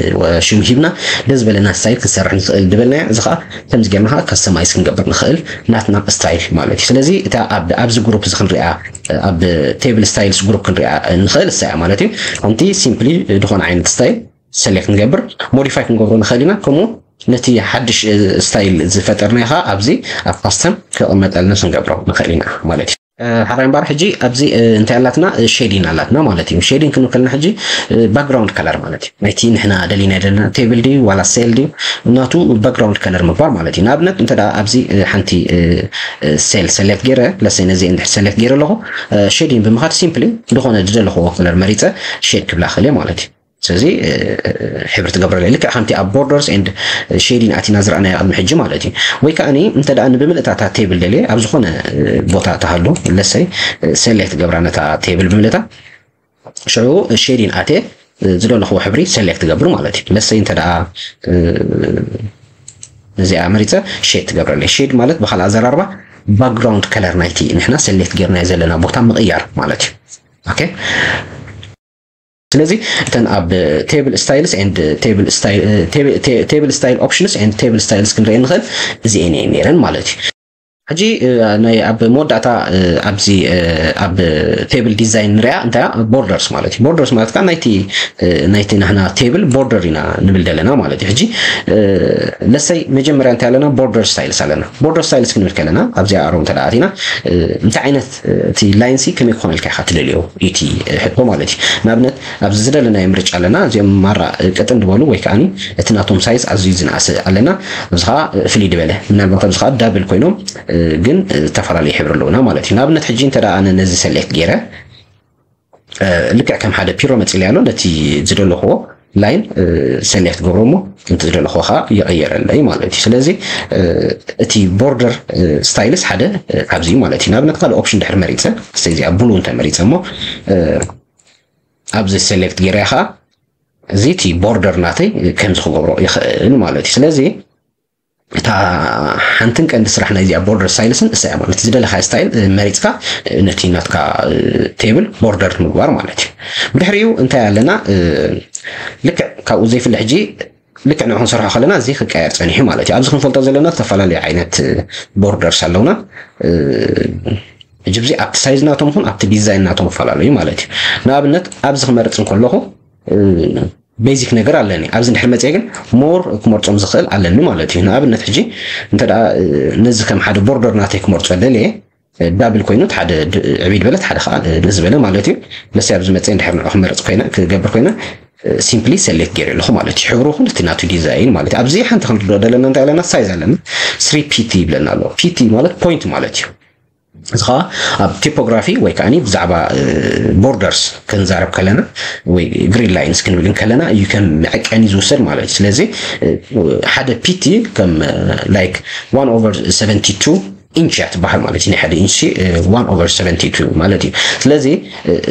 ሽም ሂብና ደስ ዝበለና ስታይል ክንሰርሕ ንኽእል ዝበልናዮ እዚ ከዓ ከምዚ ጌርና ከዓ ካስተማይዝ ክንገብር ንኽእል ናትና ስታይል ማለት እዩ። ስለዚ እታ ኣብዚ ግሩፕ እዚ ክንሪኣ ኣብ ቴብል ስታይልስ ግሩፕ ክንሪኣ ንኽእል እሳ እያ ማለት እዩ። ከምቲ ሲምፕሊ ዝኾነ ዓይነት ስታይል ሰሌክት ንገብር ሞዲፋይ ክንገብሮ ንኽእል ኢና። ከምኡ ነቲ ሓድሽ ስታይል ዝፈጠርናዮ ከዓ ኣብዚ ኣብ ካስተም ክቕመጠልና ክንገብሮ ንኽእል ኢና ማለት እዩ። ሓራይ እምበኣር ሕጂ ኣብዚ እንታይ ኣላትና? ሼዲን ኣላትና ማለት እዩ። ሼዲን ክንብል ከለና ሕጂ ባክግራውንድ ከለር ማለት እዩ። ናይቲ ንሕና ደሊና ዘለና ቴብል ድዩ ዋላ ሴል ድዩ ናቱ ባክግራውንድ ከለር ምግባር ማለት እዩ። ንኣብነት እንተ ደኣ ኣብዚ ሓንቲ ሴል ሰሌክት ገይረ ለሰይ ነዚ እንድሕር ሰሌክት ገይረ ኣለኹ ሼዲን ብምኻድ ሲምፕሊ ዝኾነ ዝደለኽዎ ከለር መሪፀ ሼድ ክብላ ክእል ማለት እዩ። ስለዚ ሕብሪ ትገብረለይ ልክዕ ከምቲ ኣብ ቦርደርስ ኤንድ ሼዲን ኣቲና ዝረኣናዮ ቅድሚ ሕጂ ማለት እዩ። ወይ ከዓ እንተ ደኣ ንብምልእታታ ቴብል ደልየ ኣብ ዝኾነ ቦታ ተሃሉ ለሰይ ሰሌክት ገብራ ነታ ቴብል ብምልእታ ሽዑ ሼዲን ኣትየ ዝደለኽዎ ሕብሪ ሰሌክት ትገብር ማለት እዩ። ለሰይ እንተ ደኣ እዚኣ መሪፀ ሼድ ትገብረለይ። ሼድ ማለት ብካልእ ኣዘራርባ ባክግራውንድ ከለር ናይቲ ንሕና ሰሌክት ጌርናዮ ዘለና ቦታ ምቕያር ማለት እዩ። ኦኬ ስለዚ እተን ኣብ ቴብል ስታይልስ ኤንድ ቴብል ስታይል ኦፕሽንስ ኤንድ ቴብል ስታይልስ ክንርኢ ንኽእል እዚኤን እየን ነይረን ማለት እዩ። ሕጂ ናይ ኣብ መወዳእታ ኣብዚ ኣብ ቴብል ዲዛይን ንሪኣ እንታይ ቦርደርስ ማለት እዩ። ቦርደርስ ማለት ከዓ ናይቲ ናይቲ ናህና ቴብል ቦርደር ኢና ንብል ዘለና ማለት እዩ። ሕጂ ለሰይ መጀመርያ እንታይ ኣለና? ቦርደር ስታይልስ ኣለና። ቦርደር ስታይልስ ክንብል ከለና ኣብዚኣ ኣሮ እንተ ደኣ ኣቲና እንታይ ዓይነት እቲ ላይንሲ ከመይ ክኾነልካ ኢኻ ትደልዮ እቲ ሕቶ ማለት እዩ። ንኣብነት ኣብዚ ዝደለናዮ ምርጫ ኣለና። እዚኦም ማራ ቅጥን ዝበሉ ወይ ከዓ እቲ ናቶም ሳይዝ ኣዝዩ ዝነኣሰ ኣለና። ኣብዚ ከዓ ፍልይ ዝበለ ምናልባት ኣብዚ ከዓ ዳብል ኮይኖም ግን ዝተፈላለዩ ሕብሪ ኣለውና ማለት እዩ። ንኣብነት ሕጂ እንተ ኣነ ነዚ ሰሌክት ገይረ ልክዕ ከም ሓደ ፒሮ መፂለይ ኣሎ ነቲ ዝደለኽዎ ላይን ሰሌክት ገብሮ እሞ ከምቲ ዝደለኽዎ ከዓ ይቐየረለይ ማለት እዩ። ስለዚ እቲ ቦርደር ስታይልስ ሓደ ኣብዚ ማለት እዩ። ንኣብነት ካልእ ኦፕሽን ድሕሪ መሪፀ እዚኣ ብሉ እንተ መሪፀ እሞ ኣብዚ ሰሌክት ገይረ ከዓ እዚ እቲ ቦርደር ናተይ ከምዚ ክገብሮ ይኽእል ማለት እዩ። ስለዚ እታ ሓንትን ቀንዲ ስራሕ ናይዚኣ ቦርደር ስታይልስን እሳ እያ ማለት ዝደለካ ስታይል መሪፅካ ነቲ ናትካ ቴብል ቦርደር ምግባር ማለት እዩ። ብድሕሪኡ እንታይ ኣለና? ልክዕ ካብኡ ዘይፍለ ሕጂ ልክዕ ንዑ ክንሰርሖ ከለና እዚ ክቀየር ፀኒሑ ማለት እዩ። ኣብዚ ክንፈልጦ ዘለና ዝተፈላለዩ ዓይነት ቦርደርስ ኣለውና። ሕጂ ኣብዚ ኣብቲ ሳይዝ ናቶም ይኹን ኣብቲ ዲዛይን ናቶም ይፈላለዩ ማለት እዩ። ንኣብነት ኣብዚ ክመርፅ እንከለኹ ቤዚክ ነገር ኣለኒ። ኣብዚ እንድሕር መፅየ ግን ሞር ክመርፆም ዝኽእል ኣለኒ ማለት እዩ። ንኣብነት ሕጂ እንተ ደኣ ነዚ ከም ሓደ ቦርደር ናተይ ክመርፆ ደልየ ዳብል ኮይኑ ሓደ ዕብይ ዝበለት ሓደ ከዓ ዝበለ ማለት እዩ። ለሲ ኣብዚ መፅየ እንድሕር ንዑ ክመርፅ ኮይነ ክገብር ኮይነ ሲምፕሊ ሰሌክት ገይረ ኣለኹ ማለት እዩ። ሕብሩ ኩሉ እቲ ናቱ ዲዛይን ማለት እዩ። ኣብዚ ሓንቲ ክንርድኦ ደለና እንታይ ኣለና? ሳይዝ ኣለና። ስሪ ፒቲ ይብለና ኣሎ። ፒቲ ማለት ፖይንት ማለት እዩ። እዚ ከዓ ኣብ ቲፖግራፊ ወይ ከዓ ብዛዕባ ቦርደርስ ክንዛረብ ከለና ወይ ግሪድ ላይንስ ክንብል ከለና እዩ ከም መዐቀኒ ዝውሰድ ማለት እዩ። ስለዚ ሓደ ፒቲ ከም like one over seventy two ኢንች እያ ትበሃል ማለት እዩ። ናይ ሓደ ኢንች one over seventy two ማለት እዩ። ስለዚ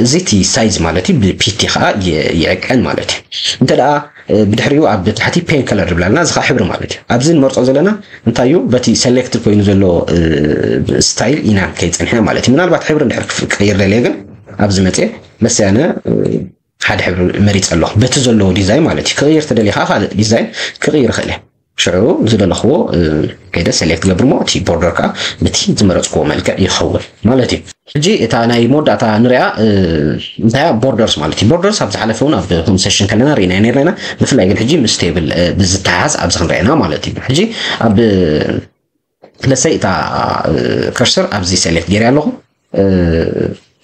እዚ እቲ ሳይዝ ማለት እዩ ብፒቲ ከዓ ይዕቀን ማለት እዩ። እንተ ደኣ ብድሕሪኡ ኣብ ታሕቲ ፔን ከለር ይብላልና፣ እዚ ከዓ ሕብሪ ማለት እዩ። ኣብዚ ንመርፆ ዘለና እንታይ እዩ? በቲ ሰሌክት ኮይኑ ዘሎ ስታይል ኢና ከይፀንሐ ማለት እዩ። ምናልባት ሕብሪ እንድሕር ክፍ- ክቅይር ደልየ ግን ኣብዚ መፅየ መሰያነ ሓደ ሕብሪ መሪፀ ኣለኹ። በቲ ዘለዎ ዲዛይን ማለት እዩ። ክቅይር ተደልየ ከዓ ካልእ ዲዛይን ክቅይር ይኽእል እየ። ሽዑ ዝደለኽዎ ከይደ ሰሌክት ገብር ሞ እቲ ቦርደር ከዓ በቲ ዝመረፅክዎ መልክዕ ይኸውን ማለት እዩ። ሕጂ እታ ናይ መወዳእታ ንሪኣ እንታይ ቦርደርስ ማለት እዩ። ቦርደርስ ኣብ ዝሓለፈ እውን ኣብ ኮንቨርሴሽን ከለና ርኢና ነርና ኢና። ብፍላይ ግን ሕጂ ምስ ቴብል ብዝተሓዝ ኣብዚ ክንሪአና ማለት እዩ። ሕጂ ኣብ ለሰይ እታ ከርሰር ኣብዚ ሰሌክት ገይረ ኣለኹ።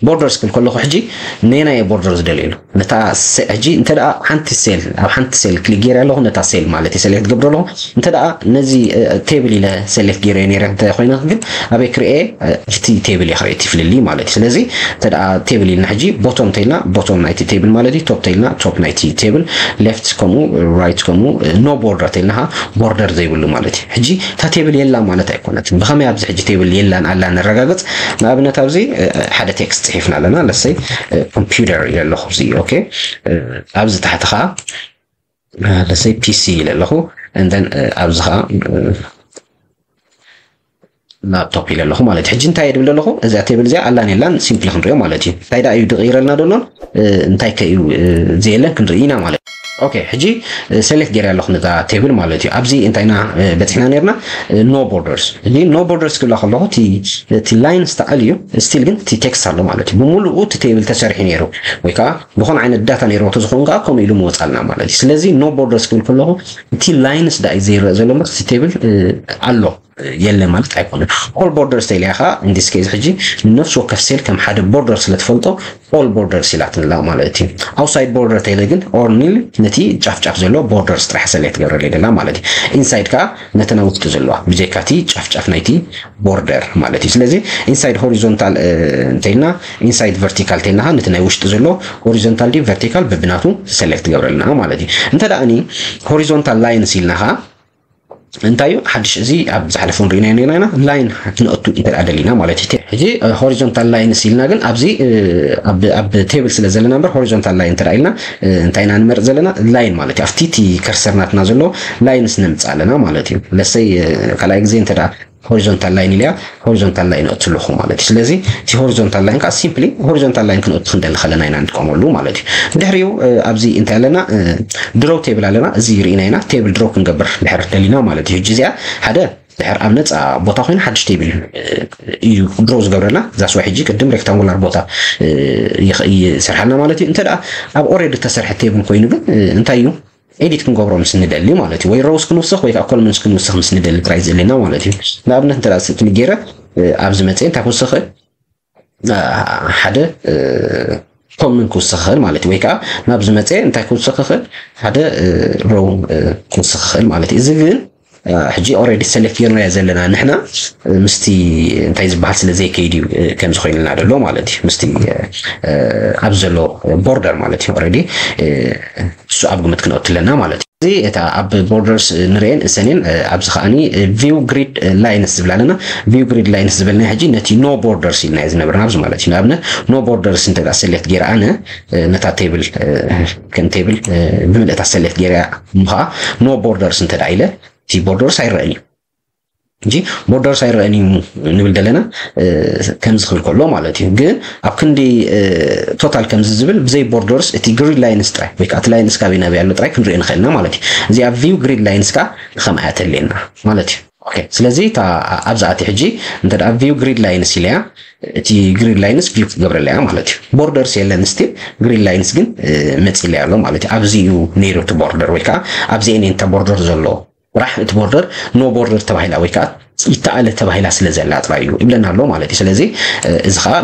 ቦርደርስ ክብል ከለኹ ሕጂ ነናየ ቦርደር ዝደልየሉ ነታ ሕጂ እንተ ደኣ ሓንቲ ሴል ኣብ ሓንቲ ሴል ክሊክ ገይረ ኣለኹ። ነታ ሴል ማለት እዩ ሰሌክት ገብረ ኣለኹ። እንተ ደኣ ነዚ ቴብል ኢለ ሰሌክት ገይረ ነረ እንተ ኮይነ ግን ኣበይ ክርኤ እቲ ቴብል የኽርኤ እቲ ፍልልይ ማለት እዩ። ስለዚ እንተ ደኣ ቴብል ኢልና ሕጂ ቦቶም ተይልና ቦቶም ናይቲ ቴብል ማለት እዩ። ቶፕ ተይልና ቶፕ ናይቲ ቴብል፣ ሌፍት ከምኡ ራይት ከምኡ ኖ ቦርደር ተይልና ቦርደር ዘይብሉ ማለት እዩ። ሕጂ እታ ቴብል የላ ማለት ኣይኮነትን። ብኸመይ ኣብዚ ሕጂ ቴብል የላን ኣላ ነረጋግፅ። ንኣብነት ኣብዚ ሓደ ቴክስት ፅሒፍና ኣለና። ለሰይ ኮምፒውተር ኢለ ኣለኹ። እዚ ኦኬ ኣብዚ ታሕቲ ከዓ ለሰይ ፒሲ ኢለ ኣለኹ። እንደን ኣብዚ ከዓ ላፕቶፕ ኢለ ኣለኹ ማለት እዩ። ሕጂ እንታይ እየ ድብል ኣለኹ? እዚኣ ቴብል እዚኣ ኣላን የላን ሲምፕሊ ክንሪኦ ማለት እዩ። እንታይ ደኣ እዩ ድቕይረልና ደሎን እንታይ ከ እዩ ዘየለን ክንርኢ ኢና ማለት እዩ። ኦኬ ሕጂ ሰሌክት ገይረ ኣለኹ ነዛ ቴብል ማለት እዩ። ኣብዚ እንታይና በፂሕና ነርና ኖ ቦርደርስ። እዚ ኖ ቦርደርስ ክብላ ከለኹ እቲ ላይንስ ተዓል እዩ ስቲል ግን እቲ ቴክስት ኣሎ ማለት እዩ። ብምሉኡ እቲ ቴብል ተሰሪሑ ነይሩ ወይ ከዓ ዝኾነ ዓይነት ዳታ ነይርዎ ተዝኸውን ከዓ ከምኡ ኢሉ ምወፃልና ማለት እዩ። ስለዚ ኖ ቦርደርስ ክብል ከለኹ እቲ ላይንስ ደኣ እዩ ዘይረአ ዘሎ እምበር እቲ ቴብል ኣሎ የለ ማለት ኣይኮነን። ኦል ቦርደርስ ተይልያ ከዓ ኢንዲስ ኬዝ ሕጂ ንነፍሲ ወከፍ ሴል ከም ሓደ ቦርደር ስለትፈልጦ ኦል ቦርደርስ ኢላትንላ ማለት እዩ። ኣውትሳይድ ቦርደር ተይለ ግን ኦር ኒል ነቲ ጫፍ ጫፍ ዘሎ ቦርደርስ ጥራሕ ሰሌክት ትገብረለይ ደላ ማለት እዩ። ኢንሳይድ ከዓ ነተና ውሽጢ ዘለዋ ብጀካ እቲ ጫፍ ጫፍ ናይቲ ቦርደር ማለት እዩ። ስለዚ ኢንሳይድ ሆሪዞንታል እንተይልና ኢንሳይድ ቨርቲካል ተይልና ነቲ ናይ ውሽጢ ዘሎ ሆሪዞንታል ዲ ቨርቲካል በብናቱ ሰሌክት ትገብረልና ማለት እዩ። እንተ ደኣ ሆሪዞንታል ላይንስ ኢልና ከዓ እንታይ እዩ ሓድሽ እዚ ኣብ ዝሓለፈ ንሪኢና ነርና ኢና ላይን ክነእቱ እንተ ደኣ ደሊና ማለት እዩ። ሕጂ ሆሪዞንታል ላይንስ ኢልና ግን ኣብዚ ኣብ ቴብል ስለ ዘለና እምበር ሆሪዞንታል ላይን እንተ ደኣ ኢልና እንታይ ኢና ንመርፅ ዘለና ላይን ማለት እዩ። ኣብቲ እቲ ከርሰር ናትና ዘሎ ላይንስ ነምፅእ ኣለና ማለት እዩ። ለሰይ ካልኣይ ግዜ እንተ ደኣ ሆሪዞንታል ላይን ኢልያ ሆሪዞንታል ላይን እነእቱ ኣለኹ ማለት እዩ። ስለዚ እቲ ሆሪዞንታል ላይን ከዓ ሲምፕሊ ሆሪዞንታል ላይን ክንእቱ ክንደሊ ከለና ኢና ንጥቀመሉ ማለት እዩ። ብድሕሪኡ ኣብዚ እንታይ ኣለና ድሮው ቴብል ኣለና። እዚ ርኢና ኢና ቴብል ድሮው ክንገብር ድሕር ደሊና ማለት እዩ። ሕጂ እዚኣ ሓደ ድሕር ኣብ ነፃ ቦታ ኮይኑ ሓድሽ ቴብል እዩ ድሮው ዝገብረና። ዛስዋ ሕጂ ቅድም ሬክታንጉላር ቦታ ይሰርሓልና ማለት እዩ። እንተ ደኣ ኣብ ኦሬዲ ተሰርሐ ቴብል ኮይኑ ግን እንታይ እዩ ኤዲት ክንገብሮ ምስ ንደሊ ማለት እዩ። ወይ ሮውስ ክንውስኽ ወይ ከዓ ኮለምንስ ክንውስኽ ምስ ንደሊ ጥራይ ዘለና ማለት እዩ። ንኣብነት እንተ ስእሊ ገይረ ኣብዚ መፅእ እንታይ ክውስኽ ሓደ ኮምን ክውስኽ ይኽእል ማለት እዩ። ወይ ከዓ ናብዚ መፅእ እንታይ ክውስኽ ይኽእል ሓደ ሮው ክውስኽ ይኽእል ማለት እዩ። እዚ ግን ሕጂ ኦሬዲ ሰሌክት ጌርናዮ ዘለና ንሕና ምስቲ እንታይ ዝበሃል ስለ ዘይከይድ እዩ ከምዚ ኮይንልና ደሎ ማለት እዩ። ምስቲ ኣብዚ ዘሎ ቦርደር ማለት እዩ። ኦሬዲ እሱ ኣብ ግምት ክነእቱ ኣለና ማለት እዩ። እዚ እታ ኣብ ቦርደርስ ንርእን እሰንን ኣብዚ ከዓኒ ቪው ግሪድ ላይንስ ዝብል ኣለና። ቪው ግሪድ ላይንስ ዝበልና ሕጂ ነቲ ኖ ቦርደርስ ኢልና ዝነብርና ኣብዚ ማለት እዩ። ንኣብነት ኖ ቦርደርስ እንተ ሰሌክት ጌረ ኣነ ነታ ቴብል ከም ቴብል ብምልእታ ሰሌክት ጌረ እሞ ከዓ ኖ ቦርደርስ እንተ ኢለ እቲ ቦርደርስ ኣይረአን እዩ። እንጂ ቦርደርስ ኣይረአን እዩ ንብል ዘለና ከምዚ ክብል ከሎ ማለት እዩ። ግን ኣብ ክንዲ ቶታል ከምዚ ዝብል ብዘይ ቦርደርስ እቲ ግሪድ ላይንስ ጥራይ ወይ ከዓ እቲ ላይንስ ካበይ ናበይ ኣሎ ጥራይ ክንሪኦ ንኽእልና ማለት እዩ። እዚኣ ቪው ግሪድ ላይንስ ከዓ ንኸምኣ ተልየና ማለት እዩ። okay ስለዚ እታ ኣብዛ ኣቲ ሕጂ እንተ view grid lines ኢለያ እቲ grid lines view ክገብረለያ ማለት እዩ። Borders የለን ስቲል grid lines ግን መፂለያ ኣሎ ማለት እዩ። ኣብዚ እዩ ነይሩ እቲ border ወይ ከዓ ኣብዚ እኔ እንተ border ዘሎ ጥራሕ እቲ border no border ተባሂላ ወይ ከዓ ይተኣለ ተባሂላ ስለ ዘላ ጥራይ እዩ ይብለና ኣሎ ማለት እዩ። ስለዚ እዚ ከዓ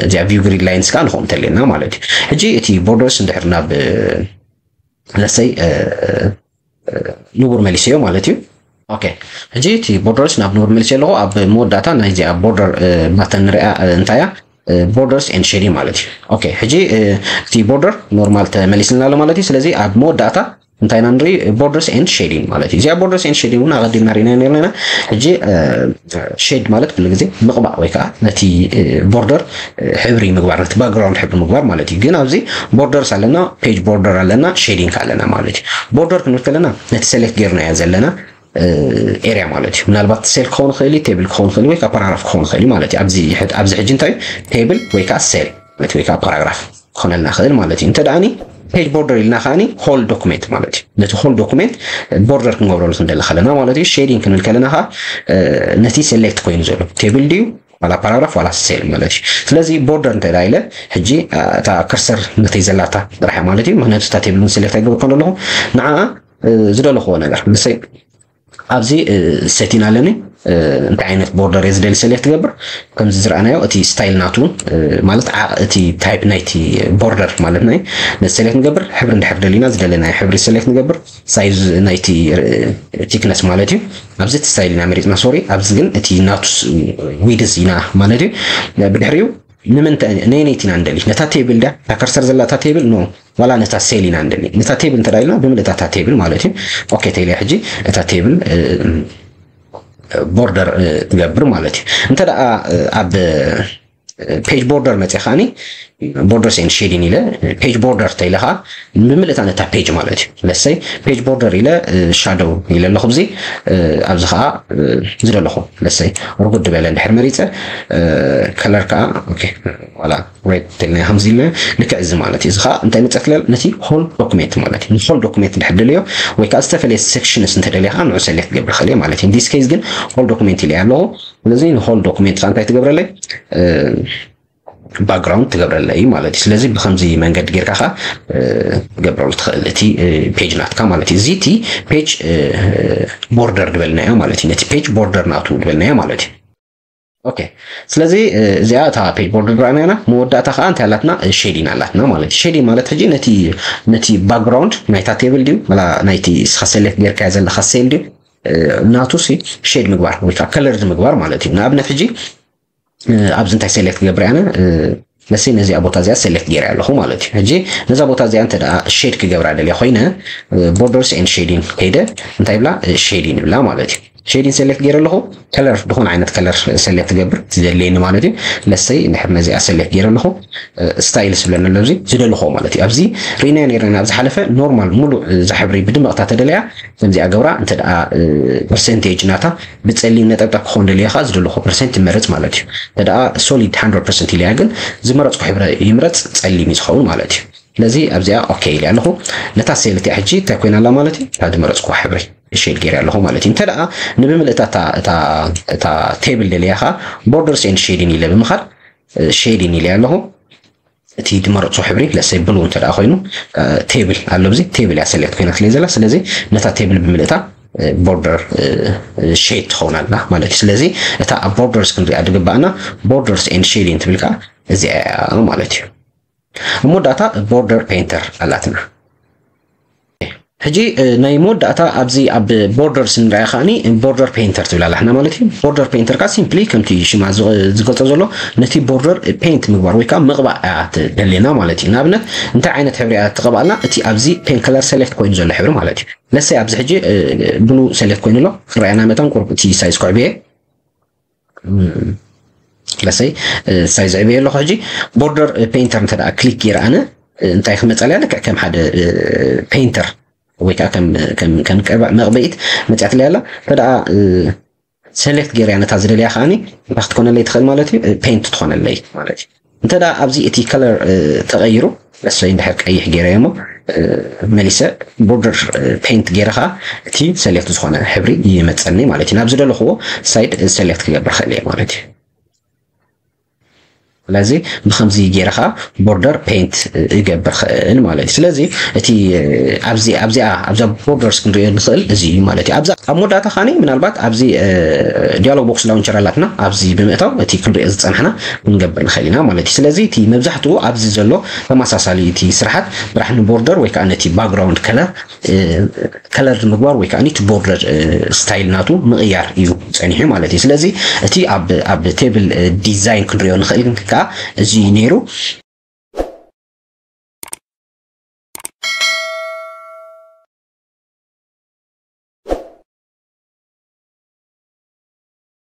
እዚኣ view grid lines ከዓ ንኸውን ተልየና ማለት እዩ። ሕጂ እቲ borders እንድሕር ናብ ለሰይ ንቡር መሊሰዮ ማለት እዩ። okay ሕጂ እቲ borders ናብ ንቡር መሊሰዮ ኣለኹ። ኣብ መወዳእታ ናይዚኣ border ናተን ንሪኣ እንታያ borders and shading ማለት እዩ። okay ሕጂ እቲ border normal ተመሊስልና ኣሎ ማለት እዩ። ስለዚ ኣብ መወዳእታ እንታይ ኢና ንርኢ? Borders and shading ማለት እዩ። እዚኣ borders and shading እውን ኣቐዲምና ርኢና ነርና። ሕጂ shade ማለት ኩሉ ግዜ ምቕባእ ወይ ከዓ ነቲ border ሕብሪ ምግባር፣ ነቲ background ሕብሪ ምግባር ማለት እዩ። ግን ኣብዚ borders ኣለና፣ page border ኣለና፣ shading ኣለና ማለት እዩ። Border ክንብል ከለና ነቲ select ጌርናዮ ዘለና area ማለት እዩ። ምናልባት cell ክኸውን ይኽእል እዩ፣ table ክኸውን ይኽእል እዩ፣ ወይ ከዓ paragraph ክኸውን ይኽእል እዩ ማለት እዩ። ኣብዚ ሕጂ እንታይ table ወይ ከዓ cell ማለት ወይ ከዓ paragraph ክኾነልና ይኽእል ማለት እዩ። እንተ ደኣኒ page border ኢልና ከዓኒ whole document ማለት እዩ። ነቲ whole document border ክንገብረሉ ክንደሊ ከለና ማለት እዩ። Shading ክንብል ከለና ከዓ ነቲ select ኮይኑ ዘሎ table ድዩ ዋላ paragraph ዋላ cell ማለት እዩ። ስለዚ border እንተ ኢለ ሕጂ እታ cursor ነተይ ዘላታ ጥራሕ ማለት እዩ። ምክንያቱ እታ table select ኣይገብር ከለኹ ንዓ ዝደለኽዎ ነገር ንሰይ ኣብዚ setting ኣለኒ። እንታይ ዓይነት border እየ ዝደሊ select ትገብር? ከምዚ ዝረኣናዮ እቲ style ናቱ ማለት እቲ type ናይቲ border ማለት ናይ ነቲ select ንገብር። ሕብሪ እንድሕር ደሊና ዝደለናዮ ሕብሪ select ንገብር። Size ናይቲ thickness ማለት እዩ። ኣብዚ እቲ style ኢና መሪፅና sorry። ኣብዚ ግን እቲ ናቱ width ኢና ማለት እዩ። ብድሕሪኡ ንምንታይ ነየነይቲ ኢና ንደሊ? ነታ table ድያ? እታ cursor ዘላ እታ table no ዋላ ነታ cell ኢና ንደሊ። ነታ table እንተ ኢልና ብምልእታ እታ table ማለት እዩ። okay ተይለ ሕጂ እታ table border ትገብር ማለት እዩ። እንተ ደኣ ኣብ page border መፅእ ከዓኒ borders and shading ኢለ page border ተይለ ከዓ ብምልእታ ነታ page ማለት እዩ። ለሰይ page border ኢለ shadow ኢለ ኣለኹ። ብዚ ኣብዚ ከዓ ዝደለኹ ለሰይ ርጉድ ዝበለ እንድሕር መሪፀ color ከዓ okay ዋላ red ተልና ከምዚ ኢልና ልክዕ እዚ ማለት እዩ። እዚ ከዓ እንታይ መፀት ለል ነቲ whole document ማለት እዩ። whole document እንድሕር ደልዮ ወይ ከዓ ዝተፈለየ sections እንተደልዮ ከዓ ንዑ select ክገብር ክእል ማለት እዩ። In this case ግን whole document ኢለ ኣለኹ። ስለዚ ን whole document ከዓ እንታይ ትገብረለይ background ትገብረለይ ማለት እዩ። ስለዚ ብከምዚ መንገዲ ጌርካ ከዓ ትገብረሉ ትኽእል እቲ page ናትካ ማለት እዩ። እዚ እቲ page border ዝበልናዮ ማለት እዩ። ነቲ page border ናቱ ዝበልናዮ ማለት እዩ። okay ስለዚ እዚኣ እታ page border ርኣናና መወዳእታ ከዓ እንታይ ኣላትና shading ኣላትና ማለት እዩ። Shading ማለት ሕጂ ነቲ ነቲ background ናይታ table ድዩ መላ ናይቲ ስኻ select ጌርካዮ ዘለካ cell ድዩ ናቱ ሲ shade ምግባር ወይ ከዓ colored ምግባር ማለት እዩ። ንኣብነት ሕጂ ኣብዚ እንታይ select ክገብር ኣነ ለሰይ ነዚኣ ቦታ እዚኣ select ገይረ ኣለኹ ማለት እዩ። ሕጂ ነዛ ቦታ እዚኣ እንተ shade ክገብራ ደልየ ኮይነ borders and shading ከይደ እንታይ ብላ shading ብላ ማለት እዩ። Shading select ገይረ ኣለኹ። Color ዝኾነ ዓይነት color select ትገብር ዝደለየኒ ማለት እዩ። ለሰይ እንድሕር ነዚኣ select ገይረ ኣለኹ። Style ስብለኒ ኣሎ ኣብዚ ዝደለኹዎ ማለት እዩ። ኣብዚ ርኢናዮ ነርና ኣብ ዝሓለፈ normal ሙሉእ እዛ ሕብሪ ብድምቕታ ተደለያ ከምዚኣ ገብራ እንተ ደኣ percentage ናታ ብጸሊም ነጠብጣብ ክኸውን ደልየ ከዓ ዝደለኹ percent ይመርጽ ማለት እዩ። እንተ ደኣ solid hundred percent ኢለያ ግን ዝመረጽኩ ሕብሪ ይምረጽ ጸሊም እዩ ዝኸውን ማለት እዩ። ስለዚ ኣብዚኣ okay ኢለ ኣለኹ። ነታ cell እቲኣ ሕጂ እንታይ ኮይና ኣላ ማለት እዩ? እታ ዝመረጽኩዋ ሕብሪ shade ገይረ ኣለኹ ማለት እዩ። እንተ ደኣ ንብምልእታ እታ table ደልያ ከዓ borders and shading ኢለ ብምኻድ shading ኢለ ኣለኹ። እቲ ዝመረጽኩ ሕብሪ let's say blue እንተ ደኣ ኮይኑ table ኣሎ ኣብዚ table እያ select ኮይና ስለ ዘላ ስለዚ ነታ table ብምልእታ border shade ትኸውን ኣላ ማለት እዩ። ስለዚ እታ ኣብ borders ክንሪኣ ዝግባኣና borders and shading ትብል ከዓ እዚኣ እያ ማለት እዩ። እሞ ዳታ border painter ኣላትና። ሕጂ ናይ መወዳእታ ኣብዚ ኣብ borders ንሪኣ ከዓኒ border painter ትብል ኣላሕና ማለት እዩ። Border painter ከዓ simply ከምቲ ሽማ ዝገልጾ ዘሎ ነቲ border paint ምግባር ወይ ከዓ ምቕባእ እያ ትደልየና ማለት እዩ። ንኣብነት እንታይ ዓይነት ሕብሪ እያ ትቐብኣልና? እቲ ኣብዚ paint color select ኮይኑ ዘሎ ሕብሪ ማለት እዩ። Let's say ኣብዚ ሕጂ blue select ኮይኑ ኣሎ ክረኣየና መጠን ቁሩብ እቲ size ክዕብየ Let's say size ዕብየ ኣለኹ። ሕጂ border painter እንተ ደኣ click ገይረ ኣነ እንታይ ክመፀልያ ልክዕ ከም ሓደ painter ወይ ከዓ ከም ከም ከም ቀባእ መቕብኢት መፅያትለይ ኣላ። እንተ ደኣ select ገይረ ነታ ዝደልያ ከዓኒ እንታይ ክትኮነለይ ትኽእል ማለት እዩ? Paint ትኾነለይ ማለት እዩ። እንተ ደኣ ኣብዚ እቲ color ተቐይሩ let's say እንድሕር ቀይሕ ገይረ እሞ መሊሰ border paint ገይረ ከዓ እቲ select ዝኾነ ሕብሪ ይመፀኒ ማለት እዩ። ናብ ዝደለኽዎ side select ክገብር ክእል እየ ማለት እዩ። ስለዚ ብከምዚ ገይረ ከዓ border paint እገብር ክእል ማለት እዩ። ስለዚ እቲ ኣብዚ ኣብዚኣ ኣብዛ borders ክንሪኦ ንኽእል እዚ እዩ ማለት እዩ። ኣብዛ ኣብ መወዳእታ ካኒ ምናልባት ኣብዚ dialog box launcher ኣላትና ኣብዚ ብምእታው እቲ ክንሪኦ ዝፀናሕና ክንገብር ንኽእል ኢና ማለት እዩ። ስለዚ እቲ መብዛሕትኡ ኣብዚ ዘሎ ተመሳሳሊ እቲ ስርሓት ጥራሕ ን border ወይ ከዓ ነቲ background color colored ምግባር ወይ ከዓ እቲ border style ናቱ ምቕያር እዩ ፀኒሑ ማለት እዩ። ስለዚ እቲ ኣብ table design ክንሪኦ ንኽእል ከዓ እዚ ነይሩ።